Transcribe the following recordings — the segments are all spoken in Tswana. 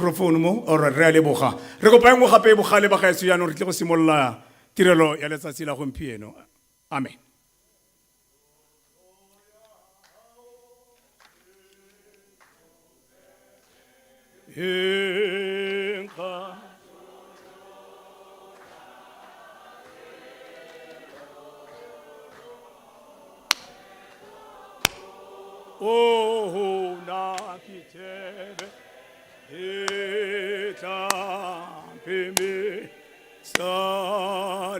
Microphone mo, alright, re a leboga. Re kopa e nngwe gape e bogale bagaetsho jaanong re tle go simolola tirelo ya letsatsi la gompieno. Amen. Inka. Oh, na kitebe etla peme salefa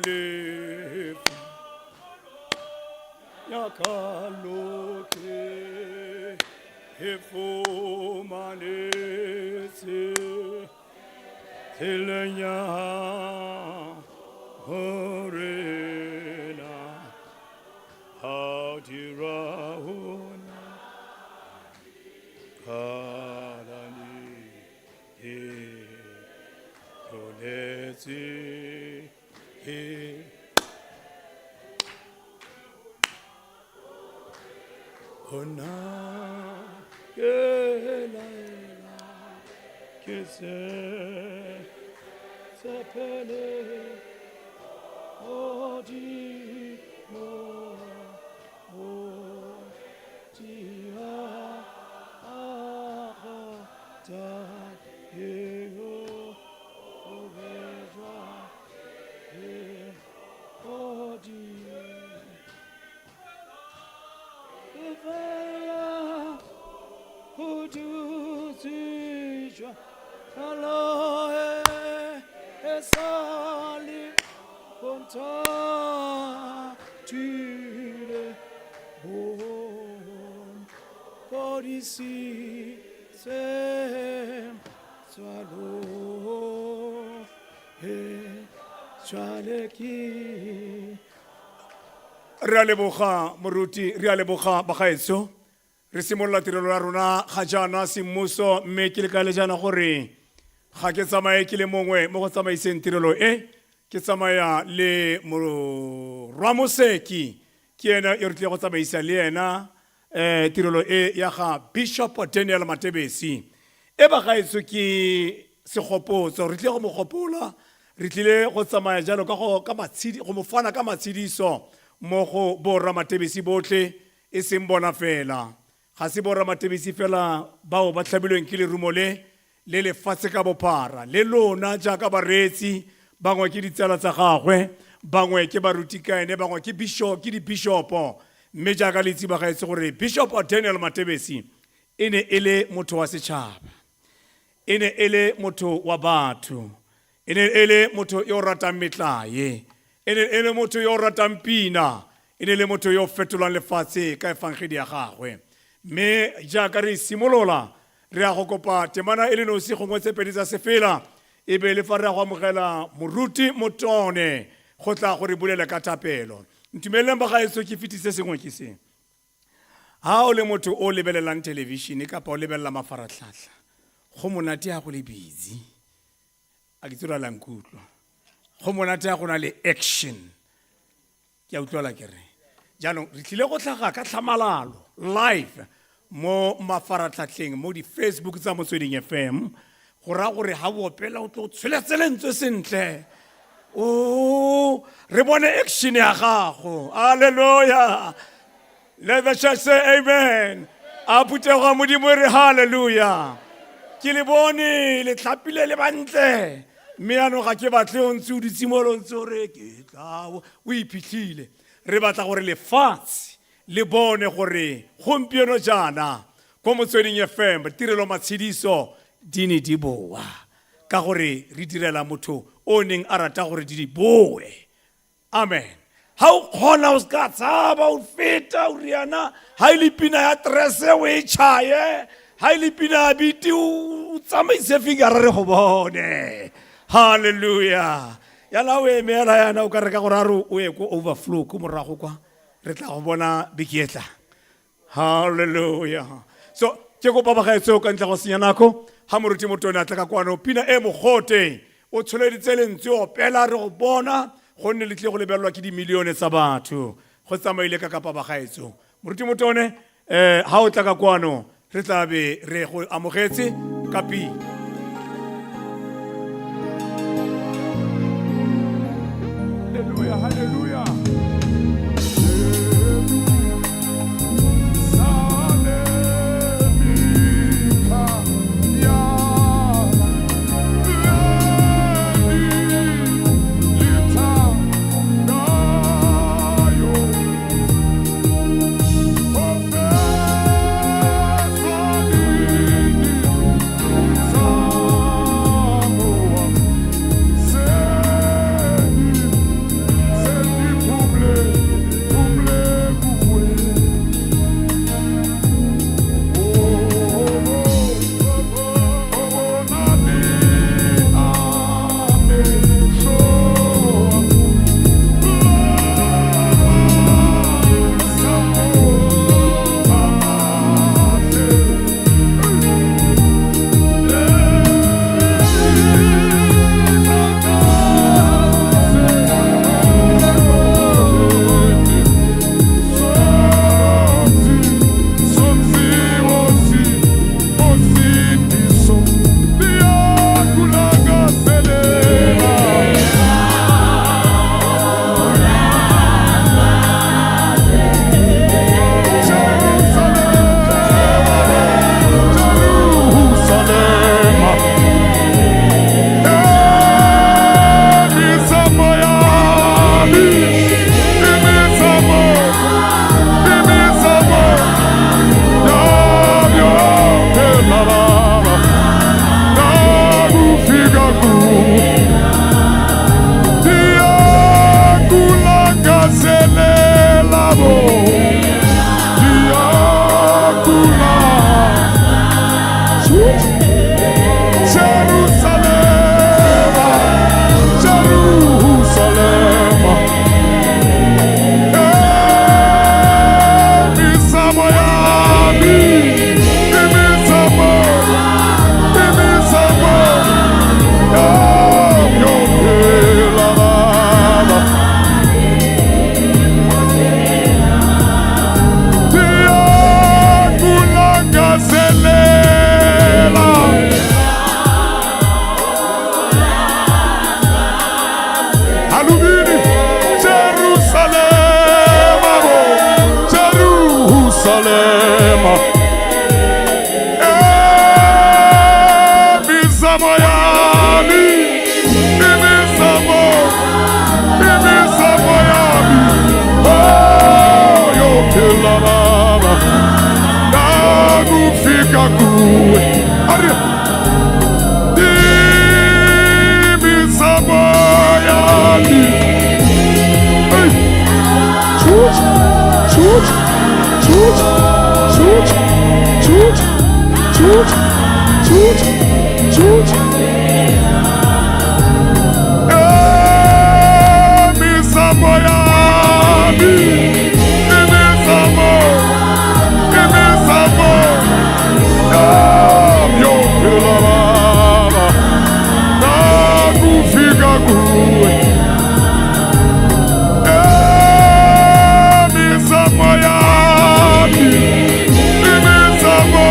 yakaloke efumanetse tseleng ya Morena ha dira hona kalane e tloletse e hona ke laela ke se tshepele Modimo o tia aga eo o bejwa e godimo. Lefela go dutsejwa aloe e sa le bonthatile bon fodisitse tswalo e jwale ke Re a leboga moruti, re a leboga bagaetsho. Re simolola tirelo ya rona ga jaana semmuso mme ke leka le jaana gore ga ke tsamaye ke le mongwe mo go tsamaiseng tirelo e, ke tsamaya le morwamoseki ke ena yo re tlile go tsamaisa le ena eh, tirelo e ya ga Bishop Daniel Matebesi. E bagaetsho ke segopotso, re tlile go mo gopola, re tlile go tsamaya jalo ka go ka matshidi go mo fana ka matshediso mo go borra Matebesi botlhe e seng bona fela. Ga se borra Matebesi fela bao ba tlhabilweng ke lerumo le le lefatshe ka bophara. Le lona jaaka bareetsi, bangwe ke ditsala tsa gagwe, bangwe ke baruti ka ene, bangwe ke bisho, ke dibishopo. Mme jaaka le itse bagaetsho gore Bishop Daniel Matebesi e ne e le motho wa setšhaba. E ne e le motho wa batho. E ne e le motho yo o ratang metlae. E ne e le motho yo o ratang pina. E ne e le motho yo o fetolang lefatshe ka efangedi ya gagwe. Mme jaaka re simolola, re ya go kopa temana e le nosi gongwe tse pedi tsa sefela, e be le fa re ya go amogela moruti Motone go tla go re bulela ka thapelo. Ntumeleleng bagaetsho ke fetise sengwe ke se. Ha o le motho o lebelelang thelevishene kapa o lebelela mafaratlhatlha, go monate ha go le busy. A ke tsira la nkutlwa. Go monate ha go na le action. Ke a utlwala ke re. Jaanong re tlile go tlhaga ka tlhamalalo live mo mafaratlhatlheng mo di-Facebook tsa Motsweding FM go raya gore ha o opela o tlo tsholetse lentswe sentle o re bone action ya gago. Hallelujah. Let the church say amen. A phuthego ya Modimo e re hallelujah. Ke le bone le tlhapile le bantle. Mme yaanong ga ke batle o ntse o dutse mo lo ntse o re ke tla o iphitlhile. Re batla gore lefatshe le bone gore gompieno jaana ko Motsweding FM tirelo matshediso di ne di boa ka gore re direla motho o neng a rata gore di di boe. Amen. Ha o kgona o ska tshaba o feta o riana ha ile pina ya trese o e chaye ha ile pina ya biti o tsamaise figure re go bone. Hallelujah. Yana o emela yana o ka re ka gore a re o ye ko overflow ko morago kwa re tla go bona beke e tlang. Hallelujah. So ke kopa bagaetsho ka ntle go senya nako ha moruti Motone a tla ka kwano pina e mogote o tsholeditse lentswe opela re go bona gonne le tlile go lebelelwa ke dimilione tsa batho go tsamaile ka kapa bagaetsho moruti Motone eh ha o tla ka kwano re tla be re go amogetse ka pina. Ndakufika kuwe. Ari imizamo yami. Hey. Chut, chut, chut, chut, chut, chut, chut, chut. Imizamo yami. Imizamo. Imizamo. Yami yophila baba. Ndakufika kuwe. Imizamo yami. Imizamo.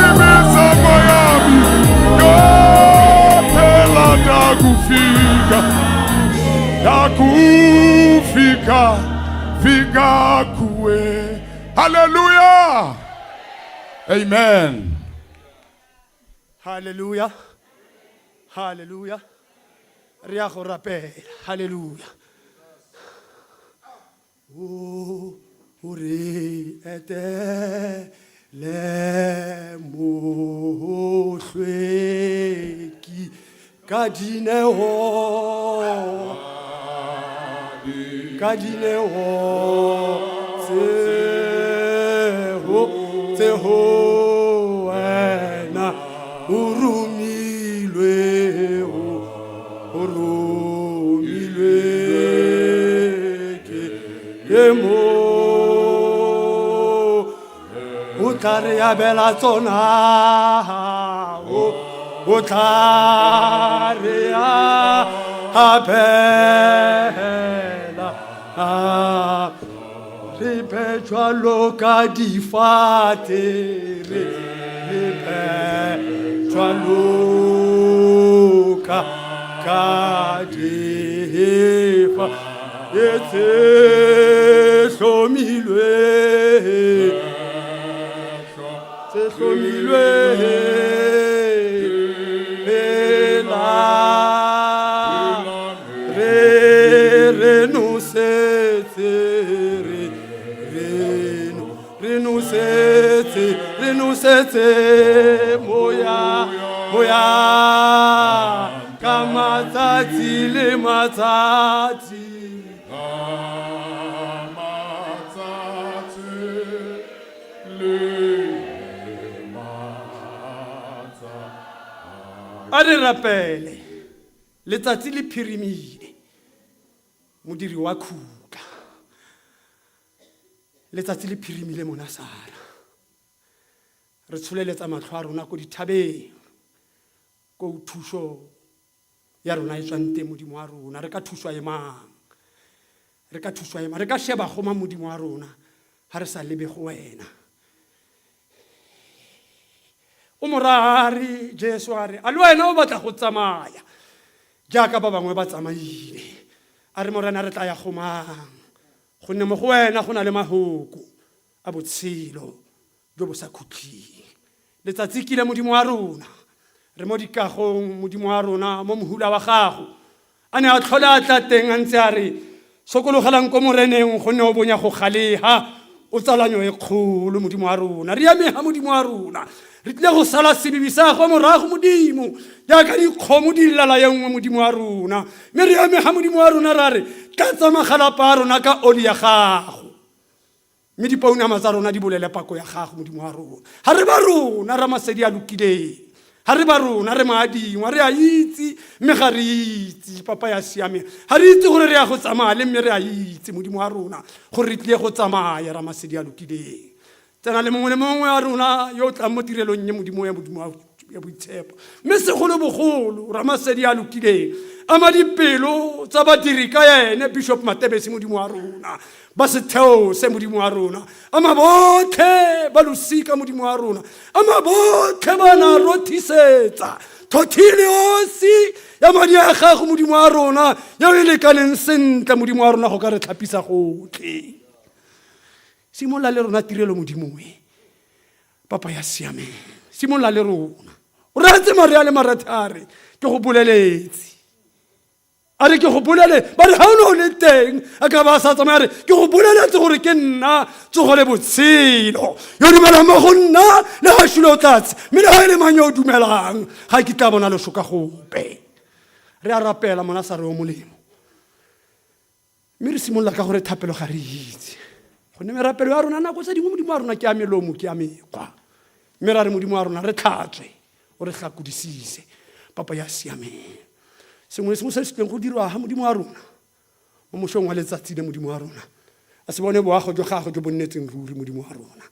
Imizamo yami. Yophela ndakufika. Ndakufika. Fika kuwe. Hallelujah. Amen. Hallelujah. Hallelujah. Re ya go rapela. Hallelujah. O o re etele mohlweki ka dineo ka dineo tseo tseo wena o romilwe o romilwe ke ke mo o tla re abela tsona o o tla re abela re be jwalo ka difate re re be jwalo ka ka difa tse hlomilwe tse hlomilwe pela re re nosetse re re no re nosetse re nosetse moya moya ka matsatsi le matsatsi. Matsatsi le matsatsi. A re rapele. Letsatsi le phirimile, modiri wa khutla. Letsatsi le phirimile mona Sara. Re tsholeletsa matlho a rona ko dithabeng, ko thuso ya rona e tswang teng modimo wa rona. Re ka thuswa e mang? Re ka thuswa e mang? Re ka sheba go mang modimo wa rona ha re sa lebe go wena? O morare Jesu a re, a le wena o batla go tsamaya jaaka ba bangwe ba tsamaile. A re morena re tla ya go mang? Gonne mo go wena go na le mahoko a botshelo jo bo sa khutleng. Letsatsi kile modimo wa rona, re mo dikagong modimo wa rona mo mohula wa gago. A ne a tlhole a tla teng a ntse a re sokologelang ko moreneng gonne o bonya go galeha, o tsalanyo e kgolo modimo wa rona. Re amega modimo wa rona, re tlile go sala sebibi sa go morago modimo jaaka dikgomo di lala ye nngwe modimo wa rona. Mme re amega modimo wa rona ra re tlatsa magalapa a rona ka oli ya gago, mme dipounama tsa rona di bolele pako ya gago modimo wa rona. Ha re ba rona ramasedi a lokileng, ha re ba rona re maadingwa, re a itse mme ga re itse papa ya siameng. Ha re itse gore re ya go tsamaya le mme re a itse modimo wa rona gore re tlile go tsamaya ramasedi a lokileng. Tsena le mongwe le mongwe wa rona yo o tlang mo tirelong ye modimo ya modimo ya boitshepo, mme segolobogolo ramasedi a lokileng ama dipelo tsa badiri ka ene Bishop Matebesi modimo wa rona, ba setheo se modimo wa rona, ama botlhe ba losika modimo wa rona, ama botlhe ba na rothisetsa thothile osi ya madi a gago modimo wa rona yo e lekaneng sentle modimo wa rona go ka re tlhapisa gotlhe. Simolola le rona tirelo modimo e papa ya siameng, simolola le rona. O reetse mare a le marathare ke go boleletse. A re ke go bolele, ba re ga o ne o le teng, a ka ba a sa tsamaya. A re ke go boleletse gore ke nna tsogo le botshelo, yo dumelang mo go nna le ga šule o tlatse, mme le ga e le mang yo o dumelang ga ke tla bona loso ka gope. Re a rapela mona sa re o molemo, mme re simolola ka gore thapelo ga re itse, gonne merapelo ya rona nako tse dingwe, Modimo wa rona, ke ya melomo, ke ya mekgwa. Mme ra re, Modimo wa rona, re tlhatswe, o re hlakodisise, Papa ya siameng. Sengwe le sengwe se se tleng go dirwa ga Modimo wa rona mo mosong wa letsatsi le, Modimo wa rona, a se bone boago jwa gagwe jo bo nnetseng ruri. Modimo wa rona,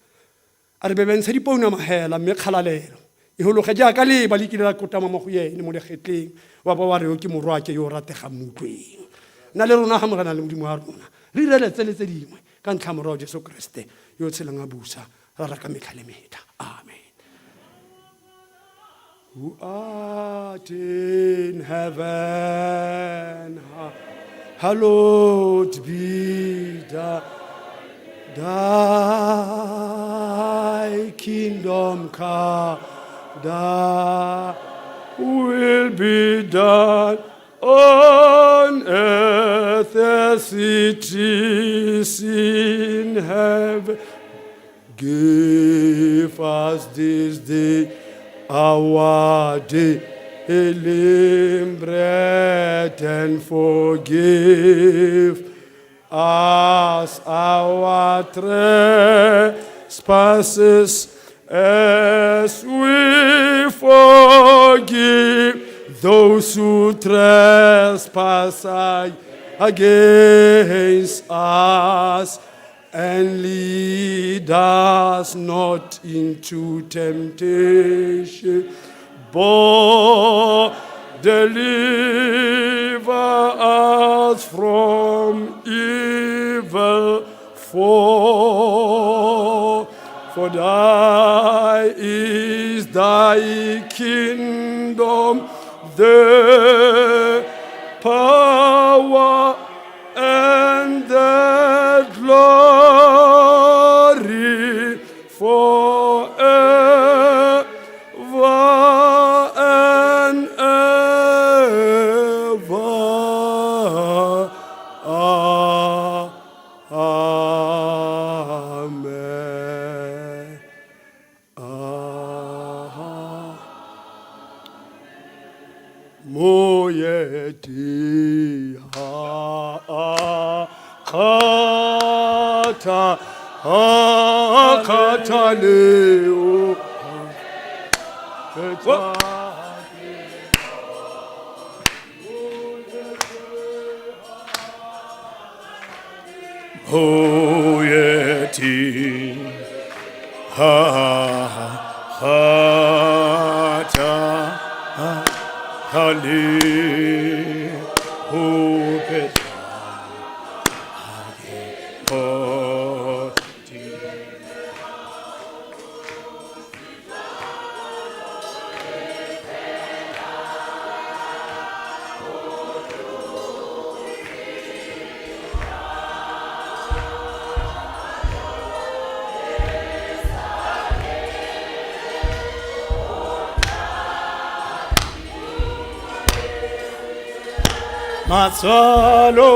a re bebentshe dipounama hela, mme kgalalelo e hologe jaaka leba le kile la kotama mo go ene mo legetleng, wa ba wa re, yo ke morwake yo o rategang, mo utlweng. Nna le rona ga Morena le Modimo wa rona, re ireletse le tse dingwe ka ntlha ya Morwa wa Jesu Keresete yo o tshelang a busa rara ka metlha le metlha. Amen. Who art in heaven, hallowed be thy kingdom come, thy will be done on earth as it is in heaven. Give us this day our daily bread and forgive us our trespasses as we forgive those who trespass against us, and lead us not into temptation, but deliver us from evil. For thy is thy kingdom, the power, and the glory forever and ever. Amen. Ah. Moyeti ha khatha ha khatha leo. Moyeti ha khatha ha le ho phetha ho ti. Matswalo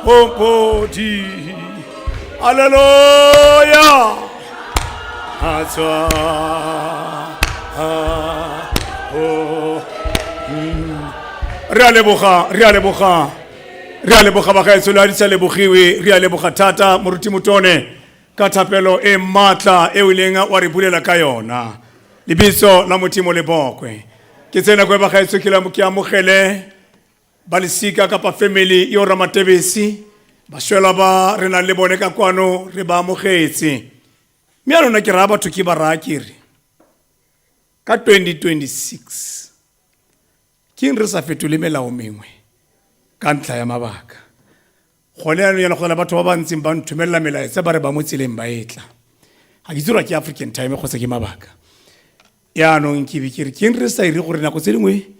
pompodi, Alleluia. Matswa oh. Re a leboga, re a leboga, re a leboga bagaetsho, le a di sa lebogiwe. Re a leboga thata moruti Motone ka thapelo e maatla e o ileng wa re bulela ka yona. Lebitso la Modimo le bokwe. Ke tsena ko bagaetsho, ke la ke amogele ba lesika kapa family yo Ramatebesi, baswela ba re nang le bone ka kwano, re ba amogetse. Mme ya lona ke raya batho, ke ba raya ke re ka 2026 ke eng re sa fetole melao mengwe ka ntlha ya mabaka gone yanong yana? Go na le batho ba ba ntseng ba nthomelela melaetsa, ba re ba mo tseleng ba etla. Ga ke tsira ke African time kgotsa ke mabaka. Yaanong ke be ke re, ke eng re sa ire gore nako tse dingwe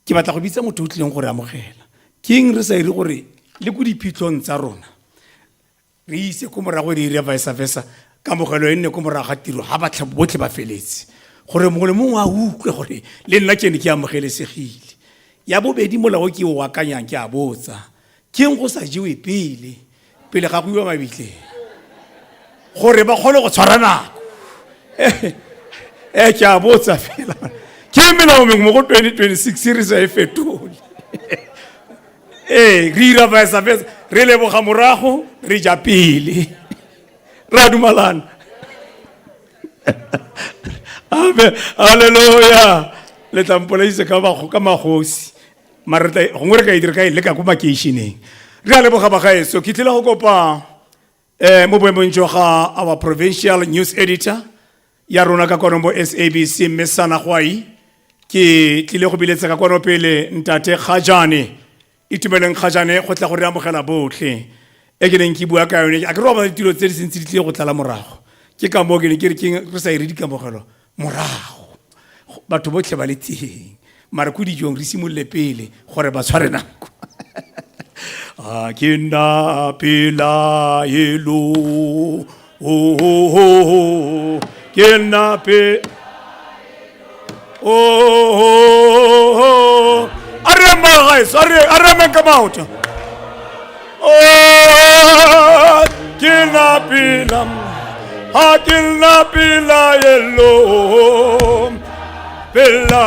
ke batla go bitsa motho o tlileng gore amogela? Ke eng re sa ire gore le ko diphitlhong tsa rona re ise ko morago, re ire vice versa, kamogelo e nne ko morago ga tiro ga batlha botlhe ba feletse, gore mongwe le mongwe a utlwe gore le nna ke ne ke amogelesegile? Ya bobedi molao o ke o akanyang ke a botsa, ke eng go sa jewe pele pele ga go iwa mabitleng gore ba kgone go tshwara nako? Ke a botsa fela, ke melao mengwe mo go 2026 re sa e fetole. Ee, re ira vice versa, re leboga morago, re ja pele. Re a dumalana. Amen, halleluja. Le tla mpolaise ka ka magosi, mare gongwe re ka e dira ka e leka ko makeišeneng. Re a leboga bagaetso. Ke tlile go kopa mo boemong jwa ga our provincial news editor ya rona ka kwano mo SABC, mme Sana Gwai, ke tlile go biletsa ka kwano pele ntate Gajane, Itumeleng Gajane, go tla go re amogela botlhe. E ke neng ke bua ka yone, a ke re wa bona ditiro tse di sentse di tlile go tlala morago. Ke ka moo ke ne ke re ke re sa ire dikamogelo morago, batho botlhe ba le teng, mare ko dijong re simolole pele gore ba tshware nako. A ke nna pelaelo, oh, ke nna pe oh. A re emang gaeso, a re emeng ka maoto. Oh, ke nna pela, ha ke nna pelaelo, pela,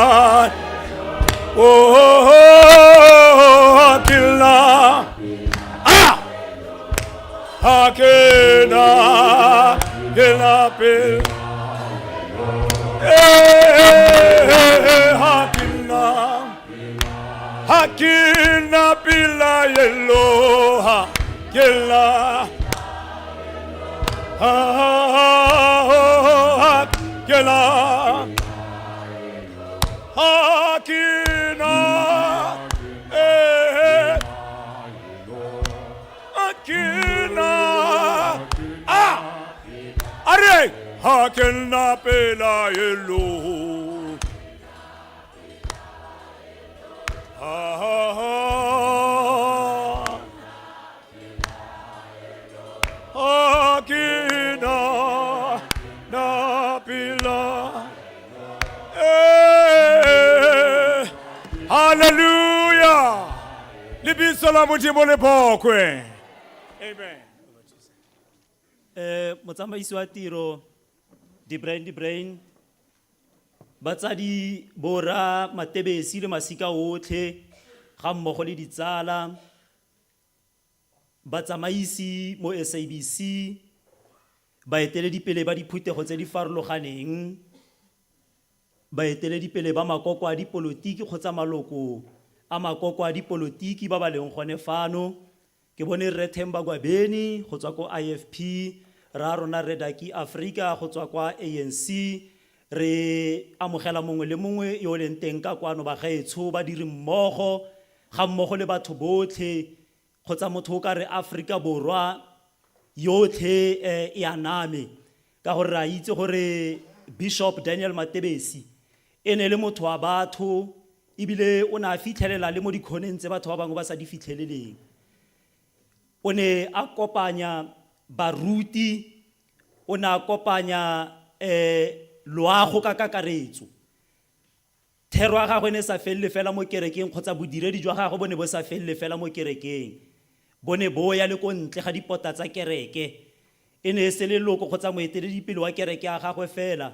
oh, ke nna, ah, ha ke na, ke nna pela, eh, ha ke nna, ha ke na pelaelo, ha ke la, ha ha ke la, ha ke na, eh, ha ke na, ah, a re ha ke na pelaelo, ha ha ha ha ke na na pela, eh, hallelujah. Lebitso la Modimo le bokwe. Amen. Motsamaisi wa tiro di brain di brain, batsadi bora Matebesi le masika otlhe ga mmogo le ditsala, batsamaisi mo SABC, baeteledipele ba diphuthego tse di farologaneng, baeteledipele ba makoko a dipolotiki kgotsa maloko a makoko a dipolotiki ba ba leng gone fano. Ke bone Rre Themba Gwabeni go tswa ko IFP, ra rona Rre Daki Africa go tswa kwa ANC. Re amogela mongwe le mongwe yo o leng teng ka kwano, bagaetsho, badiri mmogo ga mmogo le batho botlhe kgotsa motho o ka re Afrika Borwa yotlhe e aname, ka gore re a itse gore Bishop Daniel Matebesi e ne le motho wa batho, ebile o ne a fitlhelela le mo dikhoneng tse batho ba bangwe ba sa di fitlheleleng. O ne a kopanya baruti, o ne a kopanya loago ka kakaretso. Thero ya gagwe ne sa felele fela mo kerekeng, kgotsa bodiredi jwa gagwe bo ne bo sa felele fela mo kerekeng, bo ne bo ya le ko ntle ga dipota tsa kereke. E ne e se leloko kgotsa moeteledipele wa kereke ya gagwe fela,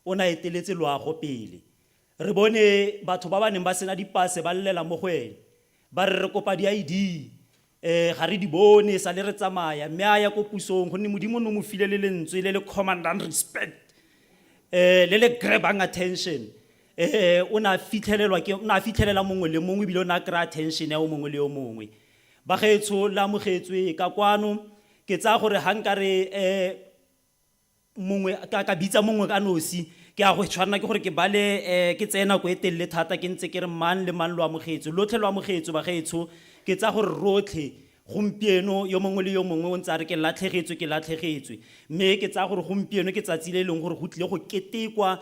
o ne a eteletse loago pele. Re bone batho ba ba neng ba sena dipase ba llela mo go ene, ba re re kopa di-ID, ga re di bone sa le re tsamaya. Mme a ya ko pusong, gonne Modimo no mo file le lentswe le le commandang respect, le le grabang attention. O ne a fitlhelelwa ke, o ne a fitlhelela mongwe le mongwe, ebile o ne a kry-a attention ya o mongwe le yo mongwe. Bagaetsho, le amogetswe ka kwano. Ke tsaya gore ga nkare mongwe ka bitsa mongwe ka nosi, ke a go tshwanela ke gore ke bale, ke tseye nako e telele thata ke ntse ke re mang le mang lo amogetswe. Lotlhe lo amogetswe bagaetsho. Ke tsaya gore rotlhe gompieno yo mongwe le yo mongwe o ntse a re ke latlhegetswe, ke latlhegetswe, mme ke tsaya gore gompieno ke tsatsi le e leng gore go tlile go ketekwa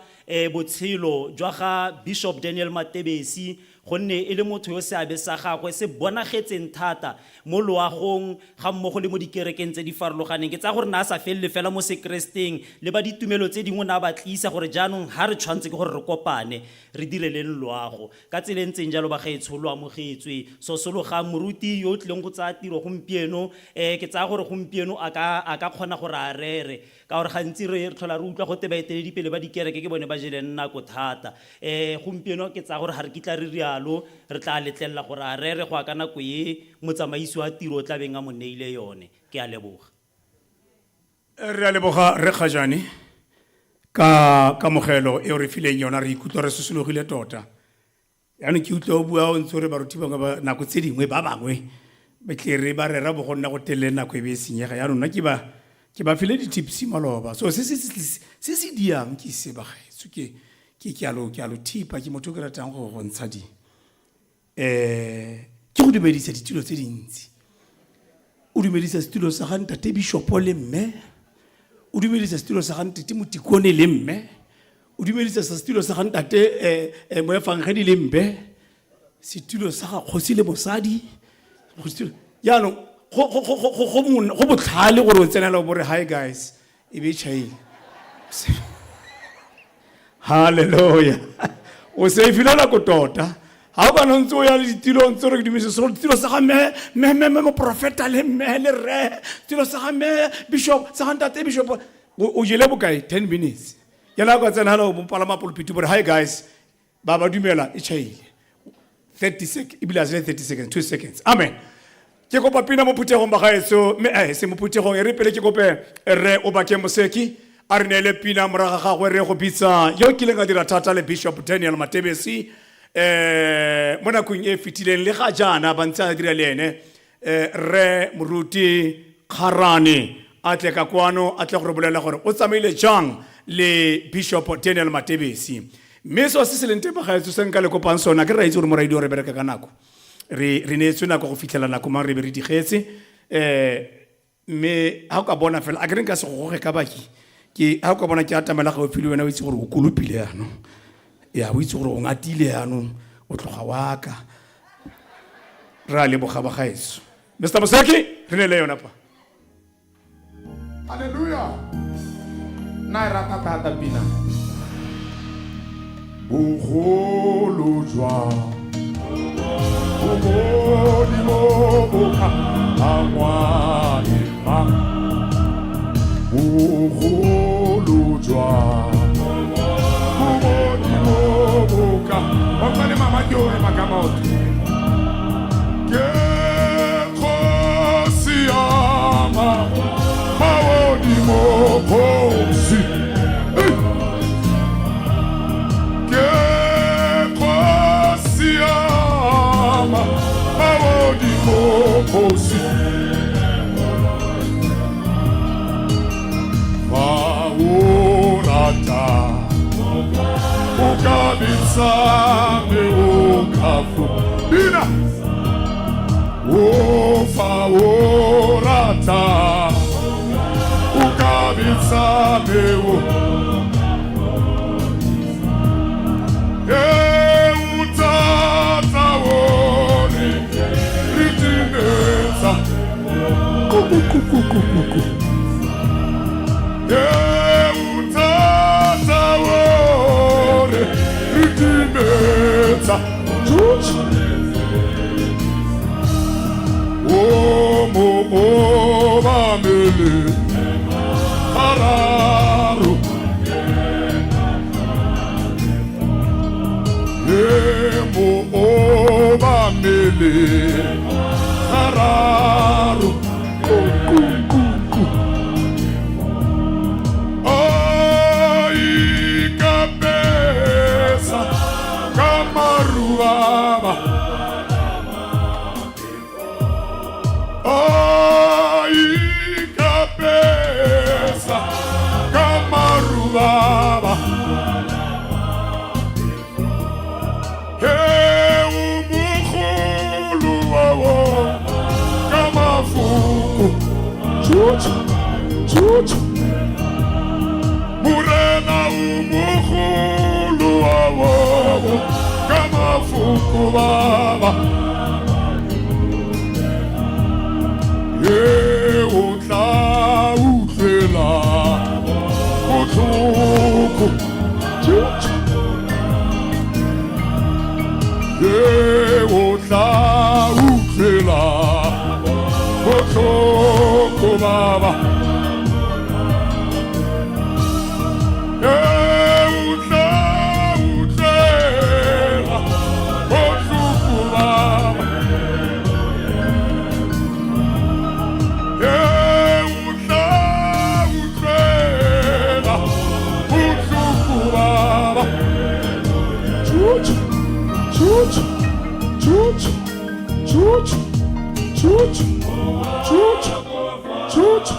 botshelo jwa ga Bishop Daniel Matebesi. gonne e le motho yo seabe sa gagwe se bonagetseng thata mo loagong ga mmogo le mo dikerekeng tse di farologaneng. Ke tsaya gore na a sa felele fela mo sekereseteng, le ba ditumelo tse dingwe na ba tlisa gore jaanong ha re tshwanetse ke gore re kopane re direleng loago. Ka tsela e ntseng jalo bagaetsho lo amogetswe. Sosologang moruti yo o tlileng go tsaya tiro gompieno, ke tsaya gore gompieno a ka kgona gore a rere, ka gore gantsi re tlhola re utlwa gote baeteledipele ba dikereke ke bone ba jeleng nako thata. Gompieno ke tsaya gore ga re kitla re rialo, re tla letlelela gore a rere go ya ka nako e motsamaisi wa tiro o tlabeng a mo neile yone. Ke a leboga. Re a leboga Rre Kgajane ka kamogelo e o re fileng yona, re ikutlwa re sosologile tota. Yaanong ke utlwa o bua o ntse o re baruti bangwe ba nako tse dingwe ba bangwe ba tle re ba rera bo go nna go telele nako e be e senyega. Yaanong nna ke ba ke ba file di-tips maloba. So se se se se diang ke se bagaetsho ke ke ke a lo ke a lo thipa, ke motho o ke ratang go go ntsha di ke go dumedisa ditulo tse dintsi. O dumedisa setulo sa ga ntate Bishopo le mme, o dumedisa setulo sa ga ntate Motikone le mme, o dumedisa setulo sa ga ntate moefangedi le mme, setulo sa ga kgosi le mosadi. Jaanong go botlhale gore o tsenela o bo re hi guys, e be e tšhaile. Hallelujah. O safile nako tota. Ha o kana ntse o ya le ditilo ntse re ke dumedisa setilo sa ga mme, mme, mme, mme, moprofeta le mme le rre, setilo sa ga mme bishop, sa ga ntate bishop. O jele bokae? 10 minutes. Ke la ka tsena hala o palama pulpit bo re hi guys, ba ba dumela e tšhaile. 30 seconds, ebile a se 30 seconds, 2 seconds. Amen. Ke kopa pina mo phuthegong bagaetsho, mme se mo phuthegong e re pele ke kope rre Obakeng Moseki a re neele pina, morago ga gagwe re go bitsa yo kileng a dira thata le Bishop Daniel Matebesi mo nakong e fetileng le ga jaana ba ntse a dira le ene, rre Moruti Kgarane a tle ka kwano a tle go re bolela gore o tsamaile jang le Bishop Daniel Matebesi. Mme seo se se leng teng bagaetsho se nka le kopang sona, ke re itse gore mo radio re bereka ka nako, re re neetswe nako go fitlhela nako mang re be re digetse, mme ha o ka bona fela a ke re nka se go goge ka baki, ke ha o ka bona ke atamela gaufi le wena o itse gore o kolopile yaanong, ya o itse gore o ngatile yaanong, o tloga wa ka. Re a leboga bagaetsho. Mr Moseki, re neele yona pa. Hallelujah. Nna e rata thata pina. Bogolo jwa bogodimo bo ka angwa le mang. Bogolo jwa bogodimo bo ka. Ba utlwa le mama ke o ema ka maoto. Ke kgosi ya magodimo kgosi. Ke kgosi ya magodimo kgosi. Fa o rata o ka bitsa mme o ka bina. O fa o rata o ka bitsa mme o E o thata o re re timetsa. Ku ku ku ku ku ku ku. E o thata o re re timetsa. Tjutjhu. O mo obamele gararo. E mo obamele gararo. Ku ku ku ku. A ikapesa ka maru a A ikapesa ka maru a He o mogolo wa ka mafoko. Tjutjhu, tjutjhu. Morena o mogolo wa ka mafoko baba ye o tla utlwela botlhoko ye o tla utlwela botlhoko baba ye o tla utlwela botlhoko baba ye o tla utlwela botlhoko baba. Chuchu, chuchu, chuchu, chuchu, chuchu, chuchu, chuchu.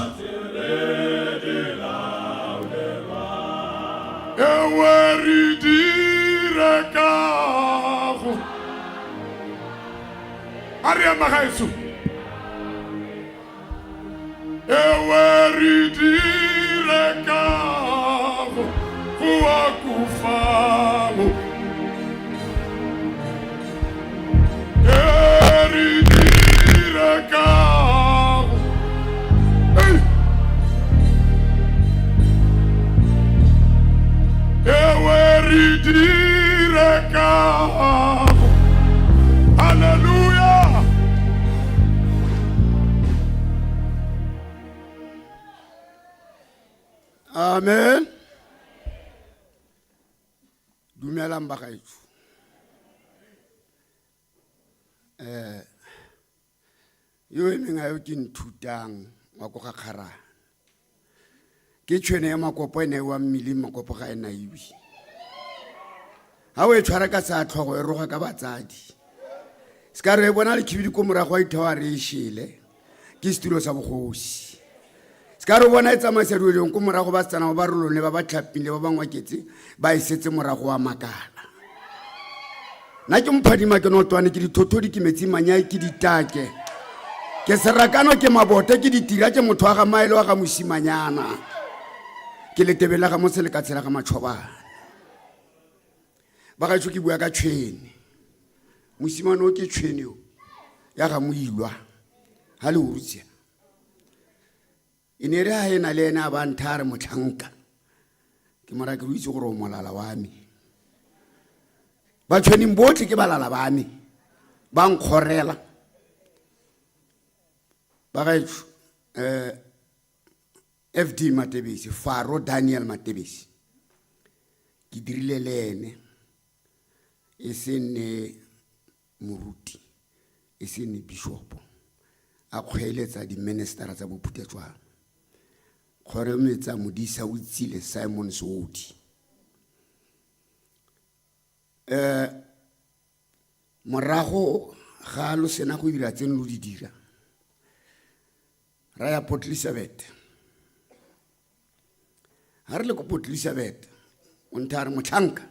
Ewe re dire kago. A re ema gaetsho. Ewe re dire kago go akufalo. E re dire kago. Hey! Ewe re dire kago. Hallelujah! Amen. Dumelang bagaetsho. Yo e meng a yo ke nthutang wa ko ga Kgarana. Ke tshwene ya makopo e naiwang mmileng makopo ga e naiwe. Ha o e tshwara ka sa tlhogo e roga ka batsadi. Se ka re e bona lekhibidi ko morago wa ithawa re e shele. Ke setulo sa bogosi. Se ka re bona e tsamaisa dilong ko morago ba setsana ba ba rolone ba ba tlhapile ba ba ngwaketse ba e setse morago wa makala. Nna ke mophadima ke notwane ke dithothodi ke metsi manyai ke ditake. Ke serakano ke mabote ke ditira ke motho wa ga maele wa ga mosimanyana. Ke letebele ga motse le ka tshela ga matšhobana. Ba gaetsho ke bua ka tšhwene. Mosimane o ke tšhwene o ya ga moilwa ha le urutse. E ne re ha e na le ene a ba ntha a re motlhanka. Ke mora ke itse gore o molala wa me. Batšhweneng botlhe ke balala ba me. Ba nkgorela. Ba gaetsho FD Matebesi, Faro Daniel Matebesi. Ke dirile le ene e se nne moruti, e se nne bishop. A kgweeletsa di-ministera tsa bophuthatswana. Kgoremetsa modisa o tsile Simon Seodi. Morago ga lo sena go dira tse lo di dira, ra ya Port Elizabeth. Ha re le ko Port Elizabeth, o ntha a re motlhanka.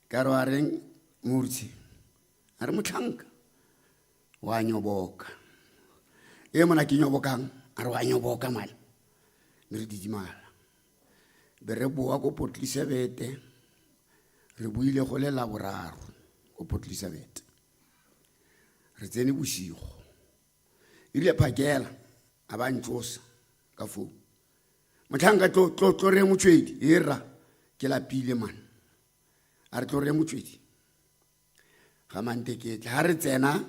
Ka re wa reng moruti? A re motlhanka. Wa nyoboka. E mona ke nyobokang? A re wa nyoboka male. Mme re didimala. Be re boa ko Port Elizabeth, re buile go le Laboraro ko Port Elizabeth. Re tsene bosigo. Erile phakela a ba ntsosa ka foo. Motlhanka tlo tlo tlo re motswedi, e rra ke lapile man. A re tlo re motswedi. Ga manteketle ha re tsena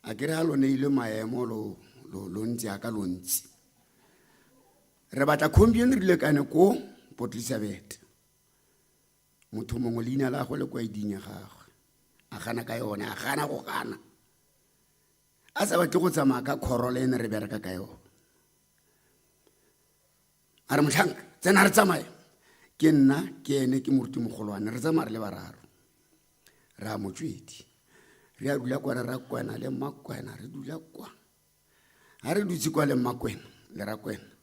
a ke re ha lo neile maemo lo lo lo ntse aka lo ntse. Re batla khombi e ne rile kane ko Port Elizabeth. Motho mongwe leina la gagwe le kwa ID ya gagwe. A gana ka yone, a gana go gana. A sa batle go tsamaya ka Corolla e ne re bereka ka yone. A re motlhanka, tsena re tsamaye. Ke nna, ke ene, ke moruti mogolwane, re tsamaya re le bararo. Re a motswedi. Re a dula kwa re Rakwena le Mmakwena, re dula kwa. Ha re dutse kwa le Mmakwena, le Rakwena.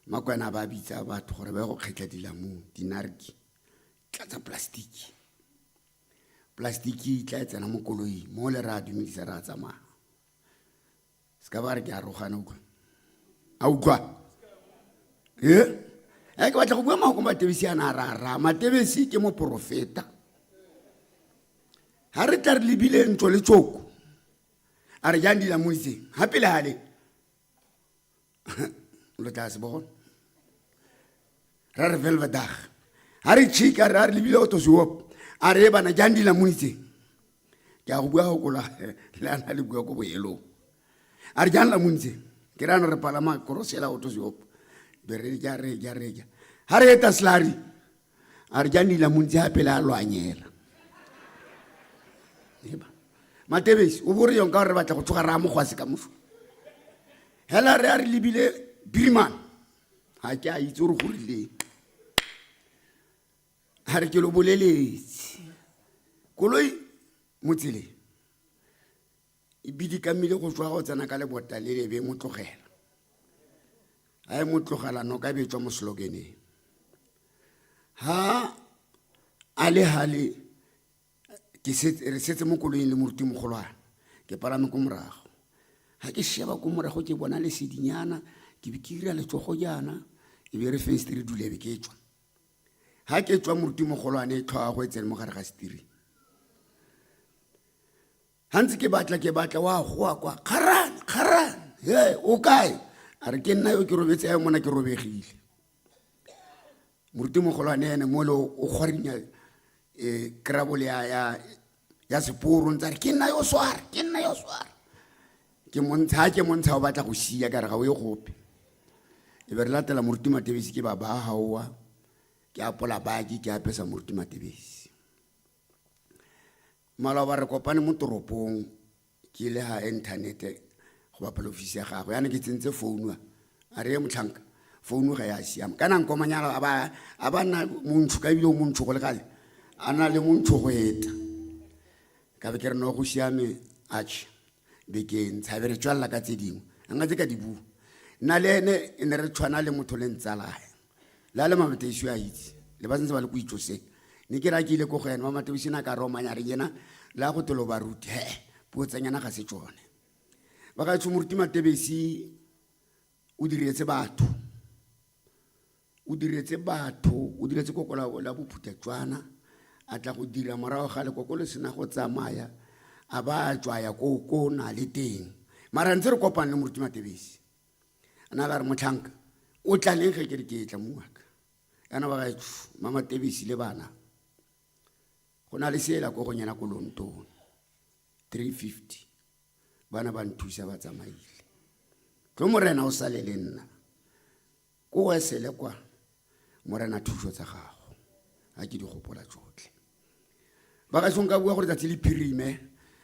Mmakwena ba bitsa batho gore ba ye go kgetlha dilamuni, dinarki, tlatsa plastiki. Plastiki e tla tsena mo koloing, mo le re a dumedisa re a tsamaya. Se ka ba re ke a rogana, utlwa. A utlwa? E? E ke batla go bua mahoko Matebesi a na a ra ra. Matebesi ke moporofeta. Ga re tla re lebile ntlo le tsoko a re jang dilamuni tse ga pele gale lo tla se bona ra re velvedag ga re chika re a re lebile otosiop a re bana jang dilamuni tse ke a go bua go kola le ana le bua ko boelong a re jang lamuni tse ke re ano re palama korosela otosiop be re ja re ja re ja ga re eta slari a re jang dilamuni tse ga pele a lwanyela eba Matebesi o bore yong ka gore re batla go tsoga re amogwase ka moso hela re a re lebile birimane ga ke a itse gore go rileng a re ke lo boleletse koloi mo tseleng e bidikamile go tswa go tsena ka lebota le lebe mo tlogela a e mo tlogela noka e be tswa mo sloganeng ha a le hale ke re setse mo koloing le moruti mogolwane ke palame ko morago ga ke sheba ko morago ke bona lesedinyana ke be ke ira letsogo jaana e be re fense re dule be ke tswa ga ke tswa moruti mogolwane e tlhoa go e tsene mo gare ga steering ga ntse ke batla ke batla wa goa kwa kgarane kgarane he o kae a re ke nna yo ke robetse ayo mona ke robegile moruti mogolwane ene mole o kgwarinya um krabole ya seporo ntse a re ke nna yo sware ke nna yo sware ke montsha ke montsha o batla go sia ka re ga o ye gope e be re latela moruti Matebesi ke ba ba gaoa ke apola baki ke apesa moruti Matebesi maloba re kopane mo toropong ke ile ga inthanete go bapala ofisi ya gagwe yana ke tsentse founu a re ye motlhanka founu ga ya siama kana nkomanyana a ba nna montsho ka ebile o montsho go le gale a na le montsho go eta ka be ke re no go siame atšhe be ke ntsha be re tswelela ka tse dingwe a nka tse ka di bua nna le ene e ne re tshwana le motho le ntsalae le a le mamateiso a itse le ba sentse ba le ko itsoseng ne ke ra ke ile ko go ene mamateiso na ka romanya re yena le a go tolo baruti he puo tsanyana ga se tsone ba ga tsho moruti Matebesi o diretse batho o diretse batho o diretse koko la bophuthatswana a tla go dira morago ga lekoko le sena go tsamaya a ba a tswa ya ko ko na le teng mara ntse re kopane le moruti Matebesi a na la re motlhanka o tla leng ge ke re ke tla mo waka kana ba ga mama Tebesi le bana go na le sela ko go nyana ko Lontone 350 bana ba nthusa ba tsamaile tlo morena o sale le nna ko wesele kwa morena thuso tsa gago ga ke di gopola tsotlhe ba ga ka bua gore tsatsi le phirime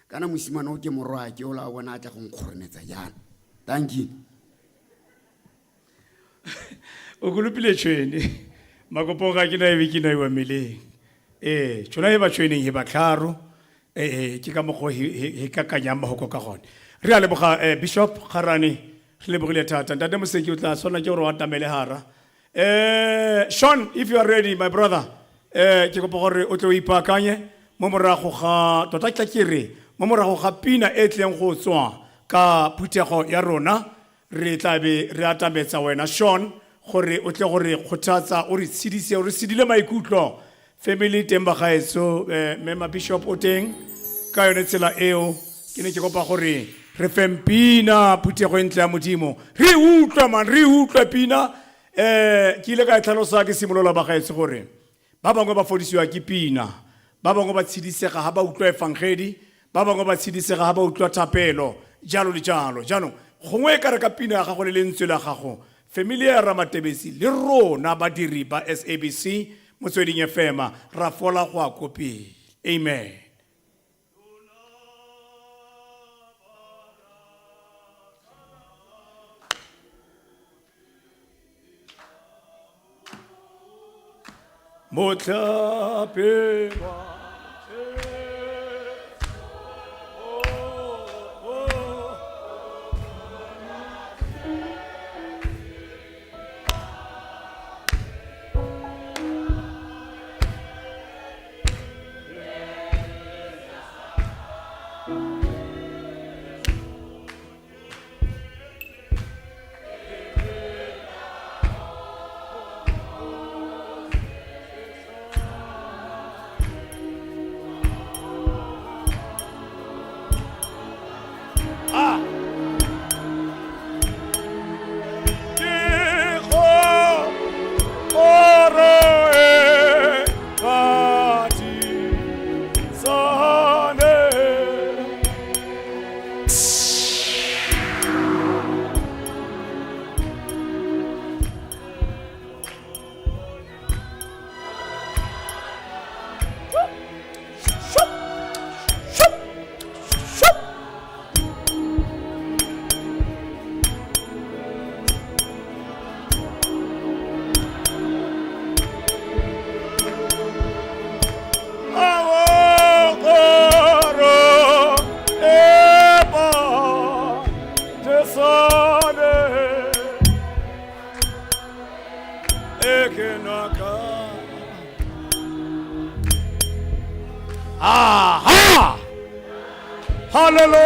kana mosimane o ke morwa ke o la bona a tla go nkgorometsa jaana thank you O kolopile tšhwene makopong ga ke na ebe ke naiwa mmeleng ee tšhona e ba tšhweneng he batlharo ee ke ka mokgwa he kakanyang mahoko ka gone re a leboga bishop Kgarane re lebogile thata ntate Moseki o tla tshwana ke gore o atamele hara Sean if you are ready my brother ke kopa gore o tle o ipaakanye mo morago ga tota tla ke re mo morago ga pina e tleng go tswa ka phuthego ya rona re tla be re atametsa wena Sean gore o tle gore kgothatsa o re tshedise o re sedile maikutlo family teng ba gaetso mema bishop o teng ka yone tsela eo ke ne ke kopa gore re feng pina phuthego e ntle ya modimo re utlwe man re utlwe pina ke ile ka e tlhalosa ke simolola ba gaetso gore ba bangwe ba fodisiwa ke pina ba bangwe ba tshedisega ga ba utlwa efangedi ba bangwe ba tshedisega ga ba utlwa thapelo jalo le jalo jaanong gongwe e ka re ka pina ya gago le lentswe la gago family ya Ramatebesi le rona badiri ba SABC Motsweding FM ra fola go a ko pele amen. Motlhape wa E ke nwa ka. Aha! Hallelujah!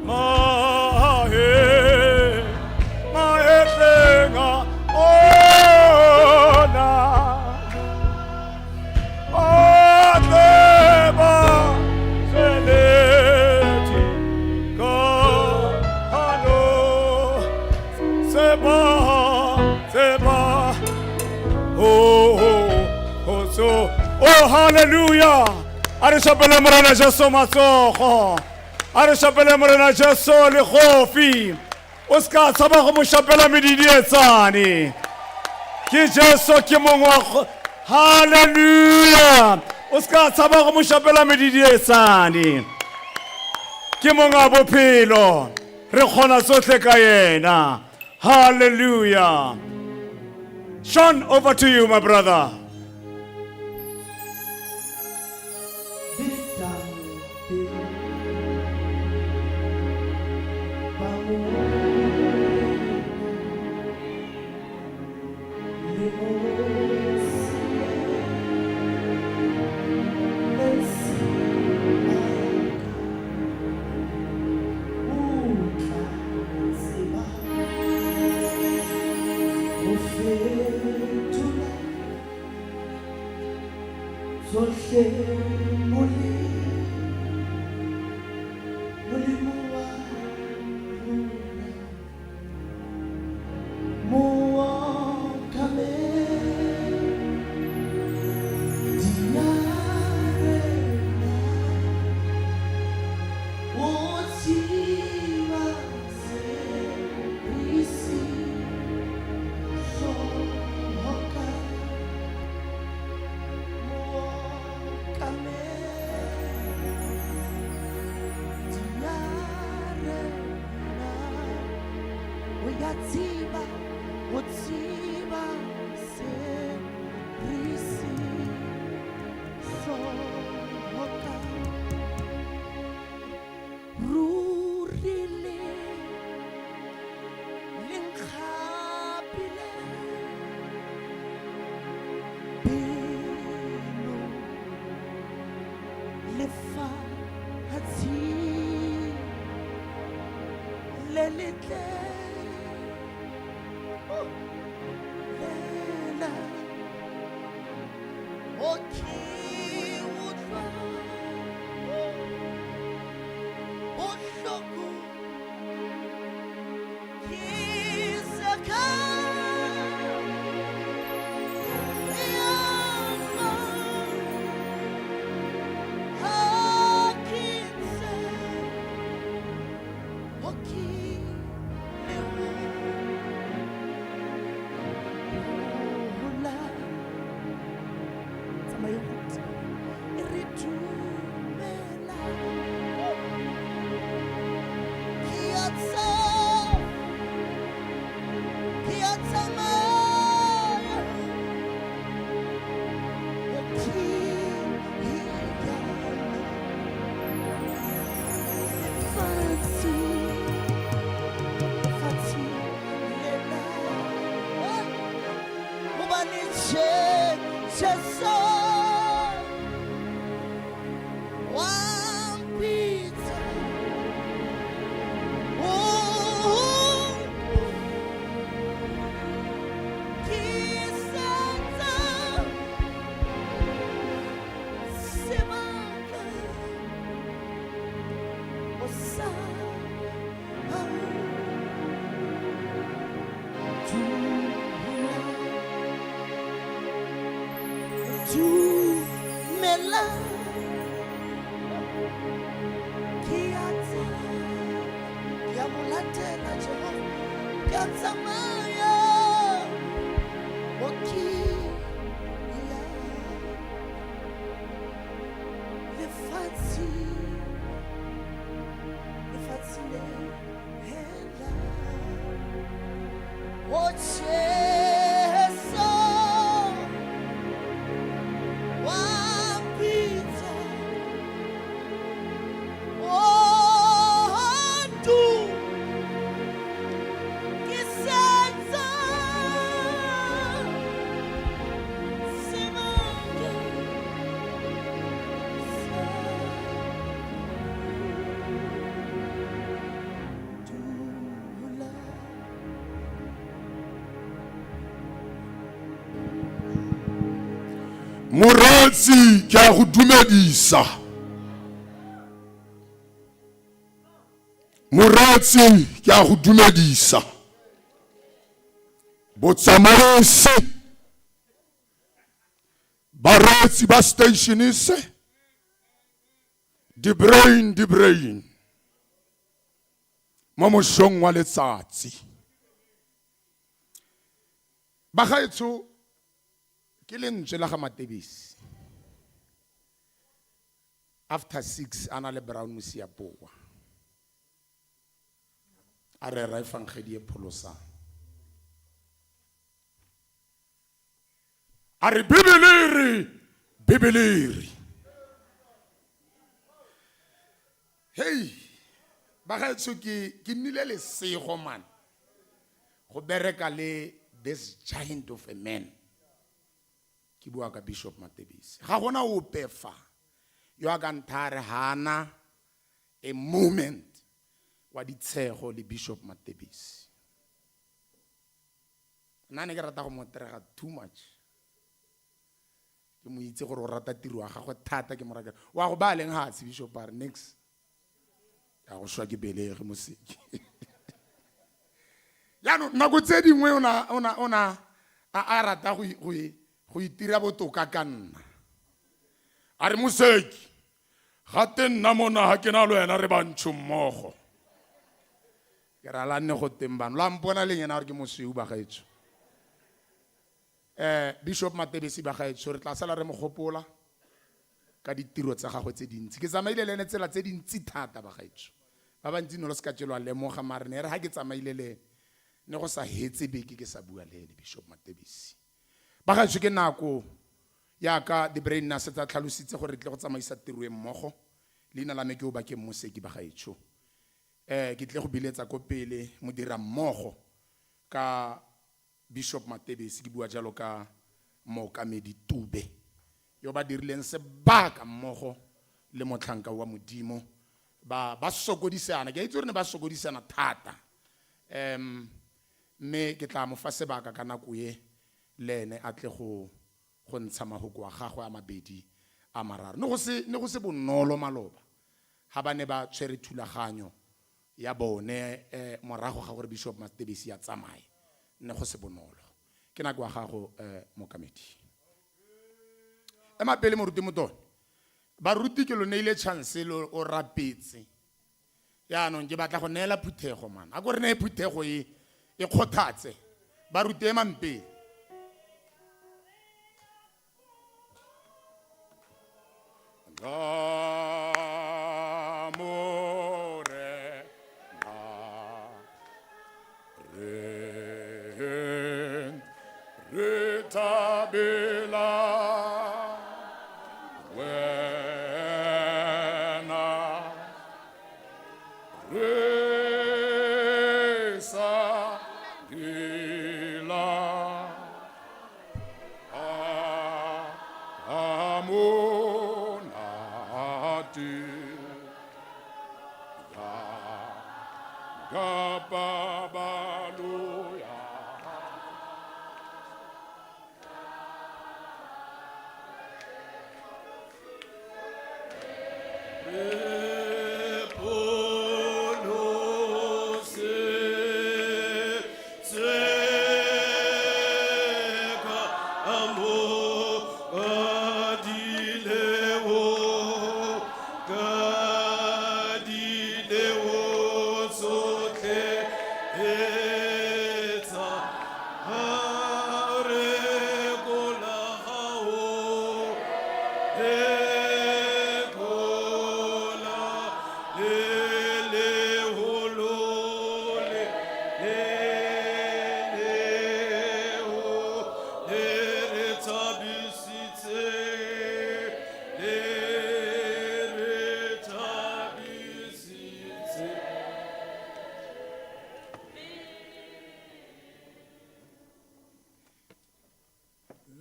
Mahe, mahetlenga ona. Atleba tsweletse ka hano. Tseba, tseba. Oh, oh, oh, so. Oh, hallelujah. A re shapele Morena Jesu matsogo. A re shapele Morena Jesu le gofi. O ska tshaba go mo shapela medidietsane. Ke Jesu ke mongwe wa Hallelujah. O ska tshaba go mo shapela medidietsane. Ke mongwe wa bophelo. Re kgona tsohle ka yena. Hallelujah. Sean, over to you, my brother. Tsohle Molimo wa rona, mookamedi ya rena, o tseba se re se hlokang. Mookamedi ya rena, o ya tseba, o tseba se re se hlokang. Ruri le nkgapile pelo lefatshe le letle oh, lena o ke utlwa bohloko ke se ka ya ha ke ntse o ke le hola tsamaye e re dumela ke a ke a tsamaya o ke ya lefatshe lefatshe lena hobane Jesu wa mpitsa oh ke setsa sebaka o sa dula dumela. Ka tsamaya mo ke yang. Lefatshe, lefatshe le hela. O Jesu, wa mpitsa. O tu ke senza sebaka sa dula. Moreetsi ke a go dumedisa. Moreetsi ke a go dumedisa. Botsamaisi bareetsi ba station se di brain di brain mo mosong wa letsatsi. Bagaetsho ke lentswe la ga Matebesi after 6 a na le Brown Mosiapoa a rera efangedi e pholosang a re bibele e re bibele e re hei bagaetsho ke ke nnile lesego man go bereka le this giant of a man ke bua ka Bishop Matebesi ga gona ope fa yo a ka ntha re hana a moment wa ditshego le Bishop Matebesi nna ne ke rata go mo terega too much ke mo itse gore o rata tiro ya gagwe thata ke mo rata wa go ba leng hatshe Bishop a re nix ya go shwa ke belege moseke jaanong nako tse dingwe o na o na o na a a rata go go go itira botoka ka nna a re moseki gate nna mona ga ke na le wena re bantsho mmogo ke ra la nne go teng bano la mpona le yena gore ke mosweu bagaetsho Bishop Matebesi bagaetsho re tla sala re mo gopola ka ditiro tsa gagwe tse dintsi ke tsamaile le ene tsela tse dintsi thata bagaetsho ba bantsi ne lo se ka tšelwa lemoga mare ne re ga ke tsamaile le ene ne go sa hetse beke ke sa bua le ene Bishop Matebesi bagaetsho ke nako yaka the brain na setse a tlhalositse gore re tle go tsamaisa tiro e mmogo leina la me ke o bakeng moseki bagaetsho ke tle go biletsa ko pele modira mmogo ka Bishop Matebesi ke bua jalo ka mookamedi Tube yo ba dirileng sebaka mmogo le motlhanka wa modimo ba ba sokodisana ke a itse gore ne ba sokodisana thata mme ke tla mo fa sebaka ka nako e le ene a tle go go ntsha mahoko a gagwe a mabedi a mararo ne go se ne go se bonolo maloba ha ba ne ba tshwere thulaganyo ya bone morago ga gore Bishop Matebesi a tsamaye ne go se bonolo ke nako ya gago mookamedi ema pele moruti motone baruti ke lo neile chance lo o rapetse yaanong ke batla go neela phuthego man a ko re neye phuthego e e kgothatse baruti emang pele Amore re re thabela wena re sa dila amonate ya gapabaloya Tsotlhe.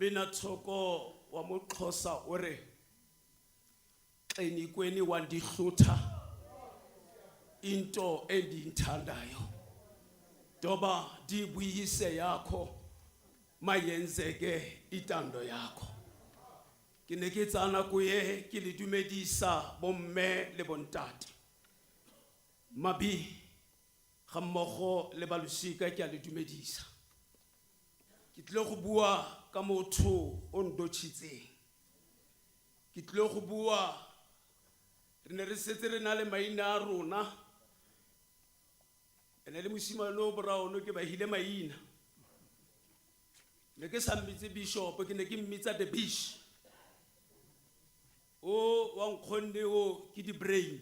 Mminathoko wa moXhosa o re xenikweni wandihlutha into endiyithandayo doba ndiyibuyise yakho mayenzeke itando yakho. Ke ne ke tsaya nako e ke le dumedisa bomme le bontate mabi ga mmogo le balosika ke a le dumedisa. Ke tlile go bua ka motho o ndotšhitseng. Ke tlile go bua re ne re setse re na le maina a rona ene le mosimane o boraono ke ba hile maina. Ne ke sa mmitse bishop, ke ne ke mmitsa the bish. O wa nkgonne o ke di-brain.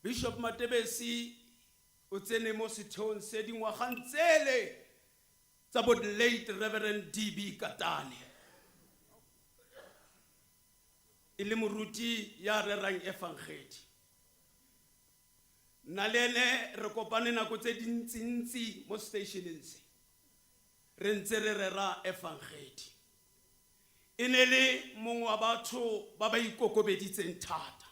Bishop Matebesi o tsene mo setheong se dingwagang tsele tsa bo late Reverend DB Katane. E le moruti ya rerang efangedi. Nna le ene re kopane nako tse dintsintsi mo stationeng se. Re ntse re rera efangedi. E ne le mongwe wa batho ba ba ikokobeditseng thata.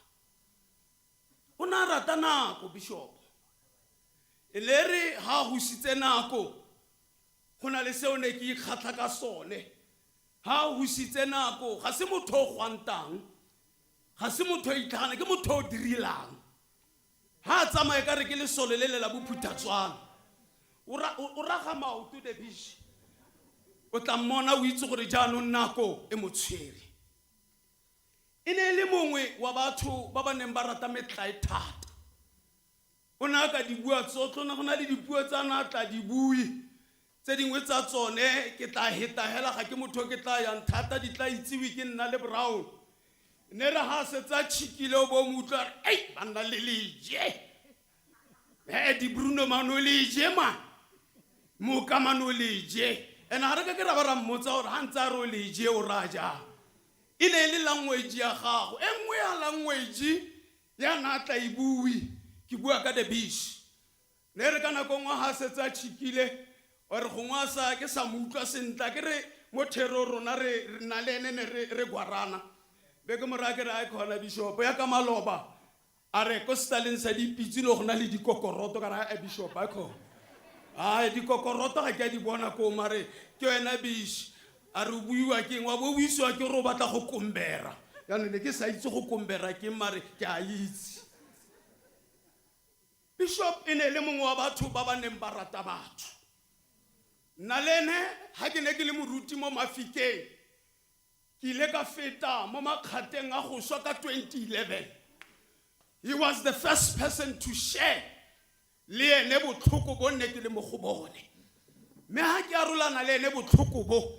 O ne a rata nako bishop. E le re ha a husitse nako go na le seo ne ke ikgatlha ka sone. Ha a husitse nako ga se motho o gwantang, ga se motho o itlhagana, ke motho o dirilang. Ha a tsamaye ka re ke lesole le le la bophuthatswana. O raga maoto the bish. O tla mmona o itse gore jaanong nako e mo tshwere. E ne e le mongwe wa batho ba ba neng ba rata metlae thata. O ne a ka di bua tsotlhe, o ne go na le dipuo tsa na tla di bue. Tse dingwe tsa tsone ke tla heta hela ga ke motho ke tla yang thata di tla itsiwe ke nna le Brown. Ne re ha setse a tšhikile o bo mo utlwa re, ei banna le leje. Di Bruno mano leje man. Moka mano leje. Ene ga re ka ke ra ba ra mmotsa gore ha ntse a re o leje o raya jang. E ne e le language ya gago. E nngwe ya language ya na tla e bue. Ke bua ka the bish. Ne re ka nako nngwe ha setse a tšhikile or gongwe a sa ke sa mo utlwa sentle ke re mo thero rona re na le ene ne re gwarana. Be ke mo raya ke re a khona bishop ya ka maloba. A re ko setaleng sa dipitse le go na le dikokoroto ka ra a bishop a khona. Ai dikokoroto ga ke a di bona ko mare ke wena bish. A re o buiwa ke eng? Wa bo buisiwa ke gore o batla go kombera. Jaanong ne ke sa itse go kombera ke mare ke a itse. Bishop e ne le mongwe wa batho ba ba neng ba rata batho. Nna le ene ha ke ne ke le moruti mo Mafikeng, ke ile ka feta mo makgateng a go swa ka 2011. He was the first person to share le ene botlhoko bo nne ke le mo go bone. Mme ha ke arolana le ene botlhoko bo,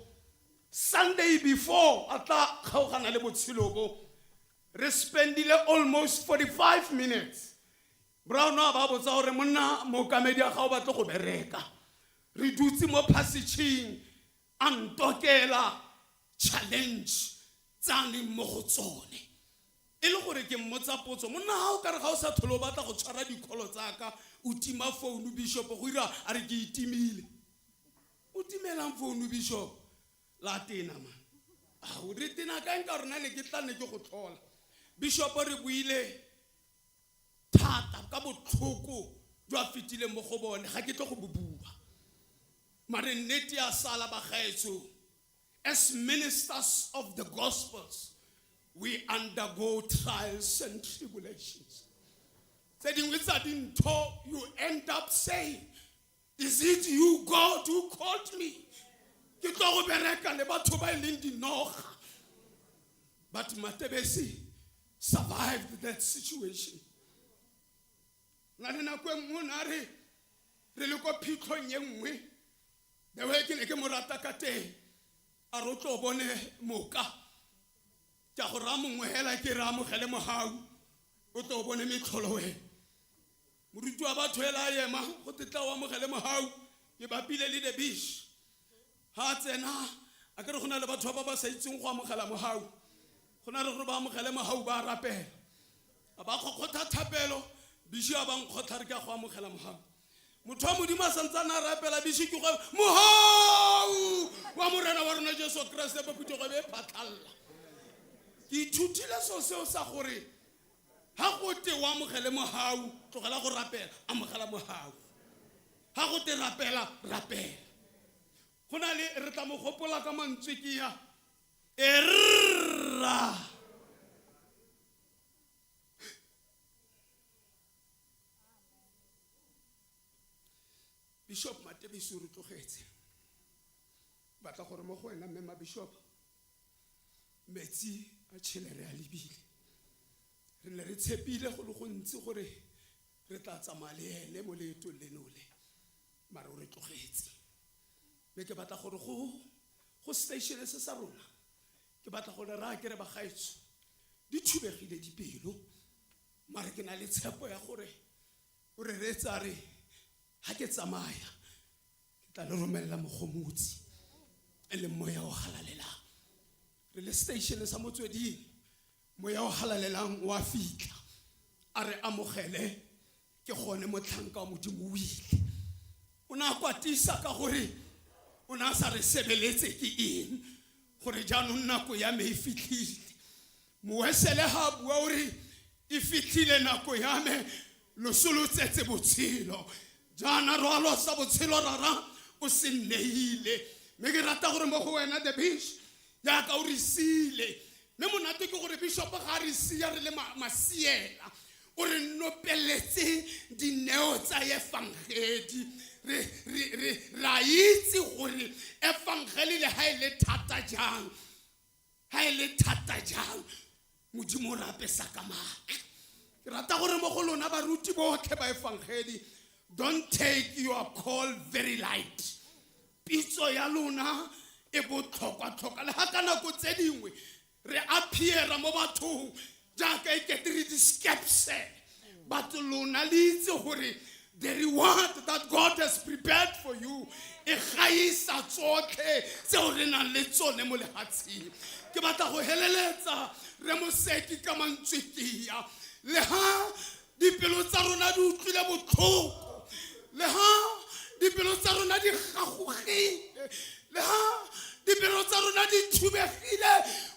Sunday before a tla kgaogana le botshelo bo, re spendile almost 45 minutes. Brown a ba botsa gore monna mookamedi a ga o batle go bereka. Re dutse mo passageng a ntokela challenge tsa leng mo go tsone. E le gore ke mmotsa potso, monna ha o kare ga o sa tlhole o batla go tshwara dikholo tsa ka, o tima founu bishop go ira a re ke itimile. O timelang founu bishop? La tena man. Ao re tena ka eng ka rona ne ke tla ne ke go tlhola. Bishop re buile thata ka botlhoko jwa fetileng mo go bone, ga ke tle go bo bua. Mare nnete ya sala bagaetsho, as ministers of the gospels, we undergo trials and tribulations. Tse dingwe tsa dintho you end up saying, is it you God who called me? Ke tlo go bereka le batho ba e leng dinoga. But Matebesi survived that situation. Na le nako e nngwe o ne a re re le ko phitlhong e nngwe, the way ke ne ke mo rata ka teng, a re o tlo bone moka. Ke a go raya mongwe hela ke re amogele mogau, o tlo bone metlholo wena. Moruti wa batho hela a ema go tetla o amogele mogau, ke bapile le the bish. Ha a tsena a ke re go na le batho ba ba sa itseng go amogela mogau. Go na le gore ba amogele mogau ba rapela. A ba kgokgotha thapelo, bishi a ba nkgotlha re ke a go amogela mogau. Motho wa Modimo a santsane a rapela bishi ke go mohau wa Morena wa rona Jesu Kreste ba phuthego e be e phatlhalla. Ke ithutile seo seo sa gore ha go te o amogele mohau, tlogela go rapela, amogela mohau. Ha go te rapela, rapela. Go na le re tla mo gopola ka mantswe ke ya erra. Bishop Matebesi o re tlogetse. Batla gore mo go wena mme ma Bishop metsi a tšhele re a lebile. Re ne re tshepile go le gontsi gore re tla tsamaya le ene mo leetong leno le, mare o re tlogetse. Mme ke batla gore go go station se sa rona, ke batla gore re a kere bagaetsho di thubegile dipelo, mare ke na le tshepo ya gore o re reetsa re ha ke tsamaya ke tla le romelela mogomotsi e leng moya o halalelang. Re le station sa Motsweding, moya o halalelang wa fitlha a re amogele. Ke gone motlhanka wa Modimo o ile o ne a kwatisa ka gore o ne a sa re sebeletse ke eng, gore jaanong nako ya me e fitlhile. Moesele ga a bua o re e fitlhile nako ya me, loso lo tsetse botshelo, jaana rwalo sa botshelo rara o se nneile. Mme ke rata gore mo go wena the beach jaaka o re siile, mme monate ke gore bishop ga a re sia re le masiela, o re nopeletse dineo tsa efangedi. Re ra itse gore efangeli le ha e le thata jang, ha e le thata jang, Modimo o re apesa ka maatla. Ke rata gore mo go lona baruti botlhe ba efangeli, don't take your call very light. Pitso ya lona e botlhokwa-tlhokwa, le ga ka nako tse dingwe re appeara mo bathong jaaka e kete re di-skepse, but lona le itse gore the reward that God has prepared for you e gaisa tsotlhe tseo re nang le tsone mo lehatsheng. Ke batla go heleletsa re moseki ka mantswe ke ya le ha dipelo tsa rona di utlwile botlhoko, le ha dipelo tsa rona di gagogile, le ha dipelo tsa rona di thubegile,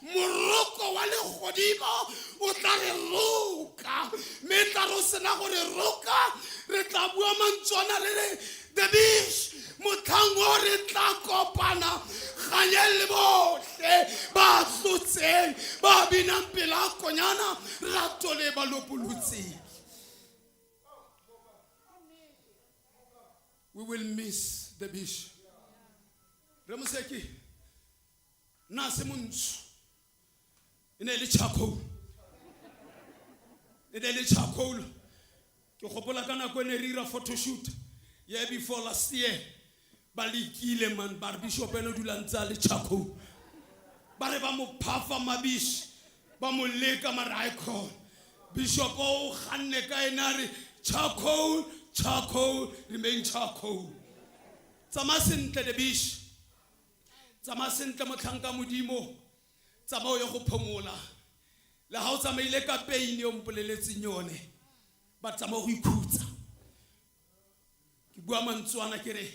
moroko wa legodimo o tla re roka. Mme tla re o sena go re roka, re tla bua mantswana re re the beach motlhang o re tla kopana ganye le botlhe ba tlotseng ba binang pela konyana rato le ba lopolotseng. We will miss the beach. Re moseki nna se montsho, e ne e le charcoal, e ne e le charcoal. Ke gopola ka nako e ne re ira photoshoot ye before last year, ba lekile man, ba re bishop ene o dula ntse a le charcoal, ba re ba mo phafa mabishi, ba mo leka mare a e kgona. Bishop o ganne ka ene a re charcoal, charcoal remain charcoal. Tsamaya sentle the beach, tsamaya sentle motlhanka Modimo, tsamaya o ye go phomola. Le ga o tsamaile ka pain yo mpoleletseng yone, ba tsamaya go ikhutsa. Ke bua mantswana ke re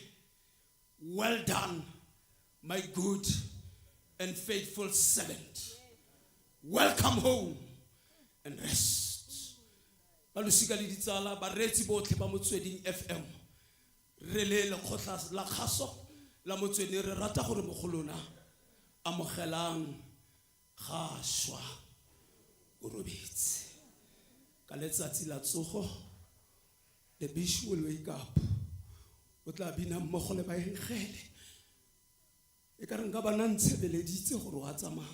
well done my good and faithful servant, welcome home and rest. Ba losika le ditsala, bareetsi botlhe ba Motsweding FM, re le lekgotla la kgaso la Motsweding re rata gore mo go lona amogelang ga šwa o robetse. Ka letsatsi la tsogo the beach will wake up, o tla bina mmogo le baengele. E ka re nka ba nna ntshebeleditse gore o a tsamaya,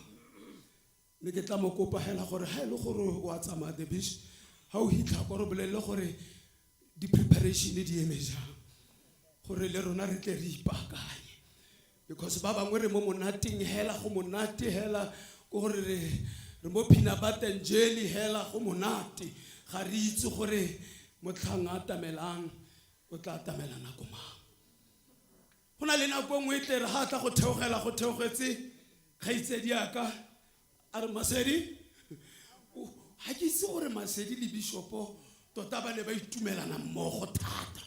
mme ke tla mo kopa hela gore ha e le gore o a tsamaya the beach, ha o hitlha kwa re bolelele gore di-preparation di eme jang, gore le rona re tle re ipaakanye. Because ba bangwe re mo monateng hela, go monate hela, ko gore re mo peanut butter and jelly hela, go monate, ga re itse gore motlhang a atamelang o tla atamela nako mang. Go na le nako nngwe e tle re ga tla go theogela, go theogetse kgaitsedi yaka a re Masedi, ga ke itse gore Masedi le bishopo tota ba ne ba itumelana mmogo thata.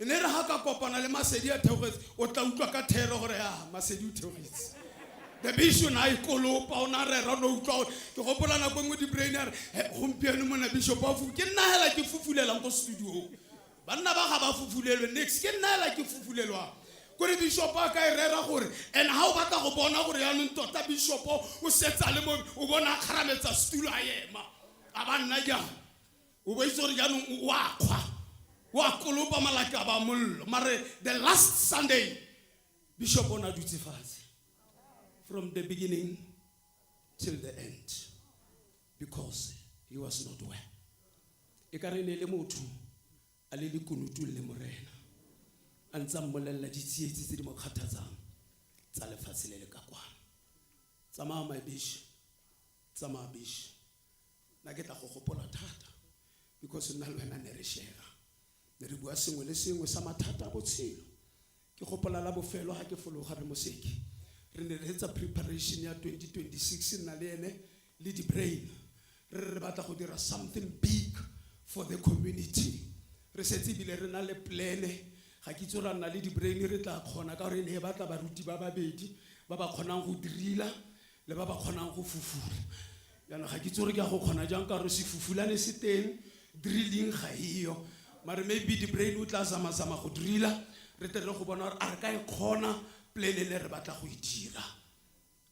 E ne re ga ka kopana le Masedi a theogetse, o tla utlwa ka thero gore a Masedi o theogetse. The bishop na ikolopa o na rera o ne utlwa gore ke gopola nako nngwe di-brain a re, "He, gompieno mona bishop a ke nna hela ke fufulelang ko studiong. Banna ba ga ba fufulelwe nix, ke nna hela ke fufulelwang." Kore bishop a ka e rera gore, and ha o batla go bona gore yaanong tota bishop o setse a le mo, o bona a kgarametsa setulo a ema. A ba nna jang? O bo itse gore jaanong o a kgwa, o a kolopa malaki a ba mollo. Mare the last Sunday, bishop o ne a dutse fatshe. From the beginning till the end, because he was not well. E ka re ne le motho a le lekunutung le morena, a ntse a mmolella ditsietsi tse di mo kgathatsang tsa lefatshe le le ka kwano. Tsamaya my bish, tsamaya bish. Nna ke tla go gopola thata, because nna le wena ne re share-a, ne re bua sengwe le sengwe sa mathata a botshelo. Ke gopola la bofelo ha ke fologa re moseke, re ne re etsa preparation ya 2026, nna le ene le di-brain. Re re batla go dira something big for the community. Re setse ebile re na le plan-e, ga ke itse gore a nna le di-brain re tla kgona, ka gore e ne e batla baruti ba babedi ba ba kgonang go drilla le ba ba kgonang go fufula. Jaanong ga ke itse gore ke a go kgona jang, ka gore sefufulane se teng, drilling ga eyo. Mare maybe di-brain o tla zama-zama go drilla, re tle re go bona gore a re ka e kgona plan e le re batla go e dira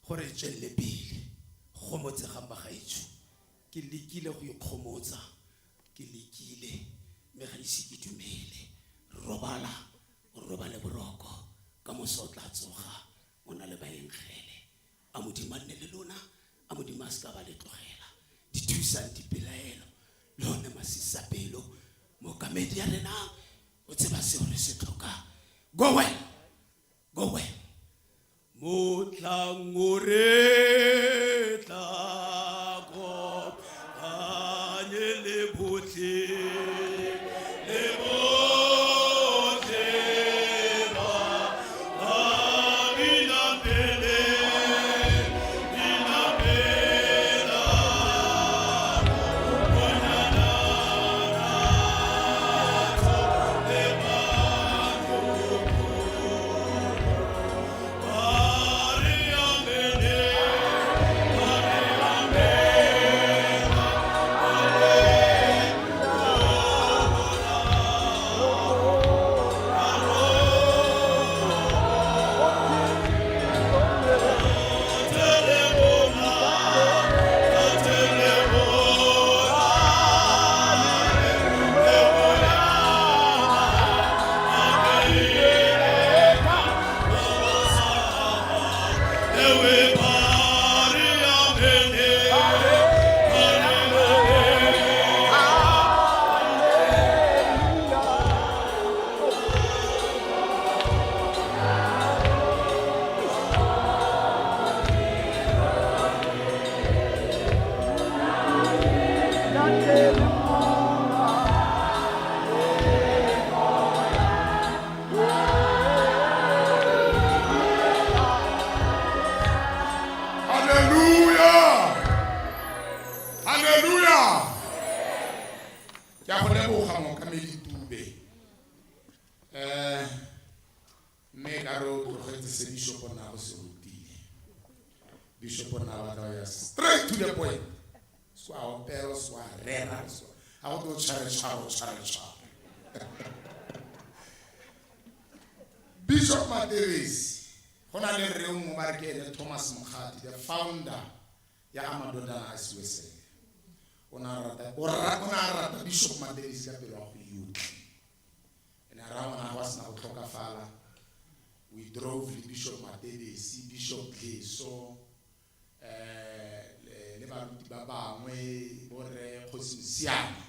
gore e tswelele pele. Gomotsegang bagaetsho, ke lekile go ikgomotsa, ke lekile mme ga ise ke dumele. Robala, o robale boroko, ka moso o tla tsoga o na le baengele. A Modimo a nne le lona, a Modimo a se ka ba le tlogela. Di thusang dipelaelo le one masisapelo, mookamedi ya rena o tseba seo re se tlhokang. Go well, go well. Motlang o re tla kopanye le botlhe, le botlhe ba ba bina pele, bina pele, bonyana le batho. Ba re amene, ba re amene, Ewe ba re amene, ba re amene. Hallelujah! Hallelujah! Ke a go leboga mookamedi Tube. Mme ka re o tlogetse se bishop o na go se rutile. Bishop o na batla go ya straight to the point. Se a opela, se a rera, se a go tlo tshware tshware tshware tshware. Bishop Matebesi, go na le rre mongwe ba re ke ene Thomas Mokgadi, the founder ya Amadodana a Siwesele. O ne a rata, o ra, o ne a rata Bishop Matebesi ka pelo ya go yotlhe. Ene a raya ngwana wa sena go tlhokafala. We drove le Bishop Matebesi, Bishop Dleso, le baruti ba bangwe, bo rre Kgosi Mosiane,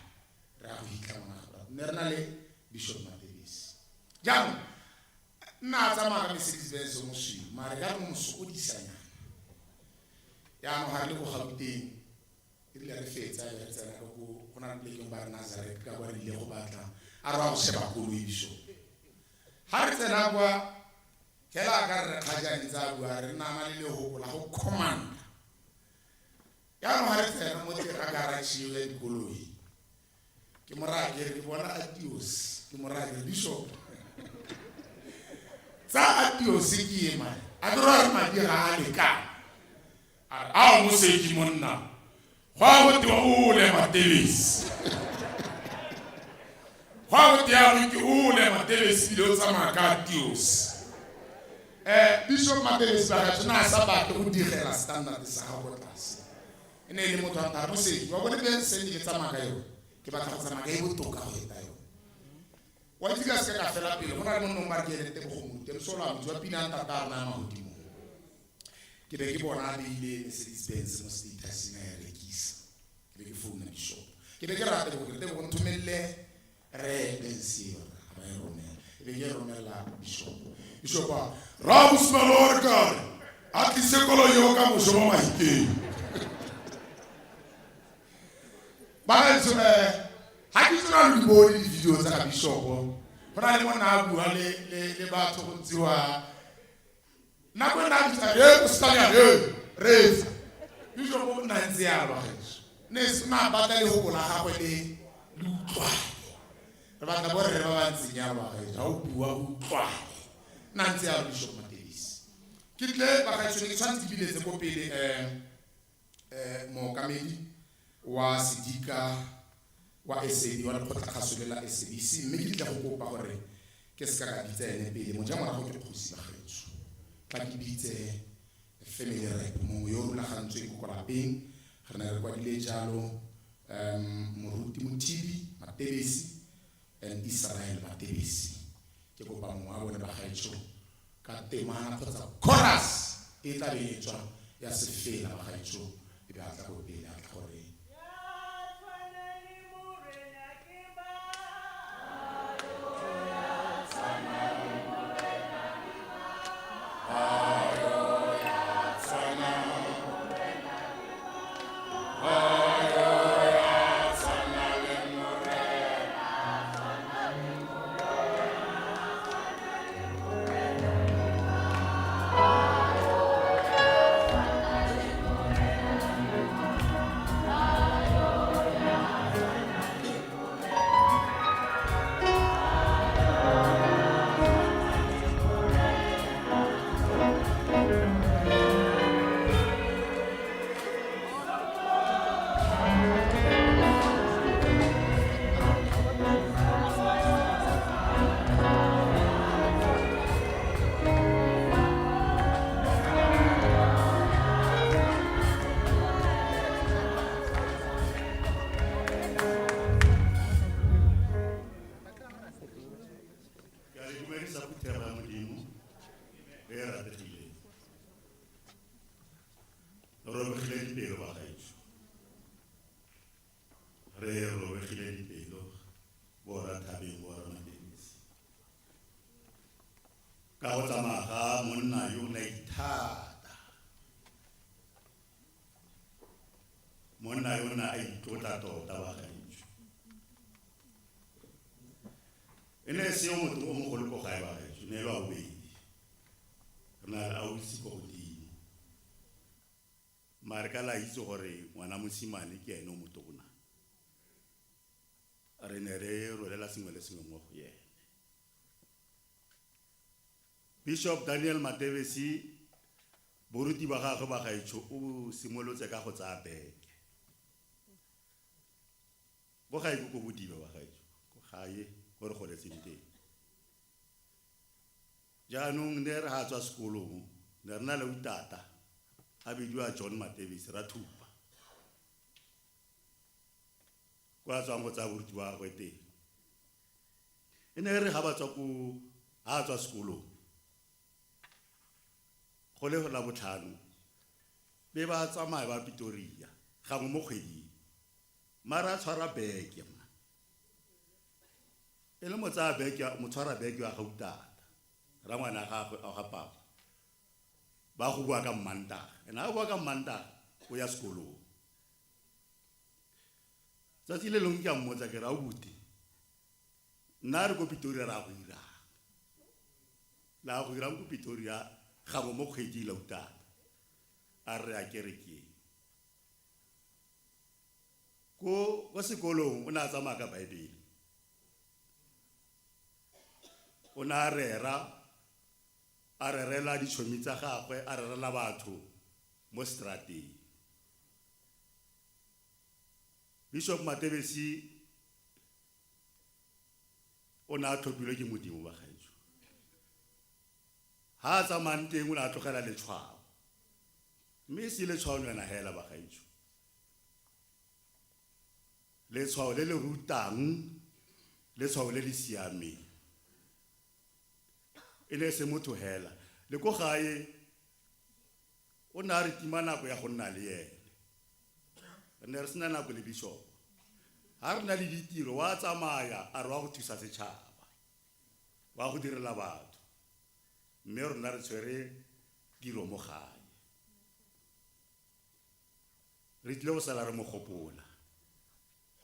re ya go hitlha ngwana ga Ne re na le Bishop Matebesi. Jaanong, nna a tsamaya ka Mercedes Benz o mosweu, mare ka re mo sokodisanyana. Jaanong ga re le ko Gauteng, e rile re fetsa be re tsena ka ko, go na le poleke ba re Nazareth, ka kwa re ile go batla, a re wa go sheba koloi Bishop. Ha re tsena kwa, fela a ka re kgajane tsa bua, re nna le lehoko la go command. Jaanong ha re tsena mo teng ga garage eo ya dikoloi, ke mo raya ke re ke bona Atios, ke mo raya ke re Bishop. Tsa Atiose ke e mane. A ke re madi ga a lekane. A re, ao moseki monna. Go a go tewa o le Matebesi. Go a go tea ke o le Matebesi ebile o tsamaya ka Atiose. Bishop Matebesi ba gaetsho ne a sa batle go digela standard sa gago ko tlase. E ne e le motho wa ntare moseki wa bone be se ke tsamaya ka yone. Ke batla go tsamaya ka e botoka go feta yone. Wa itse ka seka ka fela pele go na le monna o mare ke ene Tebogo Moruti, Msola motho wa pina ntata a rona ya magodimong. Ke be ke bona a beile Mercedes Benz mo statuseng a e rekisa. Ke be ke founa bishop. Ke be ke rata Tebogo, ke re Tebogo nthomelle re Benz eo, a ba e romela. E be ke e romela bishop. Bishop a ra mosimane wa re kare a tlise koloi eo ka moso mo Mahikeng. Bagaetsho, ha ke tsena le di bone di-video tsa ga bishop, go na le monna a bua le batho go ntsiwa. Nako e nna a bitsa, "He, mosetsanyana, he, reetsa." Bishop o nna ntse yalo, bagaetsho. Ne se na batla lehoko la gagwe le le utlwane. Re batla borre ba ba ntseng yalo, bagaetsho, ha o bua o utlwane. Nna ntse yalo Bishop Matebesi. Ke tle bagaetsho, ne ke tshwanetse ke biletse ko pele, mookamedi wa sedika wa SAB, wa lekgotlakgaso le la SABC, mme ke tle go kopa gore ke seka ka bitsa ene pele. Moja morago ke kgosi bagaetsho. Tla ke bitse family rep mongwe yo o rulagantsweng ko lapeng. Re ne re kwadile jalo, Moruti Mothibi Matebesi and Israel Matebesi. Ke kopa mongwe wa bone bagaetsho ka temana kgotsa chorus e tla be e tswa ya sefela bagaetsho, e be a tla ko pele a tla gore Ke a le dumedisa phuthego ya Modimo e e rategileng. Re robegile dipelo bagaetsho. Re robegile dipelo borra Thabeng borra Matebesi. Ka go tsamaya ga monna yo o ne a ithata. Monna yo o ne a itlotla tota bagaetsho. E ne e se yo motho o mogolo ko gae bagaetsho, ne e le wa bobedi. Re na le ausi ko godimo. Mare ka la itse gore ngwana mosimane ke ene o motona. Re ne re rolela sengwe le sengwe mo go ene. Bishop Daniel Matebesi, boruti ba gagwe ba gaetsho o simolotse ka go tsaya beke. Ko gae ko Bodibe ba gaetsho, ko gae ko re goletseng teng. Jaanong ne re ha tswa sekolong, ne re na le utata a bidiwa John Matebesi Rathupa. Kwa tswang go tsaya boruti ba gagwe teng. E ne re ha ba tswa ko, ha a tswa sekolong, go le Labotlhano, be ba tsamaya ba Pretoria gangwe mo kgweding. Mara a tshwara beke ma. E le motsaya beke, motshwara beke wa gautata. Rangwana gagwe a ga papa. Ba go bua ka Mmantaga. Ena a bua ka Mmantaga, o ya sekolong. Tsatsi le lengwe ke a mmotsa ke re, abuti, nna re ko Pretoria ra go irang. La go irang ko Pretoria gangwe mo kgweding la utata. A re a kerekeng. Ko sekolong o ne a tsamaya ka Bible. O ne a rera A rerela ditšhomi tsa gagwe, a rerela batho mo strateng. Bishop Matebesi o ne a tlhophilwe ke Modimo bagaetsho. Ha a tsamayang teng o ne a tlogela letshwao. Mme e se letshwaonyana hela bagaetsho. Letshwao le le rutang, letshwao le le siameng. E ne e se motho hela. Le ko gae o ne a re tima nako ya go nna le ene. Re ne re sena nako le bishop. Ha re na le ditiro wa tsamaya a re wa go thusa setšhaba, wa go direla batho. Mme rona re tshwere tiro mo gae. Re tlile go sala re mo gopola.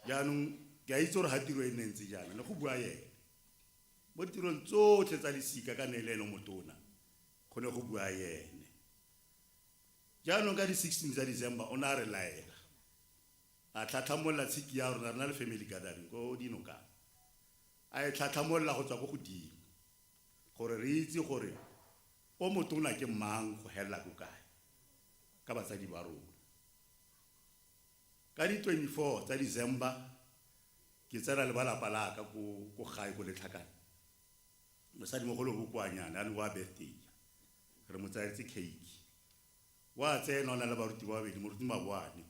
Jaanong ke a itse gore ha tiro e nne ntse jaana ne go bua ene. Mo ditirong tsotlhe tsa lesika ka ne e le ene o motona, go ne go bua ene. Jaanong ka di-16 tsa December o ne a re laela. A tlhatlhamolola tshiki ya rona, re na le family gathering ko dinokana. A e tlhatlhamolola go tswa ko godimo gore re itse gore o motona ke mang go helela ko kae ka batsadi ba rona. Ka di-24 tsa December ke tsena le ba lapa la ka ko ko gae ko Letlhakane. Mosadimogolo bokoanyane a ne wa birthday. Re mo tsayetse cake. Wa tsena o na le baruti ba babedi, moruti Maboane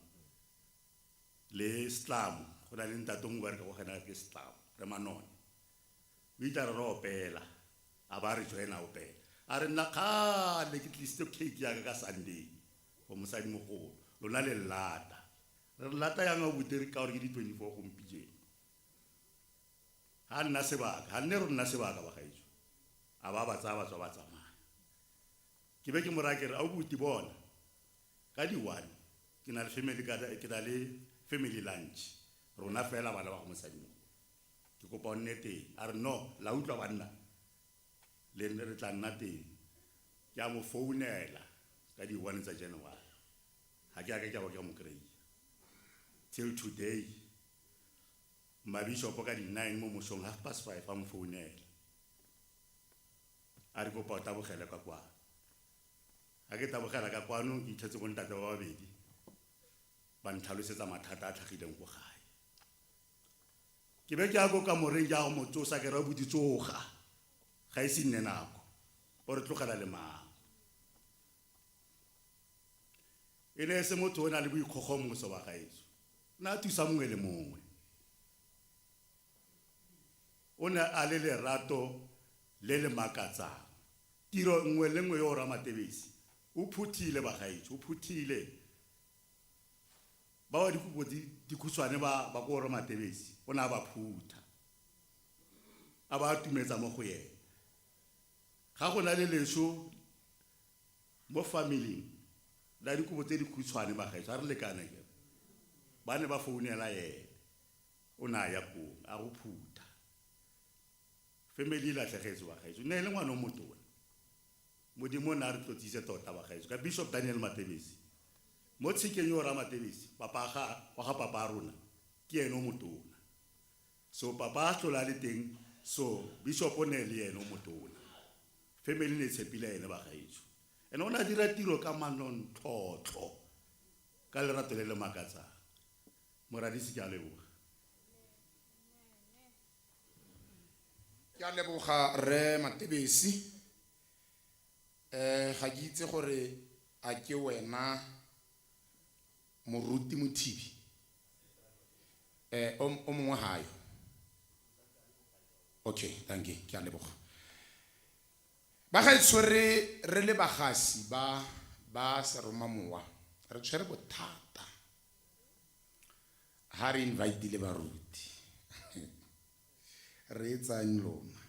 le Setlamo. Go na le ntate o mongwe ba re ka go gena ke Setlamo, re Manone. O itla re re opela, a ba re join a opela. A re nna kgale ke tlisitse cake ya ka ka Sunday for mosadimogolo. Lona le lata. Re re lata yang abuti re ka gore ke di-24 gompieno. Ha nna sebaka, ha nne re nna sebaka bagaetsho. A ba ba tsaya ba tswa ba tsamaya. Ke be ke mo raya ke re abuti bona ka di-1 ke na le family ke na le family lunch. Rona fela bana ba go mosadimogolo. Ke kopa o nne teng. A re no, la utlwa banna. Le re tla nna teng. Ke a mo founela ka di-1 tsa January. Ha ke a ka ke a ba ke a mo kry-a. Till today, mabishopo ka di-9 mo mosong 5:30 a mo founela. A re kopa o tabogele ka kwano. Ha ke tabogela ka kwano ke itlhetse bo ntate ba babedi ba ntlhalosetsa mathata a tlhagileng ko gae. Ke be ke ya ko kamoreng ke ya go mo tsosa ke re abuti tsoga. Ga e se nne nako. O re tlogela le mang. E ne e se motho o na le boikgogomoso ba gaetsho. O ne a thusa mongwe le mongwe. O ne a le lerato le le makatsang. Tiro nngwe le nngwe yo o Ramatebesi o phuthile bagaetsho, o phuthile. Ba ba dikobo dikhutshwane ba ba ko Ramatebesi o ne a ba phutha. A ba atumetsa mo go ene. Ga go na le leso mo familing la dikobo tse dikhutshwane bagaetsho, a re lekane ke. Ba ne ba founela ene. O ne a ya koo, a go phutha. Family e latlhegetswe bagaetsho. Ne e le ngwana o motona. Modimo o ne a re tlotsitse tota bagaetsho ka Bishop Daniel Matebesi. Mo tshikeng yo Ramatebesi, papa ga wa ga papa a rona ke ene o motona. So papa a tlola le teng, so Bishop o ne le ene o motona. Family ne tshepile ene bagaetsho. Ene o ne a dira tiro ka manontlhotlho ka lerato le le makatsang. Moradisi ke a leboga. Ke a leboga rre Matebesi. Ga ke itse gore a ke wena moruti Mothibi. O mongwe ha yo. Okay, thank you. Ke a leboga. Bagaetsho re re le bagasi ba ba seromamowa re tshwere bothata ha re invitile baruti. Re etsang lona.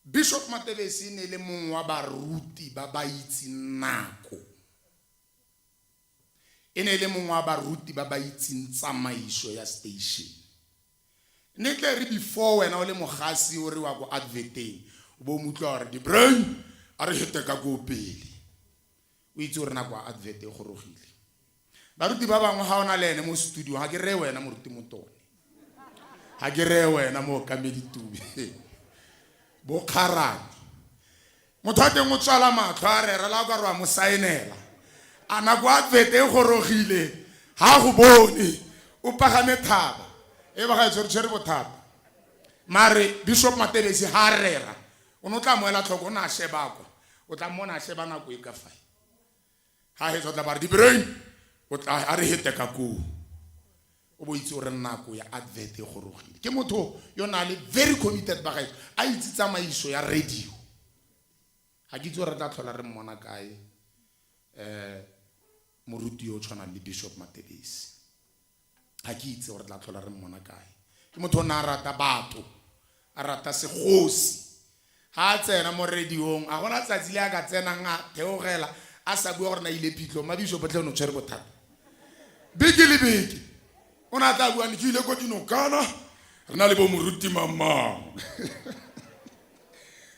Bishop Matebesi ne le mongwe wa baruti ba ba itseng nako. E ne le mongwe wa baruti ba ba itseng tsamaiso ya station. Ne tle re before wena o le mogasi o re wa ko adverteng, o bo mo utlwa gore di brain a re hete ka ko pele. O itse gore nako ya advert e gorogile. Baruti ba bangwe ga o na le ene mo studio, ga ke reye wena moruti Motone. Ga ke reye wena mookamedi Tube. Bo kgarane. Motho wa teng o tswala matlho a rera la o ka re wa mo saenela. A nako advert e gorogile ha go bone o pagame thaba e ba ga e tshwere tshwere bothata. Mare Bishop Matebesi ha a rera o ne o tla mo ela tlhoko o ne a sheba kwa o tla mmona a sheba nako e ka fae. Ha hetsa o tla ba re di-brain o tla a re hete ka koo. O bo itse gore nako ya advert e gorogile. Ke motho yo na le very committed ba gaetsho a itse tsamaiso ya radio. Ga ke itse gore re tla tlhola re mmona kae moruti yo o tshwanang le Bishop Matebesi. Ga ke itse gore tla tlhola re mmona kae. Ke motho o ne a rata batho, a rata segosi. Ha a tsena mo radiong a gona tsatsi le a ka tsenang a theogela a sa bua gore na ile phitlhong. Ma Bishop tlhe o ne o tshwere bothata. Beke le beke o ne a tla bua ne ke ile ko dinokana re na le bo moruti mamang.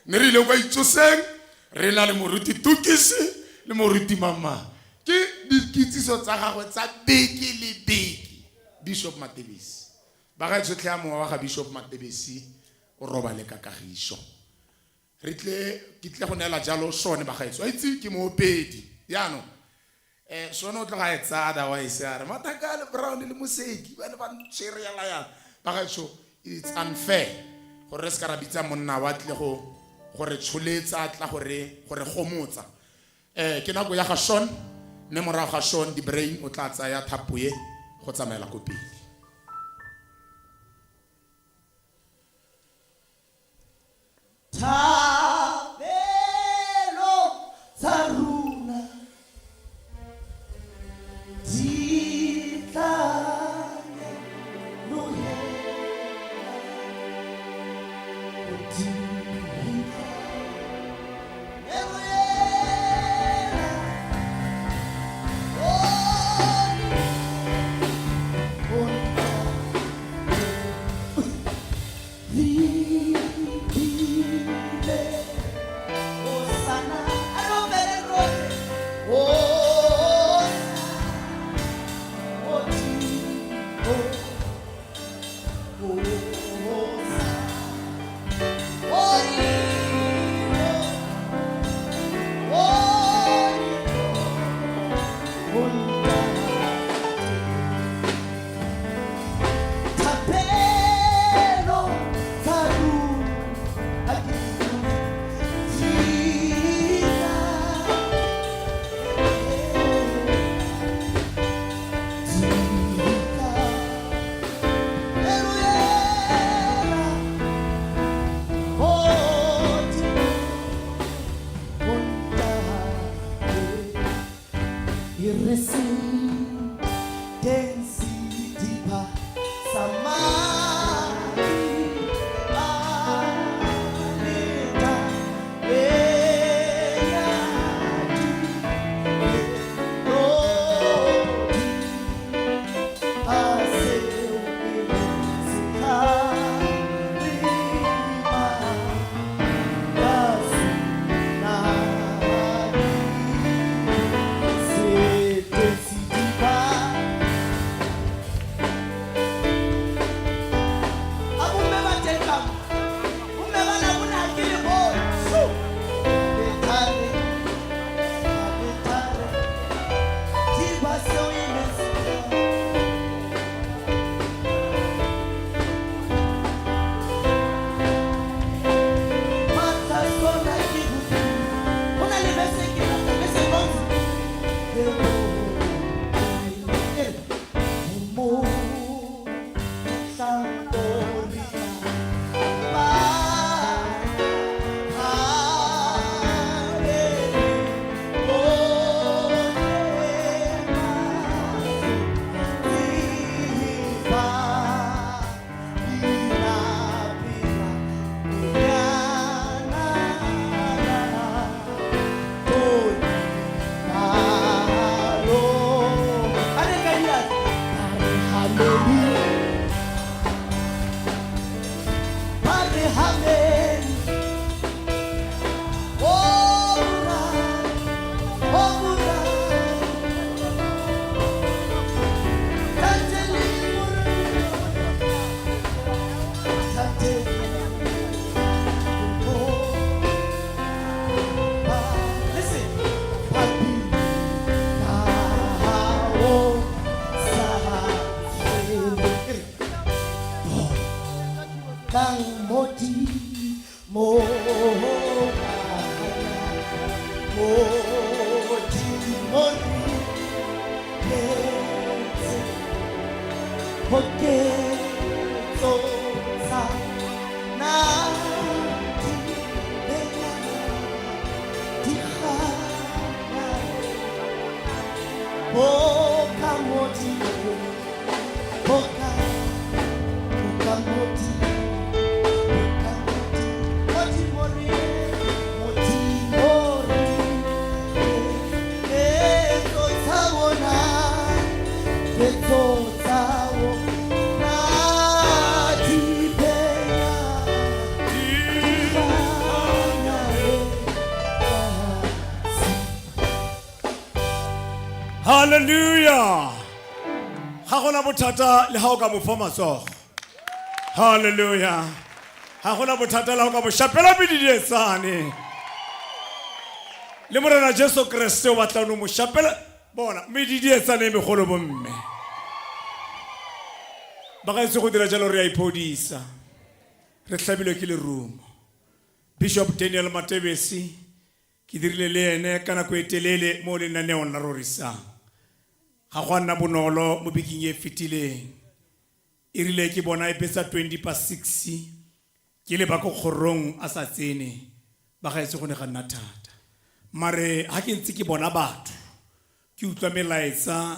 Ne re ile kwa itsoseng re na le moruti Tukisi le moruti mamang. Ke dikitsiso tsa gagwe tsa beke le beke. Bishop Matebesi. Ba gaetsho tlhe a mowa wa ga Bishop Matebesi o robale ka kagiso. Re tle ke tle go neela jalo sone ba gaetsho. A itse ke moopedi. Jaanong sone o tloga e tsaya otherwise a re Mathaka le Brown le Moseki ba ne ba ntshwere yala yana. Ba gaetsho it's unfair gore re se ka ra bitsa monna wa tle go gore tsholetsa tla gore gore gomotsa. Ke nako ya ga Sean mme morago ga Sean di brain o tla tsaya thapo e go tsamaela ko pele. Thapelo tsa rona di tla nyolohela godimo. Ketso tsa na di benya di kganya boka Modimo, boka, boka Modimo, boka Modimo, Modimo re, Modimo re, ketso tsa ona, ketso tsa ona di benya di kganya. Halleluja. Ga gona bothata le ga o ka mo fa matsogo. Halleluja. Ga gona bothata le ga o ka mo shapela medidietsane. Le Morena Jesu Kriste o batla o no mo shapela bona medidietsane e megolo bomme. Bagaetsho go dira jalo re a iphodisa. Re hlabilwe ke lerumo. Bishop Daniel Matebesi ke dirile le ene ka nako e telele mo lenaneong la Rorisang. Ga go a nna bonolo mo bekeng e fetileng. E rile ke bona e betsa 6:20 ke le ba ko kgorong a sa tsene bagaetsho go ne ga nna thata. Mare ha ke ntse ke bona batho ke utlwa melaetsa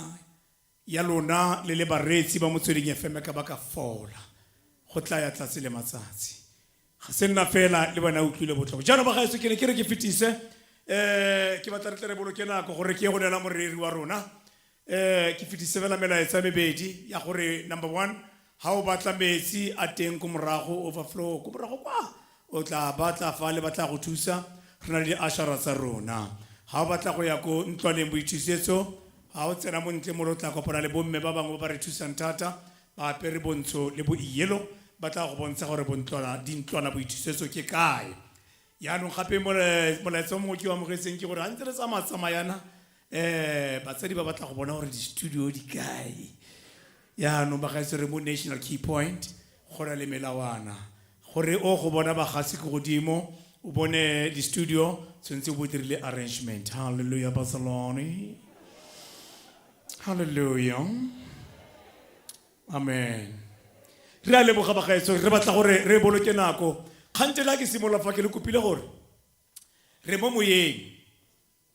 ya lona le le bareetsi ba Motsweding FM ka ba ka fola go tla ya tlatse le matsatsi. Ga se nna fela le bona utlwile botlhoko. Jaanong bagaetsho ke ne ke re ke fetise ke batla re tle re boloke nako gore ke ye go neela moreri wa rona. Ke fetise fela melaetsa e mebedi ya gore number one, ha o batla metsi a teng ko morago overflow ko morago kwa o tla batla fa le batla go thusa re na le diashara tsa rona. Ha o batla go ya ko ntlwaneng boithusetso ha o tsena mo ntle mo o tla kopana le bomme ba bangwe ba ba re thusang thata ba apere bontsho le bo yellow ba tla go bontsha gore bontlwana dintlwana boithusetso ke kae. Yaanong gape molaetsa o mongwe ke o amogetseng ke gore ha ntse re tsamaya-tsamayana batsadi ba batla go bona gore di-studio di kae. Yaanong bagaetsho re mo National Key Point go na le melawana gore o go bona bagasi ko godimo o bone di-studio tshwanetse o bo dirile arrangement. Hallelujah Barcelona. Hallelujah. Amen. Re a leboga bagaetsho re batla gore re boloke nako. Kgantele ha ke simolola fa ke le kopile gore re mo moyeng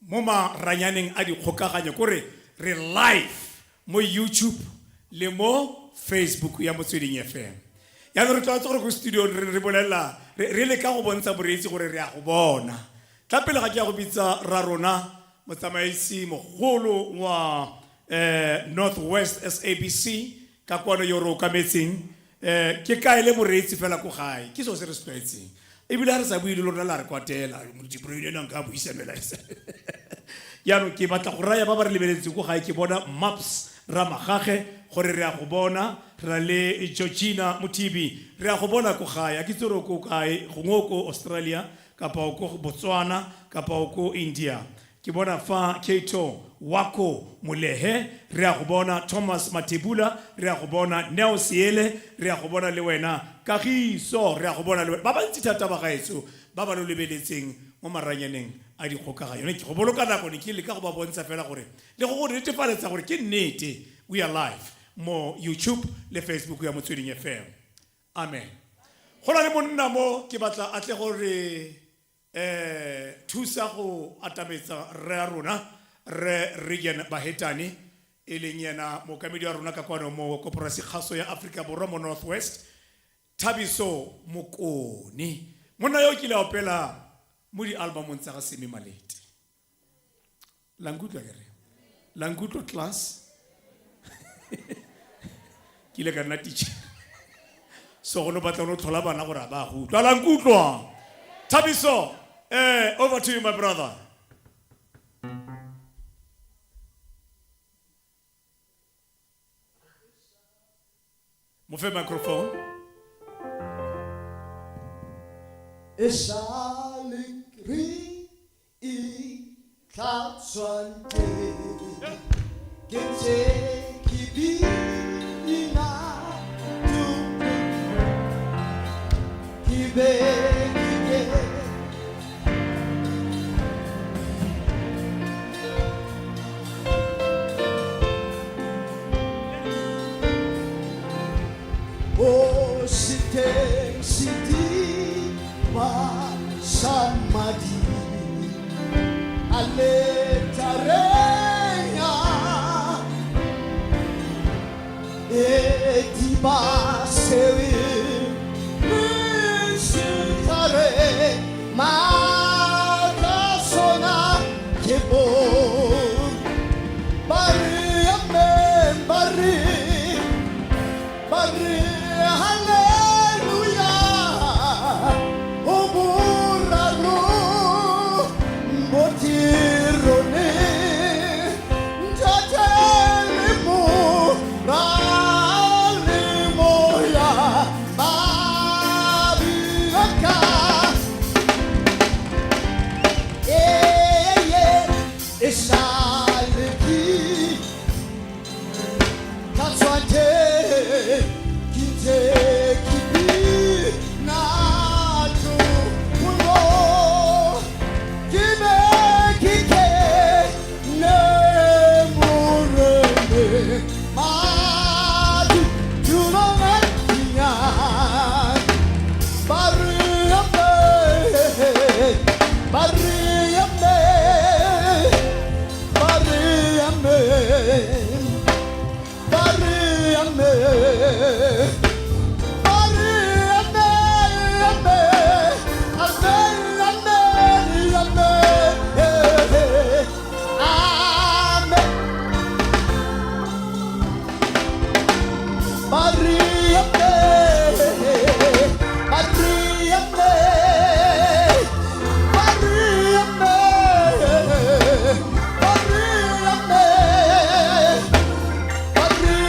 mo maranyaneng a dikgokaganyo kore re live mo YouTube le mo Facebook ya Motsweding FM. Yaanong re tlwaetse gore ko studio re re bolelela re leka go bontsha moreetsi gore re a go bona. Tla pele ga ke ya go bitsa ra rona motsamaisi mogolo wa North West SABC ka kwano yo re okametseng ke kae le moreetsi fela ko gae ke seo se re se tlwaetseng. Ebile ha re sa bue le lona la re kwatela moruti Brain ena nka buisa melaetsa. Jaanong ke batla go raya ba ba re lebeletseng ko gae ke bona Maps Ramagage gore re a go bona, re na le Georgina Mothibi re a go bona ko gae a ke itse gore o ko kae gongwe o ko Australia kapa o ko Botswana kapa o ko India. Ke bona fa Cato Wako Molehe re a go bona, Thomas Mathebula re a go bona, Neo Seele re a go bona le wena Kagiso re a go bona le wena. Ba bantsi thata ba gaetsho ba ba lo lebeletseng mo maranyaneng a dikgokaganyo. Ke go boloka nako ne ke leka go ba bontsha fela gore le go go netefaletsa gore ke nnete we are live mo YouTube le Facebook ya Motsweding FM. Amen. Go na le monna mo ke batla a tle gore thusa go atametsa rre ya rona rre Regan Bahetane e leng yena mookamedi wa rona ka kwano mo koporasi kgaso ya Afrika Borwa mo North West Thabiso Mokone. Monna yo kile a opela mo di-albumong tsa ga Semi Malete. La nkutlwa ke re? La nkutlwa class? Ke ile ka nna teacher. So go no batla no tlhola bana gore a ba go utlwa. La nkutlwa? Thabiso, over to you my brother. Mo fe microphone. E sale re itlhatswang ke ntse ke bina tuku ke be ke ke. E di ba sewe Sitare ma sona che bo Bari amen bari bari hallelujah O buraro motirone Ntate mo ra le moya ba baka e sale ki ka tswate ki te ki bi na tu mo ki me ki ke ne mo re me ma tu tu no me ya Barriame, barriame, barriame, barriame, barriame, amen, amen, amen, amen. Barriame, barriame, barriame, barriame, barriame.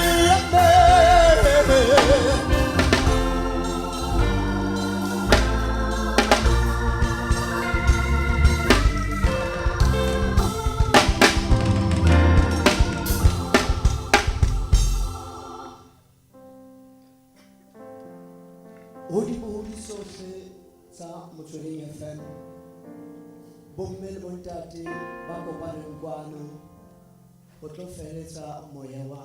Ho dibohodi tsohle tsa Motsweding FM, bomme le bontate ba kopaneng kwano ho tlo feletsa moya wa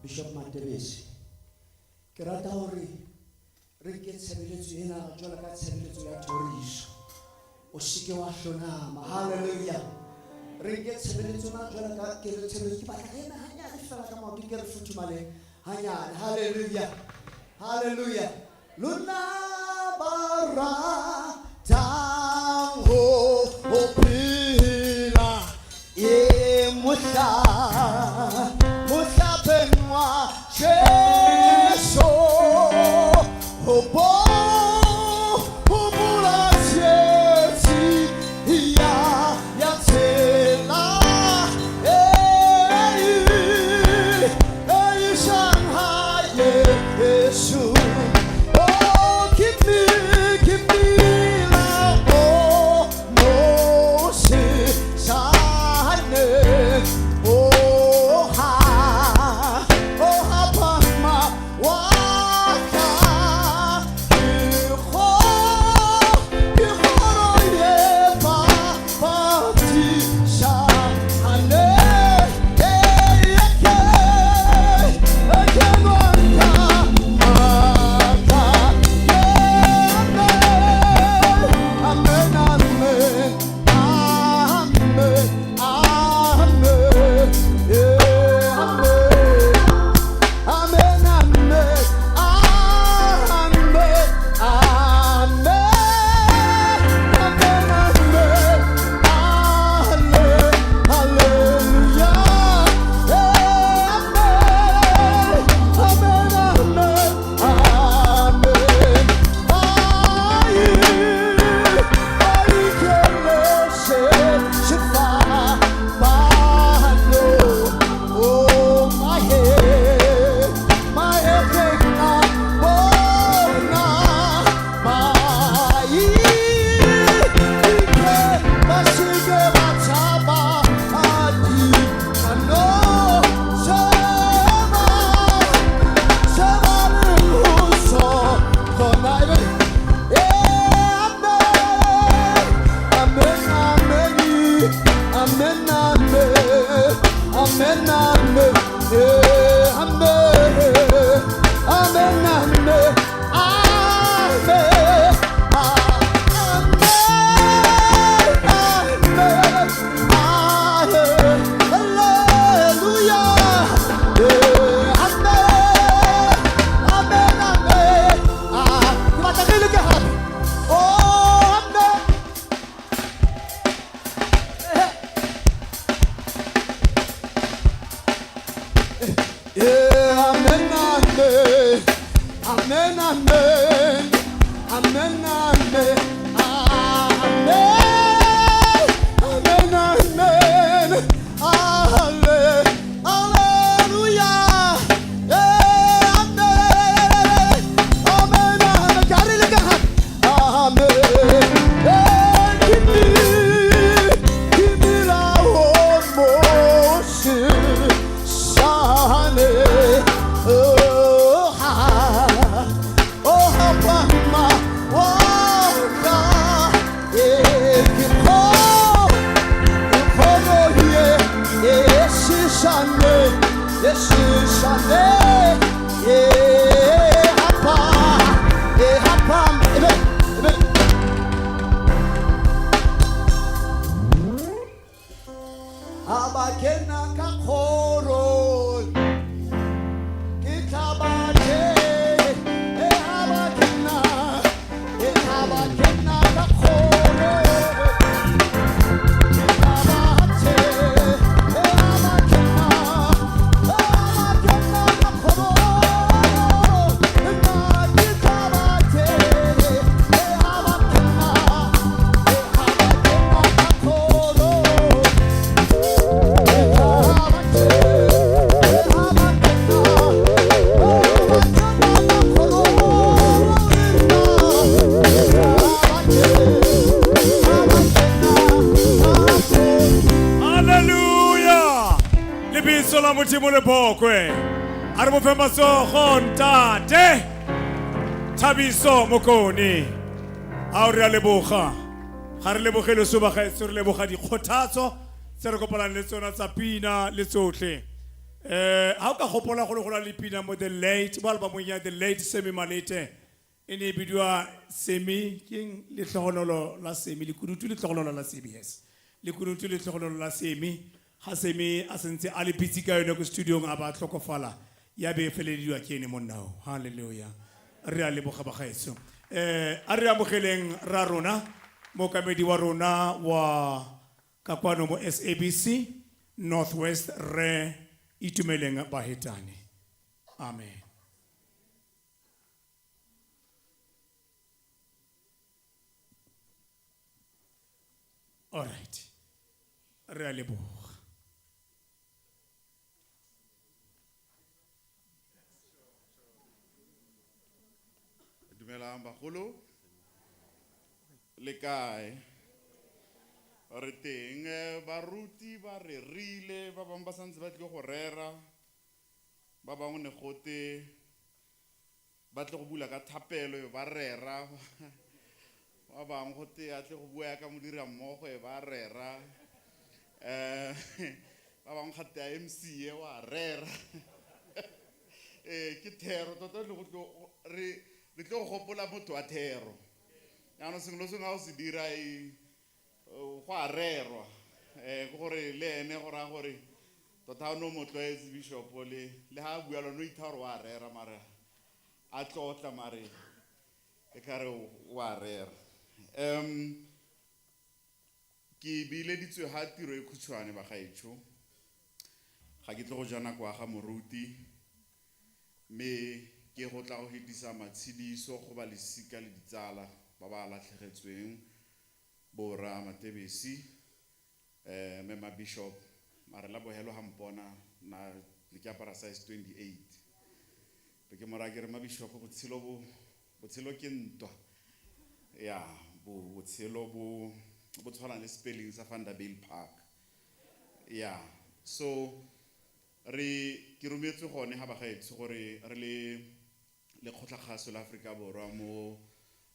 Bishop Matebesi. Ke rata hore re nke tshebeletso ena jwalo ka tshebeletso ya thoriso. O seke wa hlonama. Hallelujah. Re nke tshebeletso ena jwalo ka ke re tshebeletso ke batla re eme hanyane fela ka maoto ke re futhumale hanyane. Hallelujah. Hallelujah. Lona ba ratang ho ho phela e mohla mohlapeng wa Jesu ho bo ho bula tsietsi ya ya tsela e Shanghai Yesu. Oh, keep me, keep me la oh no se sane oh ha oh ha pa ma wa ka Yeah, amen, amen. Amen, amen. Amen, amen. Amen. Amen, amen. Hallelujah. Yeah, amen. Amen, amen. Amen. Yeah, give me, give me la motion. Shane. Oh, ha. Oh, ma, oh, ka, eh, ki, oh, oh, yeah, eh, si, shane, eh, si, shane, eh, hapa, eh, hapa, ebe, ebe. Abakena ka kgoro, ke tla bathe, e abakena, e abakena ka kgoro, ke tla bathe, e abakena, e abakena ka kgoro, nna ke tla bathe, e abakena, e abakena ka kgoro. Hallelujah! Lebitso la Modimo le bokwe. A re mo fe matsogo ntate. Thabiso Mokone. A o re a leboga. Ga re leboge leso bagaetsho, re leboga dikgothatso tse re kopanang le tsona tsa pina le tsotlhe. Ha o ka gopola go le go na le pina mo the late, mo album-ong ya the late Semi Malete. E ne e bidiwa Semi, ke eng? Letlhogonolo la Semi, lekunutu letlhogonolo la Semi, yes. Lekunutu letlhogonolo la Semi. Ga Semi a sentse a le busy ka yone ko studio-ong a ba tlhokofala, ya be e felelediwa ke ene monna o. Hallelujah. Re a leboga bagaetsho. A re amogeleng ra rona, mookamedi wa rona wa ka kwano mo SABC Northwest, re Itumeleng Bahetane. Amen. All right. Re a leboga. Dumelang bagolo. Le kae? Re teng, baruti ba rerile, ba bangwe ba santse ba tlile go rera, ba bangwe ne gote ba tle go bula ka thapelo e ba rera, ba bangwe gote a tle go bua ka modira mmogo e ba rera, ba bangwe gate a MC e wa rera. Ke thero tota le go tlo re re tlo go gopola motho wa thero. Jaanong sengwe le sengwe ga o se dira e, go a rerwa. Ke gore le ene go raya gore tota o ne o mo tlwaetse bishop le ha a bua lone o itha gore wa rera mare a tlotla mare e kare wa rera. Ke bileditswe ha tiro e khutshwane bagaetsho. Ga ke tle go ja nako ya ga moruti, mme ke go tla go hetisa matshediso go ba lesika le ditsala ba ba latlhegetsweng borra Matebesi, mme ma bishop mare la bohelo ha mpona na ne ke apara size 28. Be ke mo raya ke re ma bishop botshelo bo, botshelo ke ntwa. Ya, botshelo bo, bo tshwana le spelling sa Vanderbijlpark. Ya, so re ke rometswe gone ha bagaetsho gore re le lekgotlakgaso la Afrika Borwa mo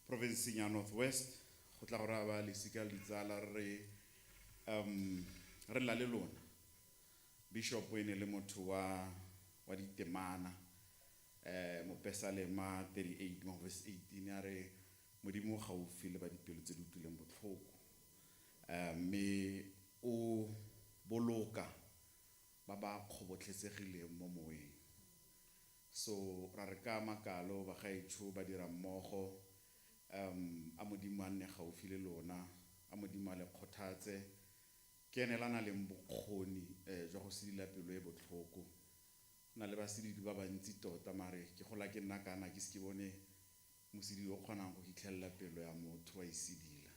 provinceng ya North West go tla go raya ba lesika le ditsala re re lla le lona. Bishop e ne le motho wa ditemana, mopesalema 38 mo verse 18 a re Modimo o gaufi le ba dipelo tse di utlwileng botlhoko, mme o boloka ba ba kgobotletsegileng mo moeng. So ra re ka makalo bagaetsho ba dira mmogo, a Modimo a nne gaufi le lona, a Modimo a le kgothatse. Ke ene la na leng bokgoni, jwa go sedila pelo e botlhoko. Na le basididi ba bantsi tota mare ke gola ke nna kana ke se ke bone mosididi o kgonang go fitlhelela pelo ya motho wa e sidila.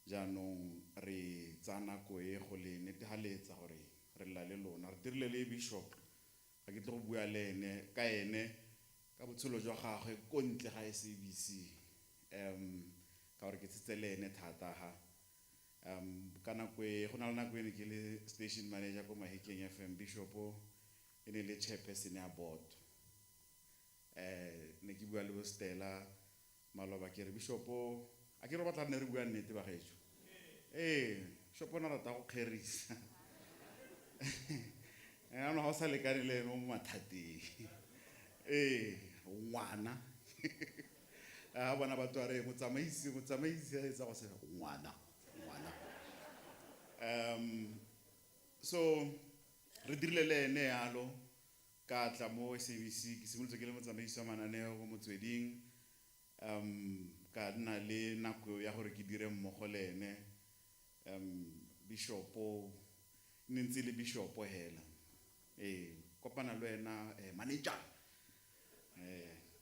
Jaanong re tsaya nako e go le netefaletsa gore re lla le lona. Re dirile le bishop, ga ke tle go bua le ene ka ene ka botshelo jwa gagwe ko ntle ga SABC ka gore ke tshetse le ene thata ha. Ka nako e go na le nako e ne ke le station manager ko Mahikeng FM, Bishop e ne le chairperson ya board. Ne ke bua le bo Stella maloba ke re Bishop, a ke re batla re ne re bua nnete bagaetsho. Ee, Bishop o ne a rata go kgerisa. Jaanong ga o sa lekane le ene o mo mathateng. Ee, ngwana. A bona batho ba re motsamaisi, motsamaisi a etsa go se ngwana, ngwana. So re dirile le ene yalo ka tla mo SABC, ke simolotse ke le motsamaisi wa mananeo ko Motsweding. Ka nna le nako ya gore ke dire mmogo le ene. Bishopo ne ntse le bishopo hela. Ee, kopana le wena manager.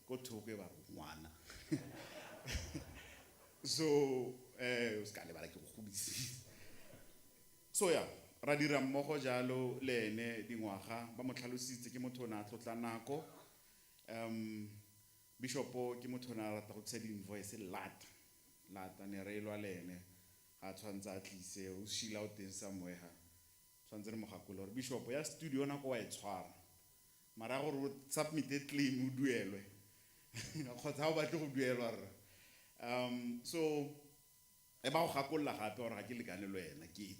Ko thoko e ba re ngwana. So o se ka lebala ke go godisitse. So ya, ra dira mmogo jalo le ene dingwaga, ba mo tlhalositse ke motho o ne a tlotla nako. Bishopo ke motho o ne a rata go tlisa di-invoice lata. Lata ne re elwa le ene, ga tshwantse a tlise, o Sheila o teng somewhere ha. Tshwantse re mo gakole gore Bishop ya studio nako wa e tshwara. Mara gore o submit claim o duelwe. Kgotsa ha o batle go duelwa rra. So e ba go gakolola gape gore ga ke lekane le wena ke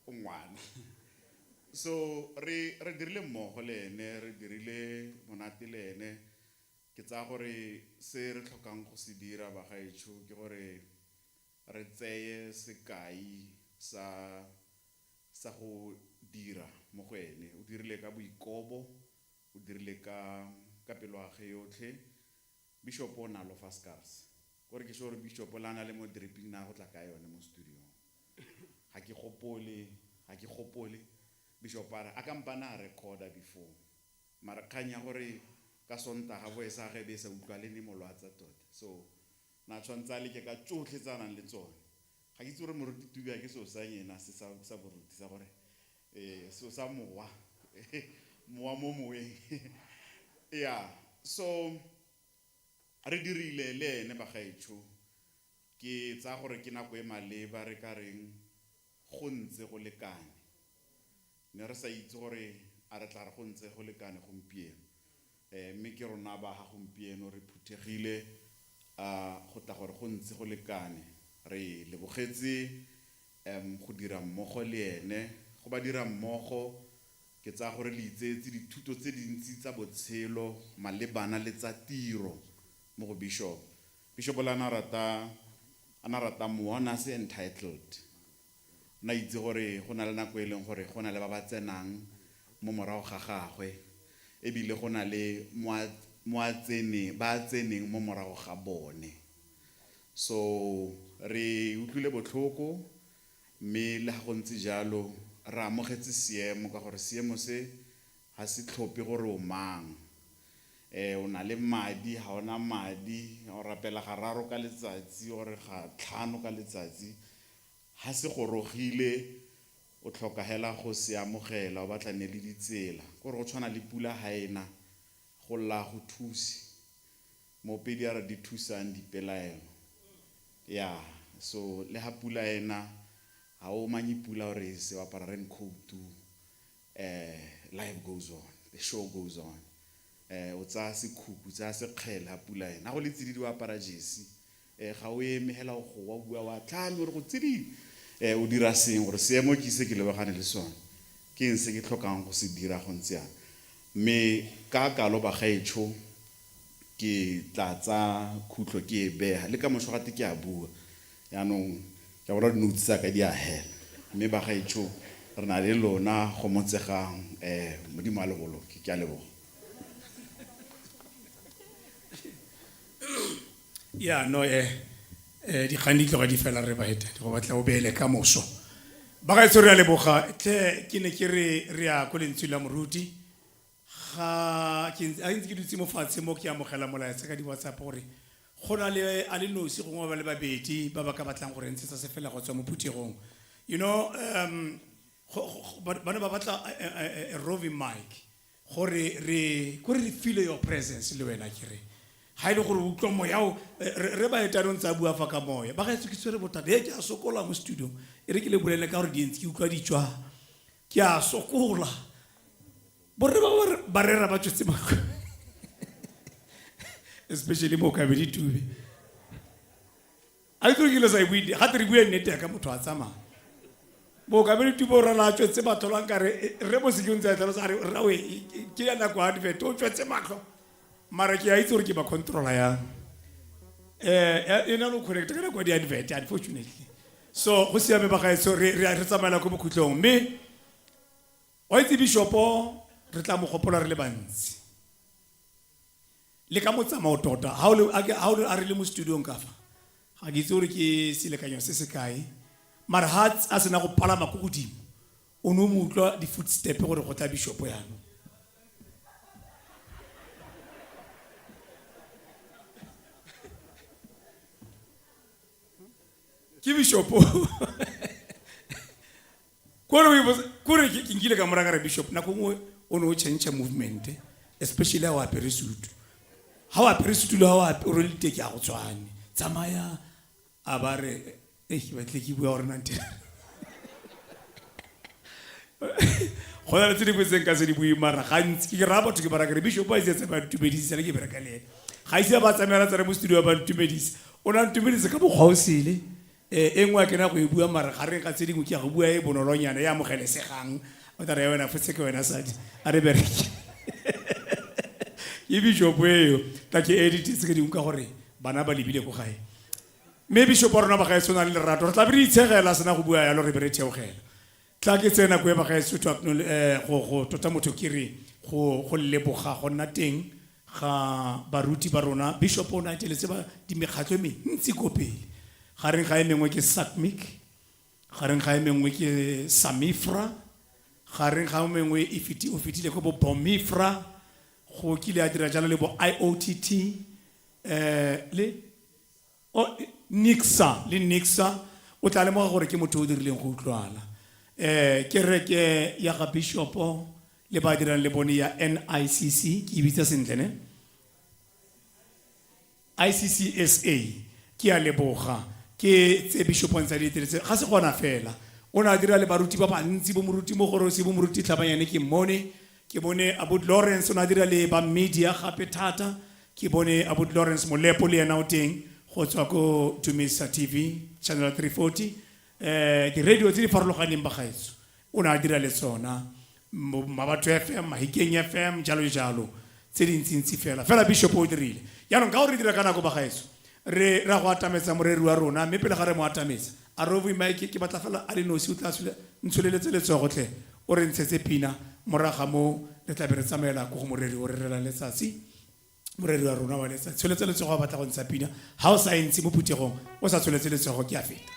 o ngwana. So re dirile mmogo le ene, re dirile monate le ene. Ke tsaya gore se re tlhokang go se dira bagaetsho ke gore re tseye sekai sa go dira mo go ene. O dirile ka boikobo, o dirile ka pelo ya gagwe yotlhe. Bishop o na lofa scars. Kore ke sure Bishop o la na le mo dripping na go tla ka yone mo studio. Ga ke gopole Bishop a re a kampana a recorder before. Mara kgang ya gore ka Sontaga voice ya gagwe be e sa utlwale ne molwatsa tota. So na tshwantse a leke ka tsotlhe tse a nang le tsone. Ga ke itse gore moruti Tubi a ke seo sa ena se sa boruti sa gore seo sa mowa. Mowa mo moweng. Yeah, so re dirile le ene bagaetsho. Ke tsaya gore ke nako e maleba re ka reng go ntse go lekane. Ne re sa itse gore a re tla re go ntse go lekane gompieno. Mme ke rona ba ga gompieno re phuthegile go tla gore go ntse go lekane. Re lebogetse go dira mmogo le ene, go ba dira mmogo ke tsaya gore le itseetse dithuto tse dintsi tsa botshelo malebana le tsa tiro mo go Bishop. Bishop le a na rata mowa, o ne a se entitled. Na itse gore go na le nako e leng gore go na le ba ba tsenang mo morago ga gagwe, ebile go na le mo a tseneng, ba tseneng mo morago ga bone. So re utlwile botlhoko, mme le ga go ntse jalo re amogetse seemo ka gore seemo se ga se tlhophe gore o mang. O na le madi, ga ona madi, o rapela gararo ka letsatsi or ga tlhano ka letsatsi, ga se gorogile o tlhoka hela go se amogela, o batla ne le ditsela. Kore go tshwana le pula ha ena, go lla go thuse. Mopedi a re di thusang dipelaelo. Yeah, so le ha pula ena, ha o manye pula gore se apara raincoat, life goes on, the show goes on. O tsaya sekhukhu, tsaya sekgele ha pula ena. Ha go le tsididi o apara jersey, ga o eme hela o goa, o bua wa tlhame gore go tsididi. O dira seng gore seemo ke se ke lebagane le sone. Ke eng se ke tlhokang go se dira go ntse yana. Mme ka kalo bagaetsho ke tla tsa khutlo ke e beha le ka moso gate ke a bua. Jaanong ke a bona di-notes tsa ka di a hela. Mme bagaetsho re na le lona go motsegang, Modimo a le boloke. Ke a leboga. Ya no dikgang di tloga di fela re ba heta go batla o beele ka moso. Bagaetsho re a leboga tlhe, ke ne ke re re ya ko lentswe la moruti. Ga ke ntse a ntse ke dutse mo fatshe mo ke amogela molaetsa ka di-WhatsApp gore go na le a le nosi gongwe ba le babedi ba ba ka batlang go re ntshetsa sefela go tswa mo phuthegong. You know, ba ne ba batla a roving mic gore re kore re feel your presence le wena ke re. Ga e le gore o utlwa moya o re ba etane o ntse a bua fa ka moya. Ba gaetsho ke tshwere bothata, e ke a sokola mo studio. E re ke le bolele ka gore di ntse ke utlwa di tswa. Ke a sokola. Borre ba ba rera ba tswetse matlho. Especially mo Kabedi Tube. A itse ke le sa e bue, ga te re bue nnete ya ka motho a tsamaya. Mo Kabedi Tube o rala a tswetse matlho la nkare re mo seke o ntse a tlhalosa a re rra we ke ya nako advert o tswetse matlho. Mara ke a itse gore ke ba controller yang. E na le connect ka nako ya di-advert unfortunately. So go siame ba gaetsho re re tsamaela ko bokhutlong mme wa itse bishopo re tla mo gopola re le bantsi. Le ka motsamao tota ha o le ha o a re le mo studiong ka fa. Ga ke itse gore ke selekanyo se se kae. Mara ha a sena go palama ko godimo o ne o mo utlwa di-footstep gore go tla bishopo yaanong. Ke bishopo. Kore ke nkile ka mora ka re bishop nako nngwe o ne o change movement especially ha o apere sutu. Ha o apere sutu le ha o rwele teki ha go tshwane. Tsamaya a ba re ke batle ke bua gore nante. Go na le tse dingwe tse nka se di bue mara gantsi ke raya batho ke ba raya ke re bishop a ise ba ntumedise le ke bereka le ene. Ga ise ba tsamaela tsena mo studio ba ntumedise. O ne a ntumedise ka mokgwa o sele. E nngwe a kena go e bua mara ga re ga tse dingwe ke ya go bua e bonolonyana e amogelesegang. O tla re wena fotse ke wena sadi a re bereke. Ke bishop eo tla ke edit tse dingwe ka gore bana ba lebile ko gae. Mme bishop wa rona ba gaetsho o na le lerato re tla be re itshegela sena go bua yalo re be re theogela. Tla ke tsena ko e ba gaetsho to go tota motho ke re go leboga go nna teng ga baruti ba rona. Bishop o ne a eteletse ba di mekgatlho e mentsi ko pele. Gareng ga e mengwe ke SACMIC, gareng ga e mengwe ke SAMIFRA, gareng ga e mengwe e o fetile ko bo BOMIFRA, go kile a dira jalo le bo IOTT, le NICSA, le NICSA, o tla lemoga gore ke motho o dirileng go utlwala. Kereke ya ga bishopo le ba dirang le bone ya NICC, ke e bitsa sentle ne? ICCSA, ke a leboga ke tse bishopong tsa dieteletse ga se gona fela. O ne a dira le baruti ba bantsi, bo moruti Mogorosi, bo moruti Tlhabanyane ke mmone. Ke bone Abuti Lawrence o ne a dira le ba media gape thata. Ke bone Abuti Lawrence Molepo le ena o teng go tswa ko Dumisa TV channel 340. Di-radio tse di farologaneng ba gaetsho o ne a dira le tsona, Mabatho FM, Mahikeng FM, jalo le jalo tse dintsintsi fela. Fela bishop o dirile. Jaanong ka gore re dira ka nako ba gaetsho re ra go atametsa moreri wa rona, mme pele ga re mo atametsa a re o mike ke batla fela a le nosi o tla ntsholeletse letsogo tlhe o re ntshetse pina, morago ga moo re tla be re tsamaela ko go moreri o re relang letsatsi, moreri wa rona wa letsatsi. Tsholetse letsogo a batla go ntsha pina, ha o sa e ntshe mo phuthegong o sa tsholetse letsogo ke a feta.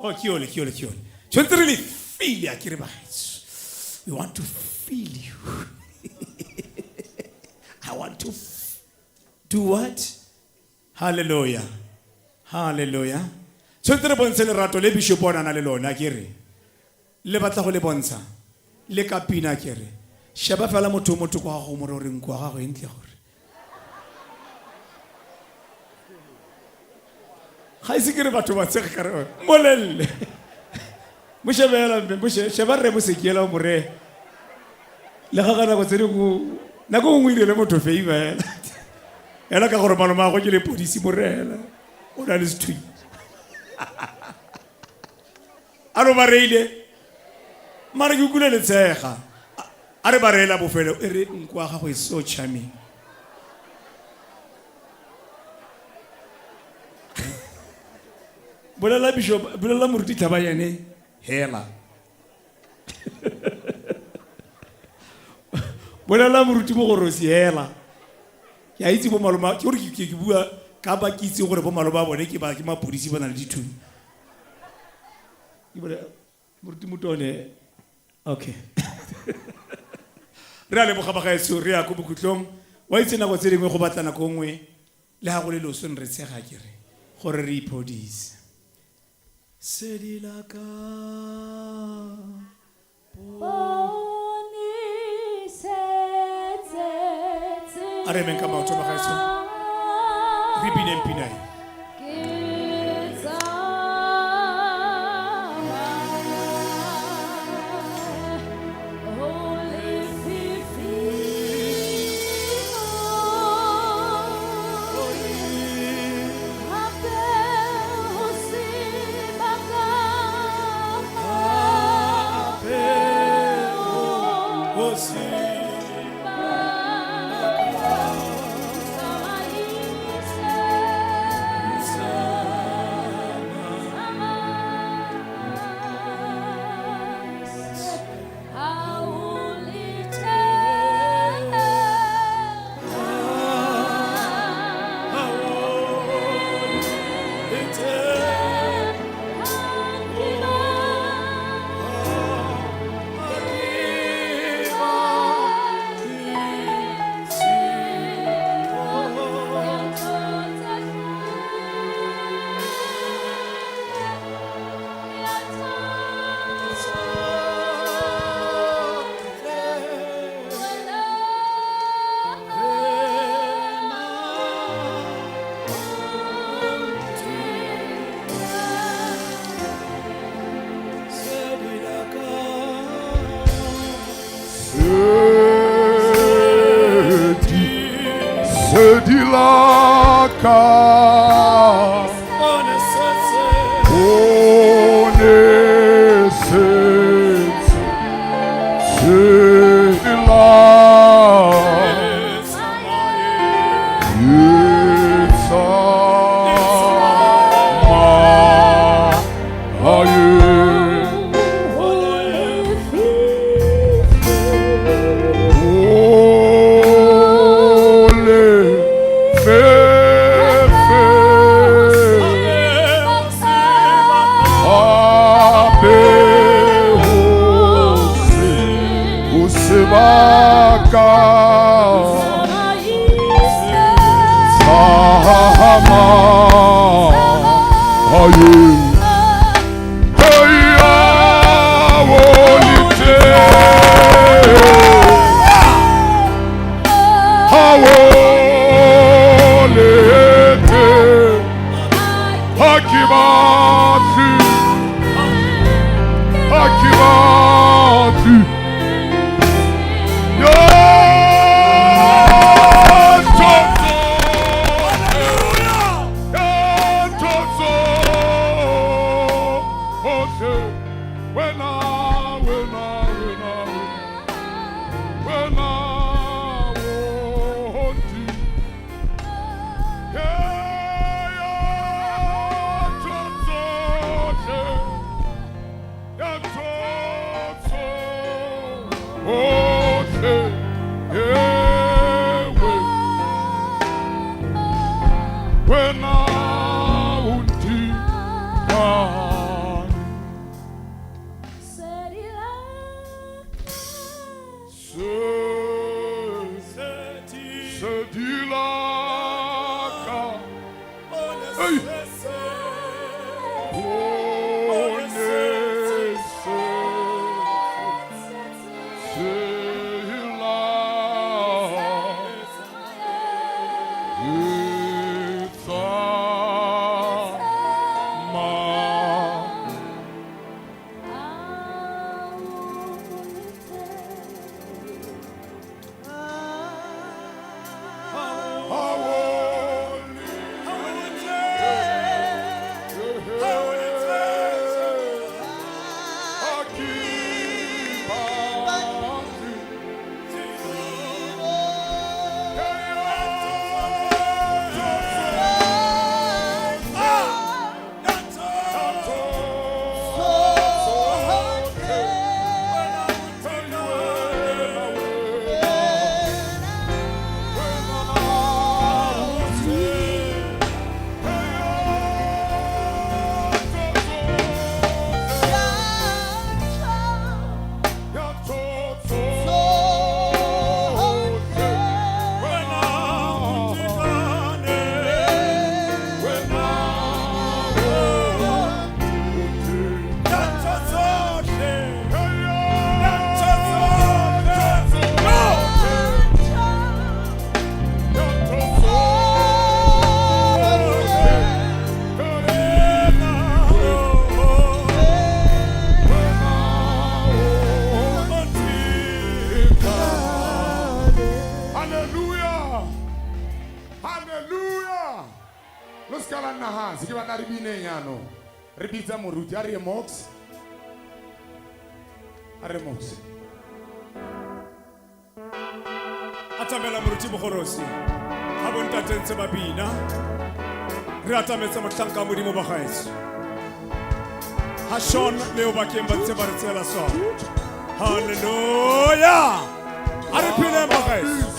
Oh, ke yole, ke yole, ke yole. Tshwanetse re le feel a ke re bagaetsho. We want to feel you. I want to do what? Hallelujah. Hallelujah. Tshwanetse re bontshe lerato le bishop o nang le lona ke re. Le batla go le bontsha. Le ka pina ke re. Sheba fela motho motho kwa go mo re nko ga go entle gore. Ga ise ke re batho ba tshege ka re molelle. Mo shebela mme mo sheba re mo sekiela mo re. Le ga ga nako tse dingwe nako nngwe irele motho favor hela. Hela ka gore malome a go ke le polisi mo reela. O na le sethunya. A lo ba reile. Mara ke utlwile letshega. A re ba reela bofelo e re nko ya gago e so charming. Bolela bishop, bolela moruti Tlhabanyane hela. Bolela moruti Mogorosi hela. Ke a itse bo maloma, ke gore ke bua ka ba ke itse gore bo maloma bone ke ba ke mapodisi ba na le dithunya. Ke bole moruti Motone. Okay. Re a leboga bagaetsho, re ya ko bokhutlong. Wa itse nako tse dingwe go batla nako nngwe le ga go le loso re tshega kere gore re iphodise. Sedi la ka A re emeng ka maoto bagaetsho. Re bineng pina e. Sedi la ka One setse tsela Halleluja! Halleluja! Lo se ka la nna hansi, ke batla re bineng jaanong. Re bitsa moruti, a re ye mox. A re mox. Atamela moruti Mogorosi. Ga bontate ntse ba bina. Re atametse mohlanka wa Modimo ba gaetsho. Ha Sean le Obakeng ba ntse ba re tseela sona. Halleluja! A re pheleng ba gaetsho.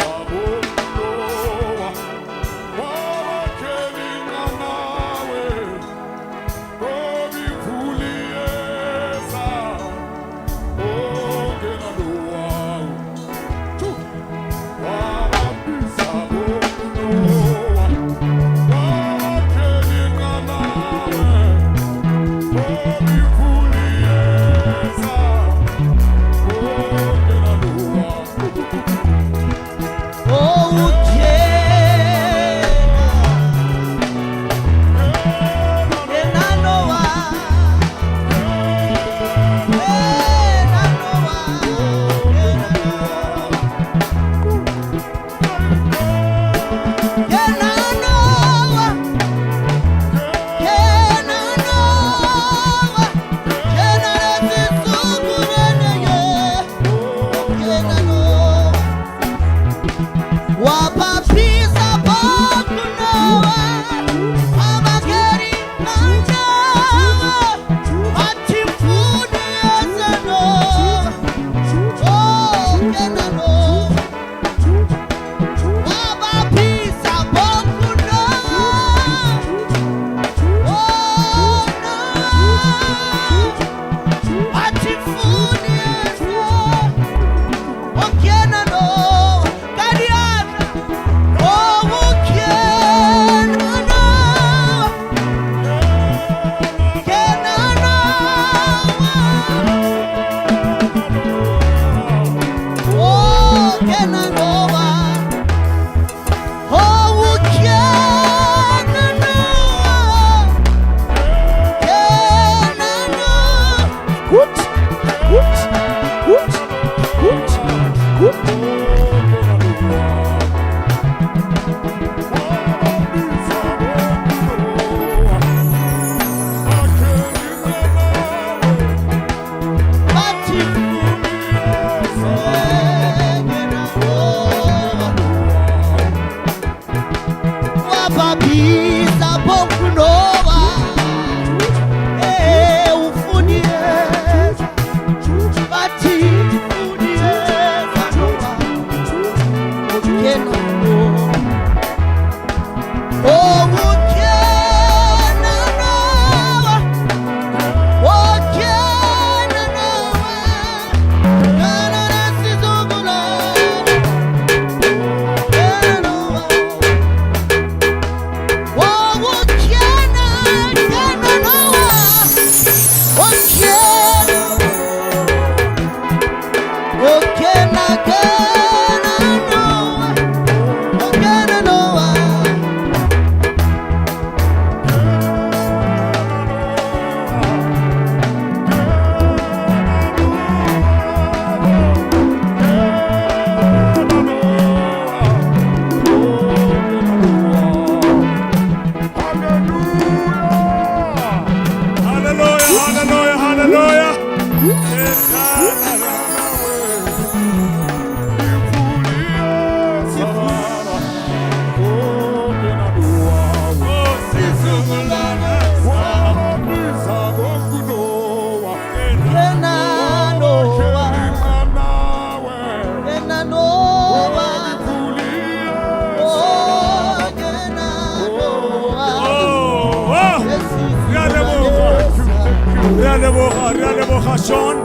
Re a leboga, re a leboga Sean,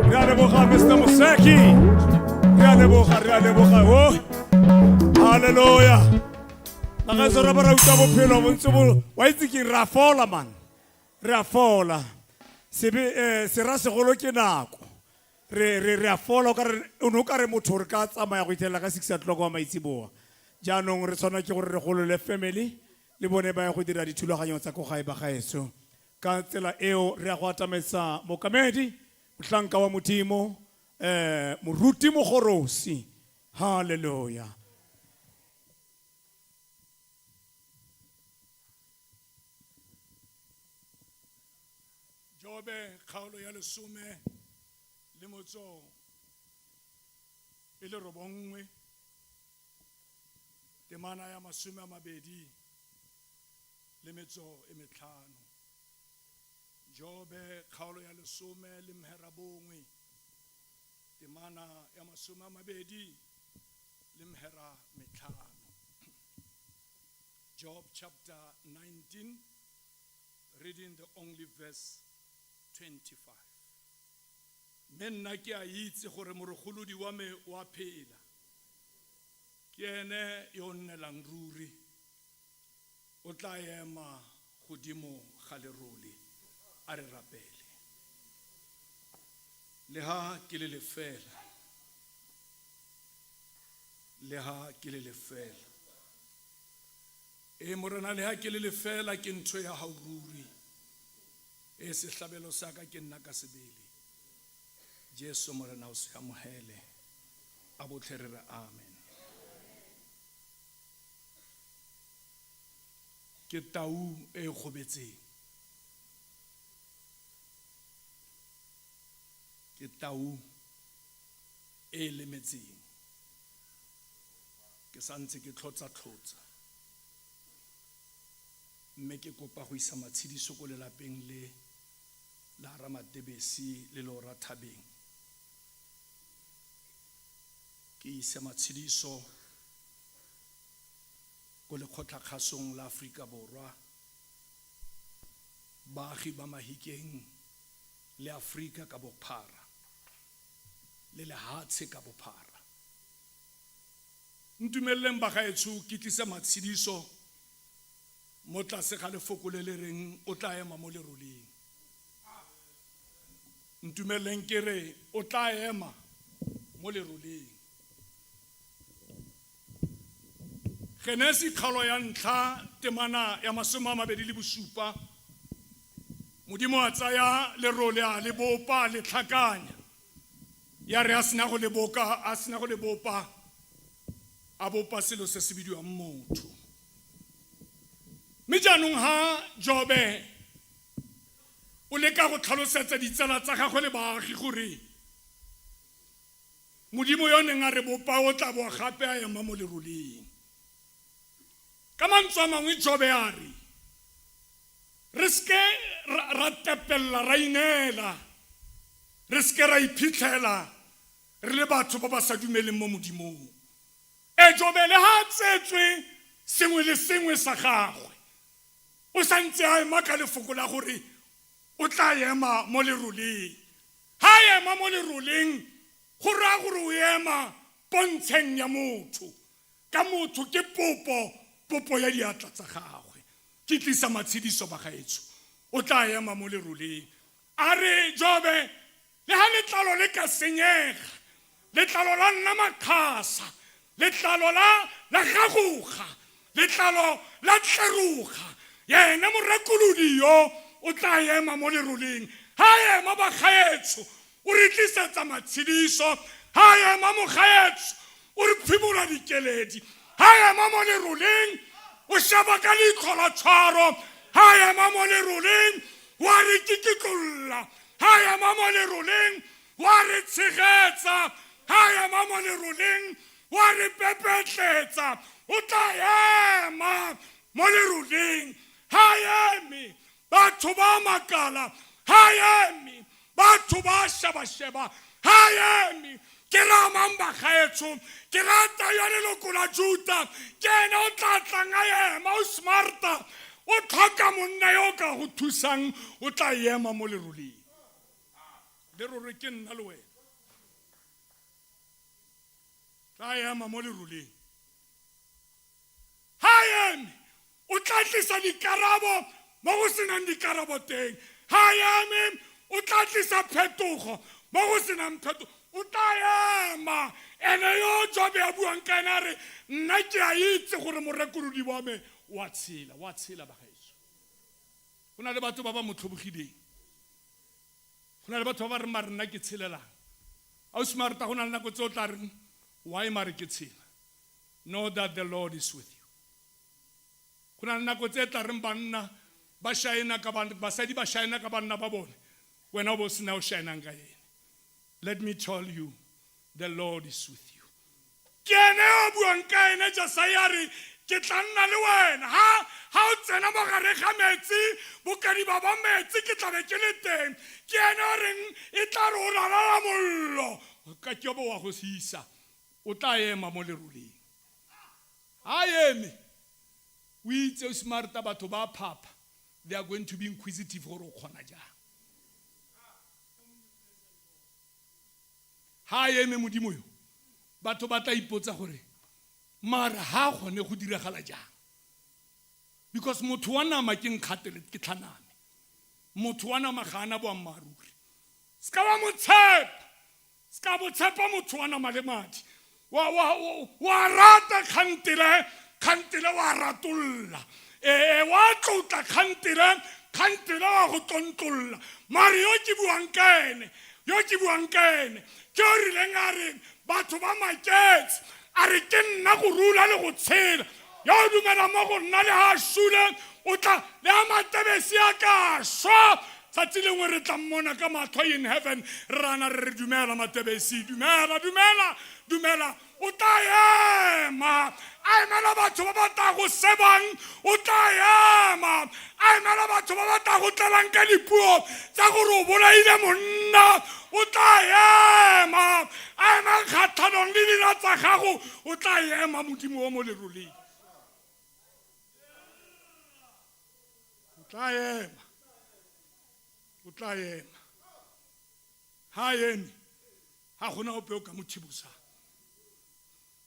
re a leboga Mr. Moseki, re a leboga, re a leboga. Oh, hallelujah. Bagaetsho re ba ra utlwa bophelo bo ntse bo wa itse ke re a fola man, re a fola. Sebe sera segolo ke nako. Re re re a fola o ka re o ne o ka re motho re ka tsamaya go ithelela ka 6 o'clock wa maitseboa. Jaanong re tshwana ke gore re golole family le bone ba ya go dira dithulaganyo tsa ko gae ba gaetsho. Ka tsela eo re ya go atametsa mokamedi, mohlanka wa Modimo, moruti Mogorosi. Hallelujah. Jobe kgaolo ya lesome le motso e le robonngwe temana ya masome a mabedi le metso e metlhano. Jobe kgaolo ya lesome le mherabongwe temana ya masome a mabedi le mhera metlhano. Job chapter 19, reading the only verse 25. Mme nna ke a itse gore moregolodi wa me o a phela. Ke ene yo o nnelang ruri. O tla ema godimo ga lerole. A re rapele. Le ha ke le lefela. Le ha ke le lefela. E morena le ha ke le lefela ke ntho ya hao ruri. E sehlabelo sa ka ke nna ka sebele. Jesu morena o se amohele. A botlhe re re amen. Ke tau e e gobetseng. Ke tau e e lemetseng. Ke santse ke tlhotsa-tlhotsa. Mme ke kopa go isa matshediso ko lelapeng le la Ramatebesi le Lora Thabeng. Ke ise matshediso ko lekgotlakgasong la Aforika Borwa, baagi ba Mahikeng le Aforika ka bophara le lehatshe ka bophara. Ntumeleleng bagaetsho ke tlise matshediso mo tlase ga lefoko le le reng o tla ema mo leroleng. Ntumeleleng ke re o tla ema mo leroleng. Genesi kgaolo ya ntlha temana ya masome a mabedi le bosupa Modimo a tsaya lerole a le bopa a le tlhakanya ya re a sena go le boka a sena go le bopa a bopa selo se se bidiwang motho. Mme jaanong ha Jobe o leka go tlhalosetsa ditsala tsa gagwe le baagi gore Modimo yo neng a re bopa o tla boa gape a ema mo leroleng. Ka mantswe a mangwe Jobe a re, re seke ra tepelela ra ineela, re seke ra iphitlhela re le batho ba ba sa dumeleng mo Modimong. E Jobe le ha a tsetswe sengwe le sengwe sa gagwe, o sa ntse a ema ka lefoko la gore o tla ema mo leroleng. Ha a ema mo leroleng go raya gore o ema pontsheng ya motho. Ka motho ke popo, popo ya diatla tsa gagwe. Ke tlisa matshediso bagaetsho. O tla ema mo leroleng. A re, Jobe, le ha letlalo le ka senyega, letlalo la nna makgasa, letlalo la la gagoga, letlalo la tleroga, yena morekolodi yo o tla ema mo leroleng. Ha a ema bagaetsho, o re tlisetsa matshediso. Ha a ema mogaetsho, o re phimola dikeledi. Ha a ema mo leroleng, o sheba ka leitlho la tshwaro. Ha a ema mo leroleng, wa re kikitlolla. Ha a ema mo leroleng, wa re tshegetsa. Ha a ema mo leroleng, wa re pepetletsa. O tla ema mo leroleng. Ha a eme, batho ba makala. Ha a eme, batho ba sheba-sheba. Ha a eme, ke ra mang bagaetsho? Ke rata ya leloko la Juta. Ke ene o tla tlang a ema, o smarta. O tlhoka monna yo o ka go thusang, o tla ema mo leroleng. Lerole ke nna le wena. Tla ema mo leroleng. Ha a eme, o tla tlisa dikarabo mo go senang dikarabo teng. Ha a eme, o tla tlisa phetogo mo go senang phetogo. O tla ema. Ene yo Jobe a buang ka ene a re, nna ke a itse gore morekolodi wa me o a tshela. O a tshela bagaetsho. Go na le batho ba ba mo tlhobogileng. Go na le batho ba ba reng mare nna ke tshelelang. Ausi Martha, go na le nako tse o tla reng, why mare ke tshela? Know that the Lord is with you. Go na le nako tse tla reng banna ba shaena ka basadi ba shaena ka banna ba bone. Wena o bo sena o shinang ka ene. Let me tell you, the Lord is with you. Ke ene yo buang ka ene Jesaya re ke tla nna le wena ha ha o tsena mo gare ga metsi bokadiba ba metsi ke tla be ke le teng ke ene o reng e tla re o ralala mollo ka ke bo wa go sisa o tla ema mo leroleng ha eme o itse o smarta batho ba phapha they are going to be inquisitive gore o kgona jang ha eme modimo yo batho ba tla ipotsa gore mara ha gone go diragala jang because motho wa nama ke nkgatele ke tlhaname motho wa nama ga ana boammaaruri se ka wa mo tshepa se ka bo tshepa motho wa nama le madi wa wa wa rata kgantele kgantele wa ratolla ee wa tlotla kgantele kgantele wa go tlontlolla mare yo ke buang ka ene yo ke buang ka ene ke o rileng a re batho ba maketse a re ke nna go rula le go tshela yo o dumela mo go nna le ga a sule o tla le a matebesi a ka swa tsatsi lengwe re tla mmona ka matlho in heaven re rana re re dumela matebesi dumela dumela dumela o tla ema a emela batho ba ba tla go sebang o tla ema a emela batho ba ba tla go tlelang ka dipuo tsa gore o bolaile monna o tla ema a ema kgatlhanong le dira tsa gago o tla ema modimo wa mo leroleng o tla ema o tla ema ha eme ga gona ope o ka mo thibosang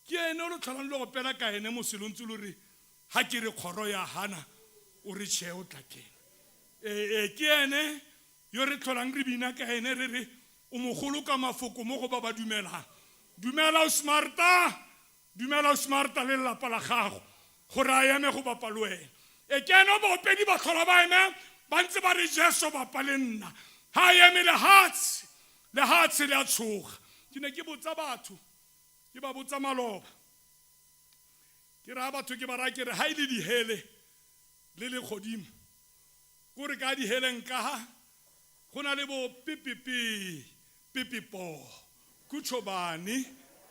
ke ene o lo tlholang le opela ka ene mo selong tse lo re ha ke re kgoro ya hana o re tšhe o tla kena ee ke ene yo re tlholang re bina ka ene re re o mogolo ka mafoko mo go ba ba dumelang dumela o smarta dumela o smarta le lelapa la gago gore a eme go bapa le wena e ke ene baopedi ba tlhola ba eme ba ntse ba re jesu bapa le nna ha a eme lehatshe lehatshe le a tshoga ke ne ke botsa batho ke ba botsa maloba ke raya batho ke ba raya ke re ha e le dihele le legodimo kore ka diheleng ka ha go na le bo pepepe pepepo kutsho bane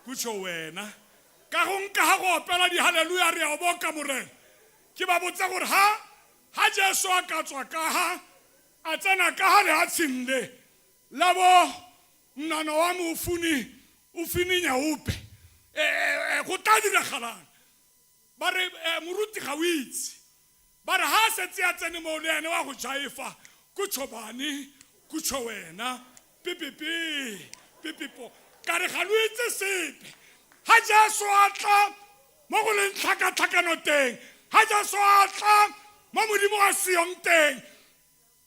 kutsho wena ka go nka ga go opela dihaleluya re a boka morena ke ba botsa gore ha ha jesu a ka tswa ka ha a tsena ka ha lehatsheng le la bo nnana wa me o funi o fininya ope go tla diragalang ba re moruti ga o itse ba re ha a setse a tsene moo le ene wa go jaifa kutsho bane kutsho wena pepepe pepepo ka re ga lo itse sepe ha jesu a tla mo go leng tlhakatlhakano teng ha jesu a tla mo modimo a seyong teng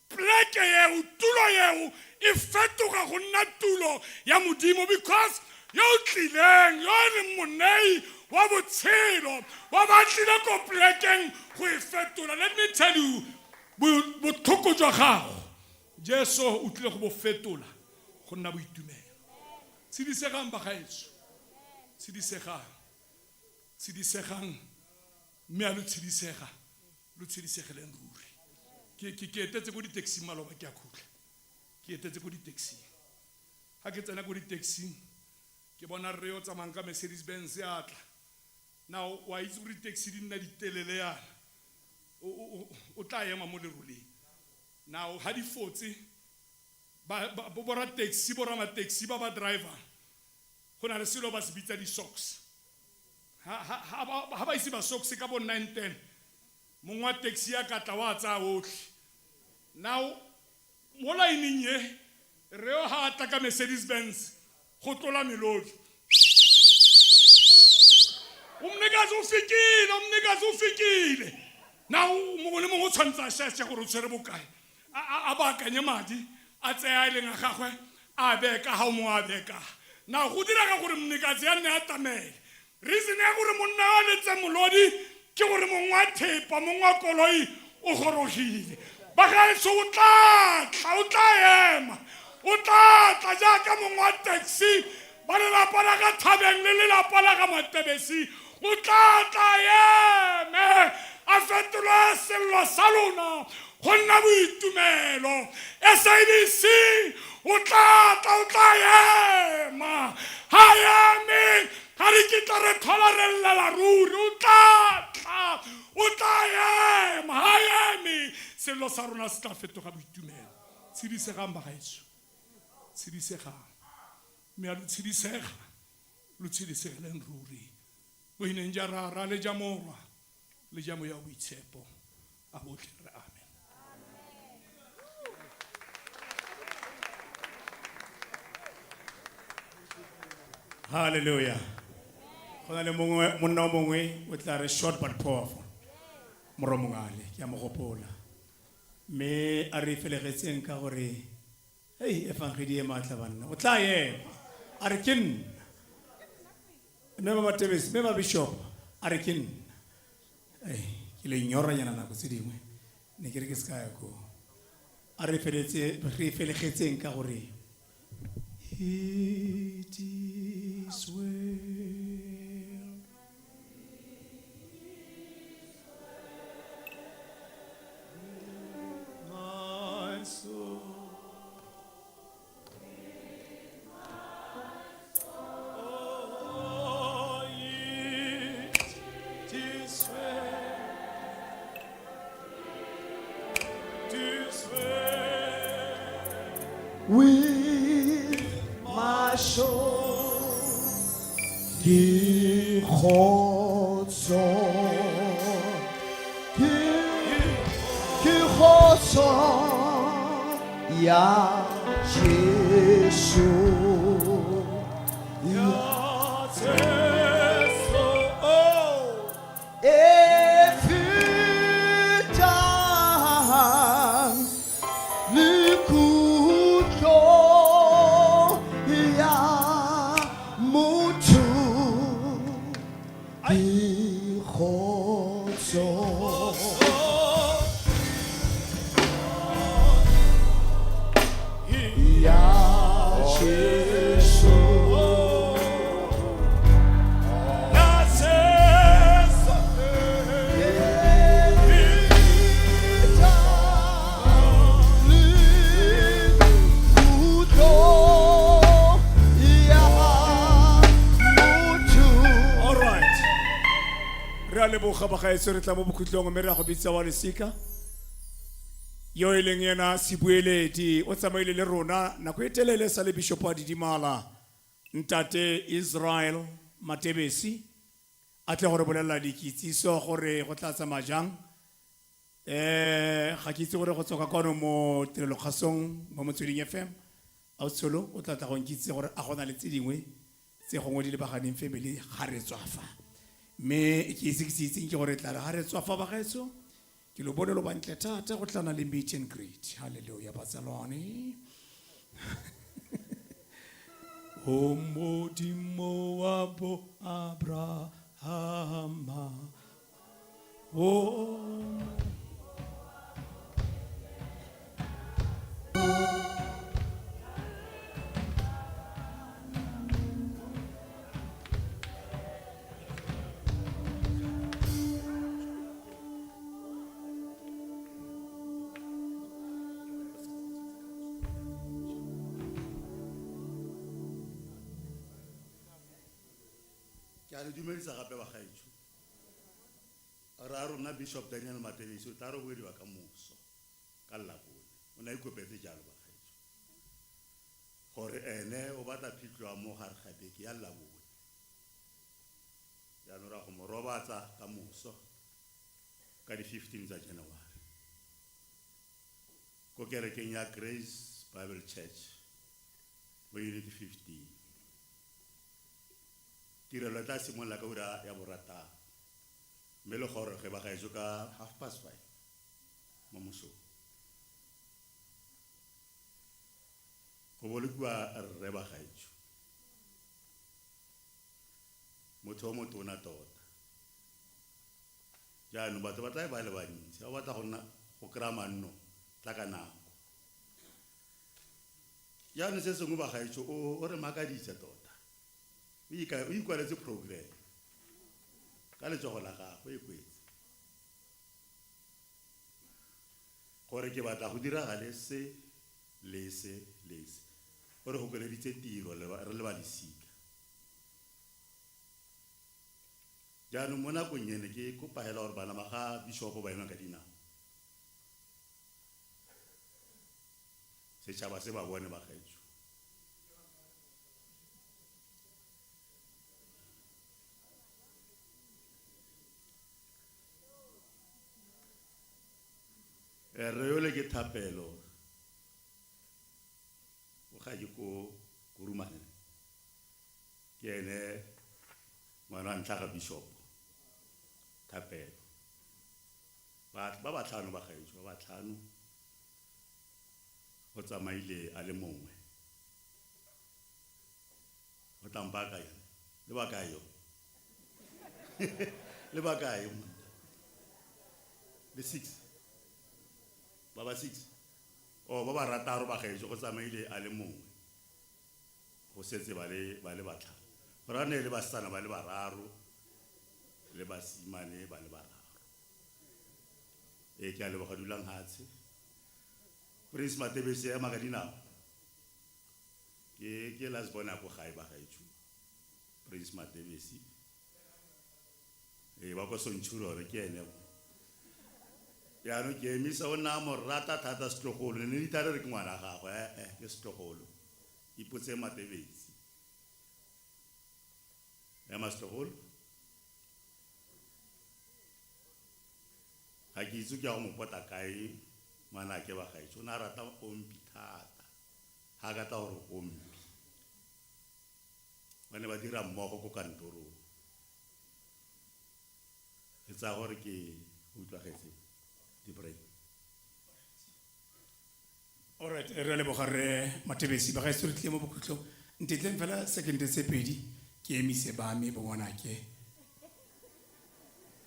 pleke eo tulo eo e fetoga go nna tulo ya modimo because yo o tlileng yo e leng monei wa botshelo wa ba tlile ko plekeng go e fetola let me tell you botlhoko jwa gago jesu o tlile go bo fetola go nna boitumelo tshedisegang bagaetso tshedisegang tshedisegang mme a lo tshedisega lo tshedisegeleng ruri ke ke ke etetse ko di-taxing maloba ke a khutla ke etetse ko di-taxing ga ke tsena ko di-taxing ke bona rre yo tsamayang ka mercedes benz a tla now wa itse gore di-taxi di nna ditelele yana o tla ema mo leroleng now ga di fotse borra-taxi borra-taxi ba ba driver go na le selo ba se bitsa di-socks ha ba ise ba socks ka bo 9 10 mongwe wa taxi ya ka tla wa tsaya otlhe now mo lineng ye re yo ha a tla ka mercedes benz go tlola melodi umnikazi ufikile umnikazi ufikile now mongwe le mongwe o tshwanetse a sheshe gore o tshwere bokae a baakanye madi a tseye a e leng a gagwe a bee ka ga o mongwe a bee ka now go direga gore mnikazi ya nne a tamele reason ya gore monna a letse molodi ke gore mongwe wa thepa mongwe wa koloi o gorogile bagaetsho o tla tla o tla ema o tla tla jaaka mongwe wa taxi ba lelapa la ga thabeng le lelapa la ga matebesi o tla tla eme A fetola sello sa lona go nna boitumelo. SABC o tla tla, o tla ema. Ha eme, ga re kitla re tlhola re llela ruri. O tla tla, o tla ema. Ha eme, sello sa rona se tla fetoga boitumelo. Tshedisegang bagaetsho, tshedisegang. Mme a lo tshedisega, lo tshedisegeleng ruri. Mo ineng ja Rara le ja Morwa le ja Moya o Boitshepo, a botlhe re amen. Hallelujah. Go na le mongwe, monna o mongwe o tla re short but powerful. Morwa Mongale, ke a mo gopola. Mme a re felegetseng ka gore hei efangedi e maatla banna. O tla ema. A re ke nna. Mme ba Matebesi, mme ba bishop, a re ke nna. Ei, ke le nyoranyana nako tse dingwe. Ne ke re ke se ka ya koo. A re feletse, re felegetseng ka gore it is well. My soul. Oh, it is well. It is well. With my soul, ke kgotso, ke kgotso ya Jesu. Ya Jesu, oh. E fetang le kutlo ya motho, ke kgotso. Ya Jesu. Ya Jesu. Le kutlo ya motho. All right. Re a leboga bagaetsho, re tla mo bokhutlong mme re a go bitsa wa losika yo e leng ena sebueledi o tsamaile le rona nako e telele sa le bishop a didimala, ntate Israel Matebesi, a tle gore bolelela dikitsiso gore go tla tsamaya jang. Ga ke itse gore go tswa ka kwano mo tirelokgasong mo Motsweding FM, a o tsholo o tla tla go nkitse gore a gona le tse dingwe tse gongwe di lebaganeng family ga re tswa fa. Mme ke itse ke se itseng ke gore tla re ga re tswa fa bagaetsho, ke lo bone lo bantle thata, go tlana le meet and greet. Halleluja batsalwane. O Modimo wa bo Abrahama, o Ke a le dumedisa gape bagaetsho. Ra rona Bishop Daniel Matebesi o tla roboediwa ka moso ka Labone. O ne a ikopetse jalo bagaetsho gore ene o batla phitlho ya mo gare ga beke ya Labone. Jaanong ra go mo robatsa ka moso ka di-15 tsa January ko kerekeng ya Grace Bible Church mo unit 15. Tirelo e tla simolola ka ura ya 6, mme le goroge bagaetsho ka 5:30 mo mosong. Go bolokiwa rre bagaetsho, motho o motona tota. Jaanong batho ba tla ba le bantsi, ba batla go nna go kry-a manno, tla ka nako. Jaanong se sengwe bagaetsho, o re makaditse tota. O ikwaletse program ka letsogo la gagwe, e kwetse. Gore ke batla go diragale se le se le se. O re gokeleditse tiro re le ba lesika. Jaanong mo nakong ene ke kopa hela gore bana ba ga bishopo ba ema ka dinao. Setšhaba se ba bone bagaetsho. Rre yole ke Thapelo, o ga ke ko Kurumane. Ke ene ngwana wa ntlha ga bishop, Thapelo. Ba batlhano ba gaetsho, ba batlhano. Go tsamaile a le mongwe. O tla mpaakanya. Le ba kae yo? Le ba kae? Le 6. Ba ba 6. Oh, ba ba rataro ba gaetsho, go tsamaile a le mongwe. Go setse ba le batlhano. Go raya ne le basetsana ba le bararo, le basimane ba le bararo. Ee, ke a leboga, dulang hatshe. Prince Matebesi ema ka dinao. Ke last born ya ko gae ba gaetsho. Prince Matebesi. Ee, ba ko Centurion ke ene. Jaanong ke emisa, o nna a mo rata thata setlogolo. Ne ne ithata re ke ngwana gagwe, ke setlogolo. Ipotse Matebesi. Ema setlogolo. Ga ke itse ke ya go mo pota kae ngwanake ba gaetsho. O ne a rata ompi thata. Ga a ka tla gore ompi. Ba ne ba dira mmogo ko kantorong. Ke tsaya gore ke utlwagetse di-brain. All right, re a leboga rre Matebesi. Ba gaetsho re tlile mo bokhutlong. Ntetleng fela second tse pedi ke emise ba me bo ngwanake.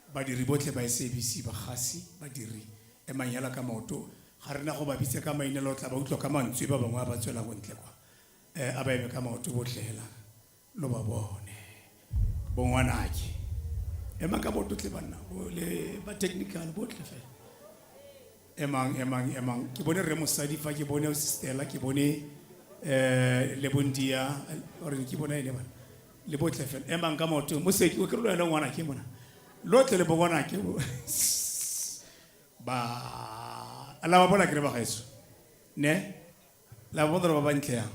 Badiri botlhe ba SABC bagasi, badiri emang hela ka maoto. Ga rena go ba bitsa ka maina, lo tla ba utlwa ka mantswe ba bangwe ba tswela ko ntle kwa. A ba eme ka maoto botlhe hela lo ba bone. Bo ngwanake. Emang ka maoto tle banna, le ba technical botlhe fela. Emang, emang, emang. Ke bone rre mosadi fa, ke bone Stella, ke bone le Bondia, ore ke bone ene bana. Le botlhe fela. Emang ka maoto. Moseki, o ke re lo ena ngwanake mona. Lotlhe le bo ngwanake. Ba la ba bona ke re ba gaetsho. Ne? La ba bona ba ba ntle yang.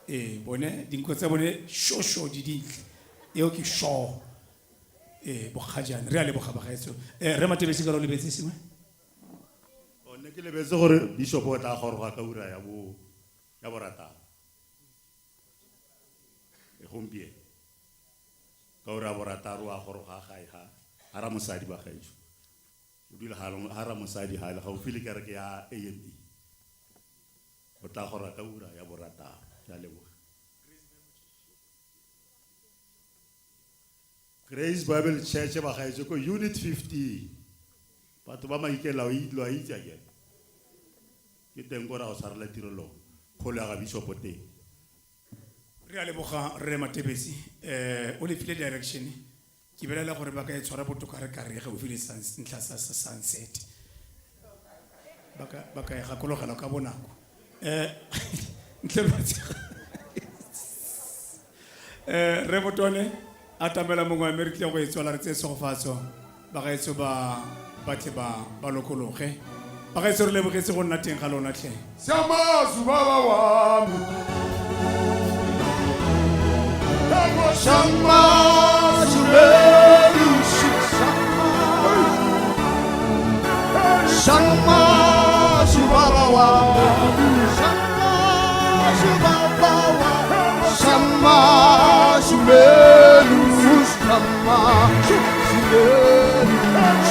Ee, bone dinko tsa bone shosho di dintle. Eo ke sho. Ee, bokgajane. Re a leboga ba gaetsho. Rre Matebesi ka re o lebetse sengwe? O ne ke lebetse gore bishop o tla goroga ka ura ya bo ya borataro. E gompieno. Ka ura ya borataro a goroga gae ga ha ra mosadi ba gaetsho. O dula ha ra mosadi ha le gaufi le kereke ya AME. O tla goroga ka ura ya borataro. Ke a leboga. Grace Bible Church ba gaetsho ko Unit 15. Batho ba Mahikeng la o lo a itse akere. Ke teng ko ra go tshwarela tirelo kgolo ya ga Bishop teng. Re a leboga rre Matebesi. O le file direction. Ke belaela gore ba ka e tshwara botoka re ka re gaufi le ntlha sa sunset. Ba ka e gakologela ka bonako. Ntle ba tshega. Rre Botone atamela mongwe wa mme re tlile go e tswala re tseye tshegofatso. Bagaetsho ba batle ba ba lokologe. Bagaetsho re lebogetse go nna teng ga lona tlhe. Shamazu baba wa me. Shamazu Shamazu baba wa me. Shamazu baba wa me. Shamazu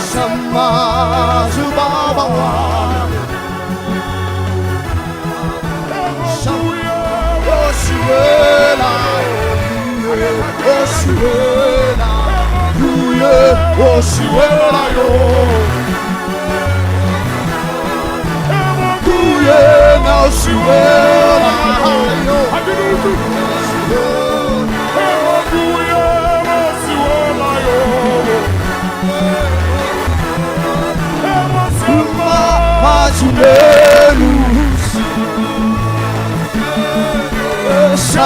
Shamazu baba wa me.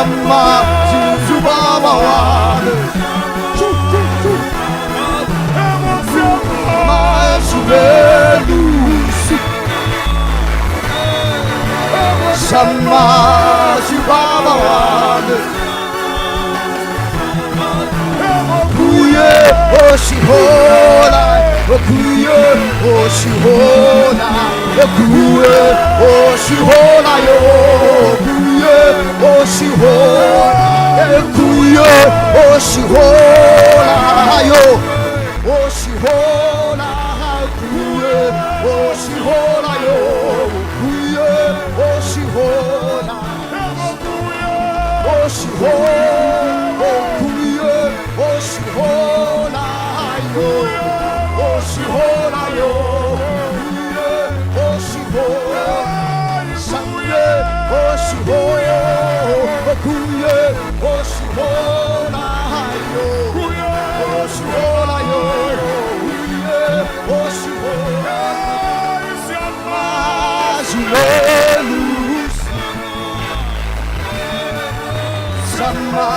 Sama Zubaba wami Mazubelusi Sama Zubaba wami Kuye Oshihola Kuye Oshihola Kuye Oshihola yo Kuye Oshihola Kuye Oshihola yo Oshihola Kuye Oshihola yo Kuye Oshihola Oshihola Kuye Oshihola yo Oshihola yo Kuye Oshihola Samye Oshihola Kuye Oshihola yo Oshihola yo Kuye Oshihola Mazuelus Sama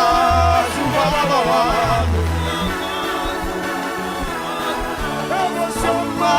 Zubaba Sama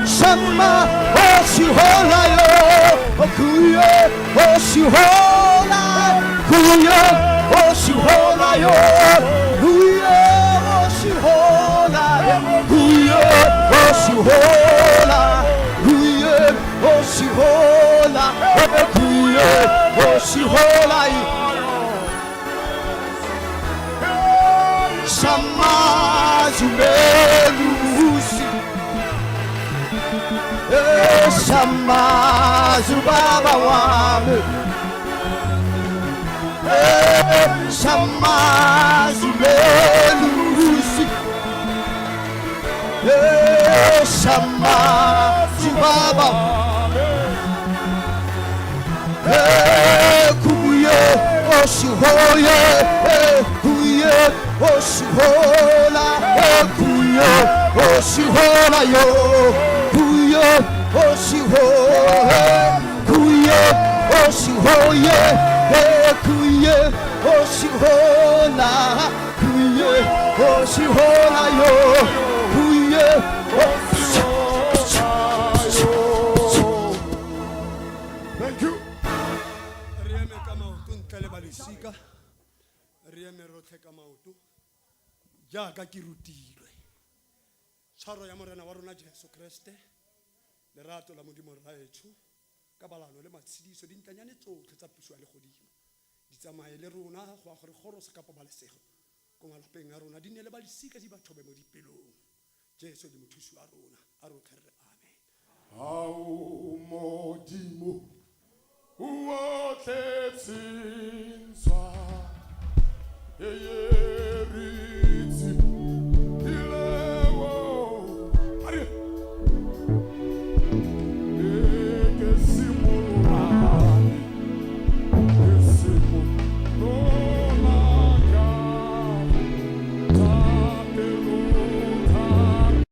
Sama Oshihola yo Kuye Oshihola Kuye Oshihola yo Kuye Oshihola Kuye Oshihola Kuye Oshihola Kuye Oshihola Sama Zubelusi Sama Zubaba wami Sama Zubelusi Sama Zubaba Kuye Oshihoye Kuye Oshihola Kuye Oshihola yo Kuye Oshihoye Kuye Oshihoye Kuye Oshihola Kuye Oshihola yo Kuye Thank you. Re eme ka maoto ntle le balosika re eme rotlhe ka maoto jaaka ke rutilwe tshwaro ya morena wa rona jesu kreste lerato la modimo rraetsho ka balano le matshediso dintlanyane tsotlhe tsa puso ya legodimo di tsamaye le rona go ya gore gorosa ka pabalesego ko malapeng a rona di nne le balosika di ba thobe mo dipelong jesu le mothusi wa rona a rotlhe re re amen Ao modimo o tletseng tswa eyeritsi ilewo are e ke simololane ke simolola ka thapelo thapelo.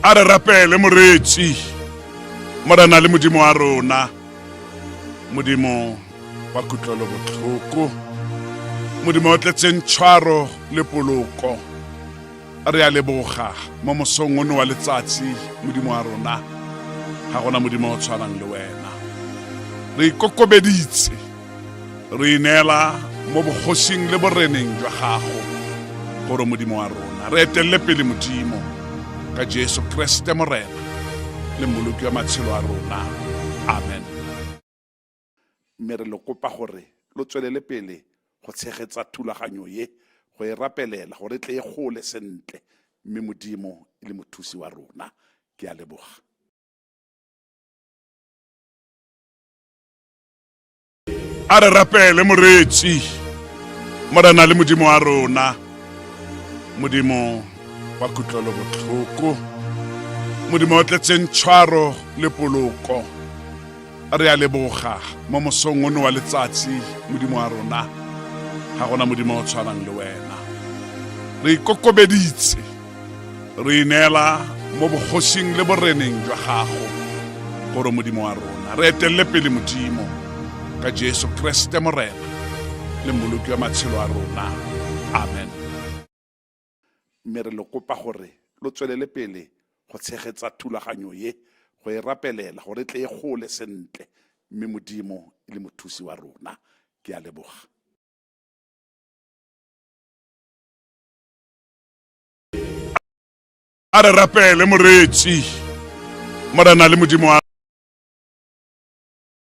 A re rapele moreetsi morena le modimo wa rona modimo wa kutlwelo botlhoko modimo o tletseng tshwaro le poloko re a leboga mo mosong ono wa letsatsi modimo wa rona ga gona modimo o tshwanang le wena re ikokobeditse re ineela mo bogosing le boreneng jwa gago gore modimo wa rona re etelele pele modimo ka jesu kreste morena le mmoloki wa matshelo a rona amen. Mme re le kopa gore lo tswelele pele go tshegetsa thulaganyo ye, go e rapelela gore e tle e gole sentle, mme Modimo e le mothusi wa rona. Ke a leboga. A re rapele moreetsi, Morena le Modimo wa rona, Modimo wa kutlwelo botlhoko, Modimo o tletseng tshwaro le poloko. Re a leboga mo mosong ono wa letsatsi, Modimo wa rona, ga gona Modimo o tshwanang le wena. Re ikokobeditse, re ineela mo bogosing le boreneng jwa gago, gore Modimo wa rona re etelele pele, Modimo, ka Jesu Kriste Morena le Mmoloki wa matshelo a rona. Amen. Mme re le kopa gore lo tswelele pele go tshegetsa thulaganyo ye, go e rapelela gore e tle e gole sentle, mme Modimo e le mothusi wa rona. Ke a leboga. A re rapele moreetsi, Morena le Modimo wa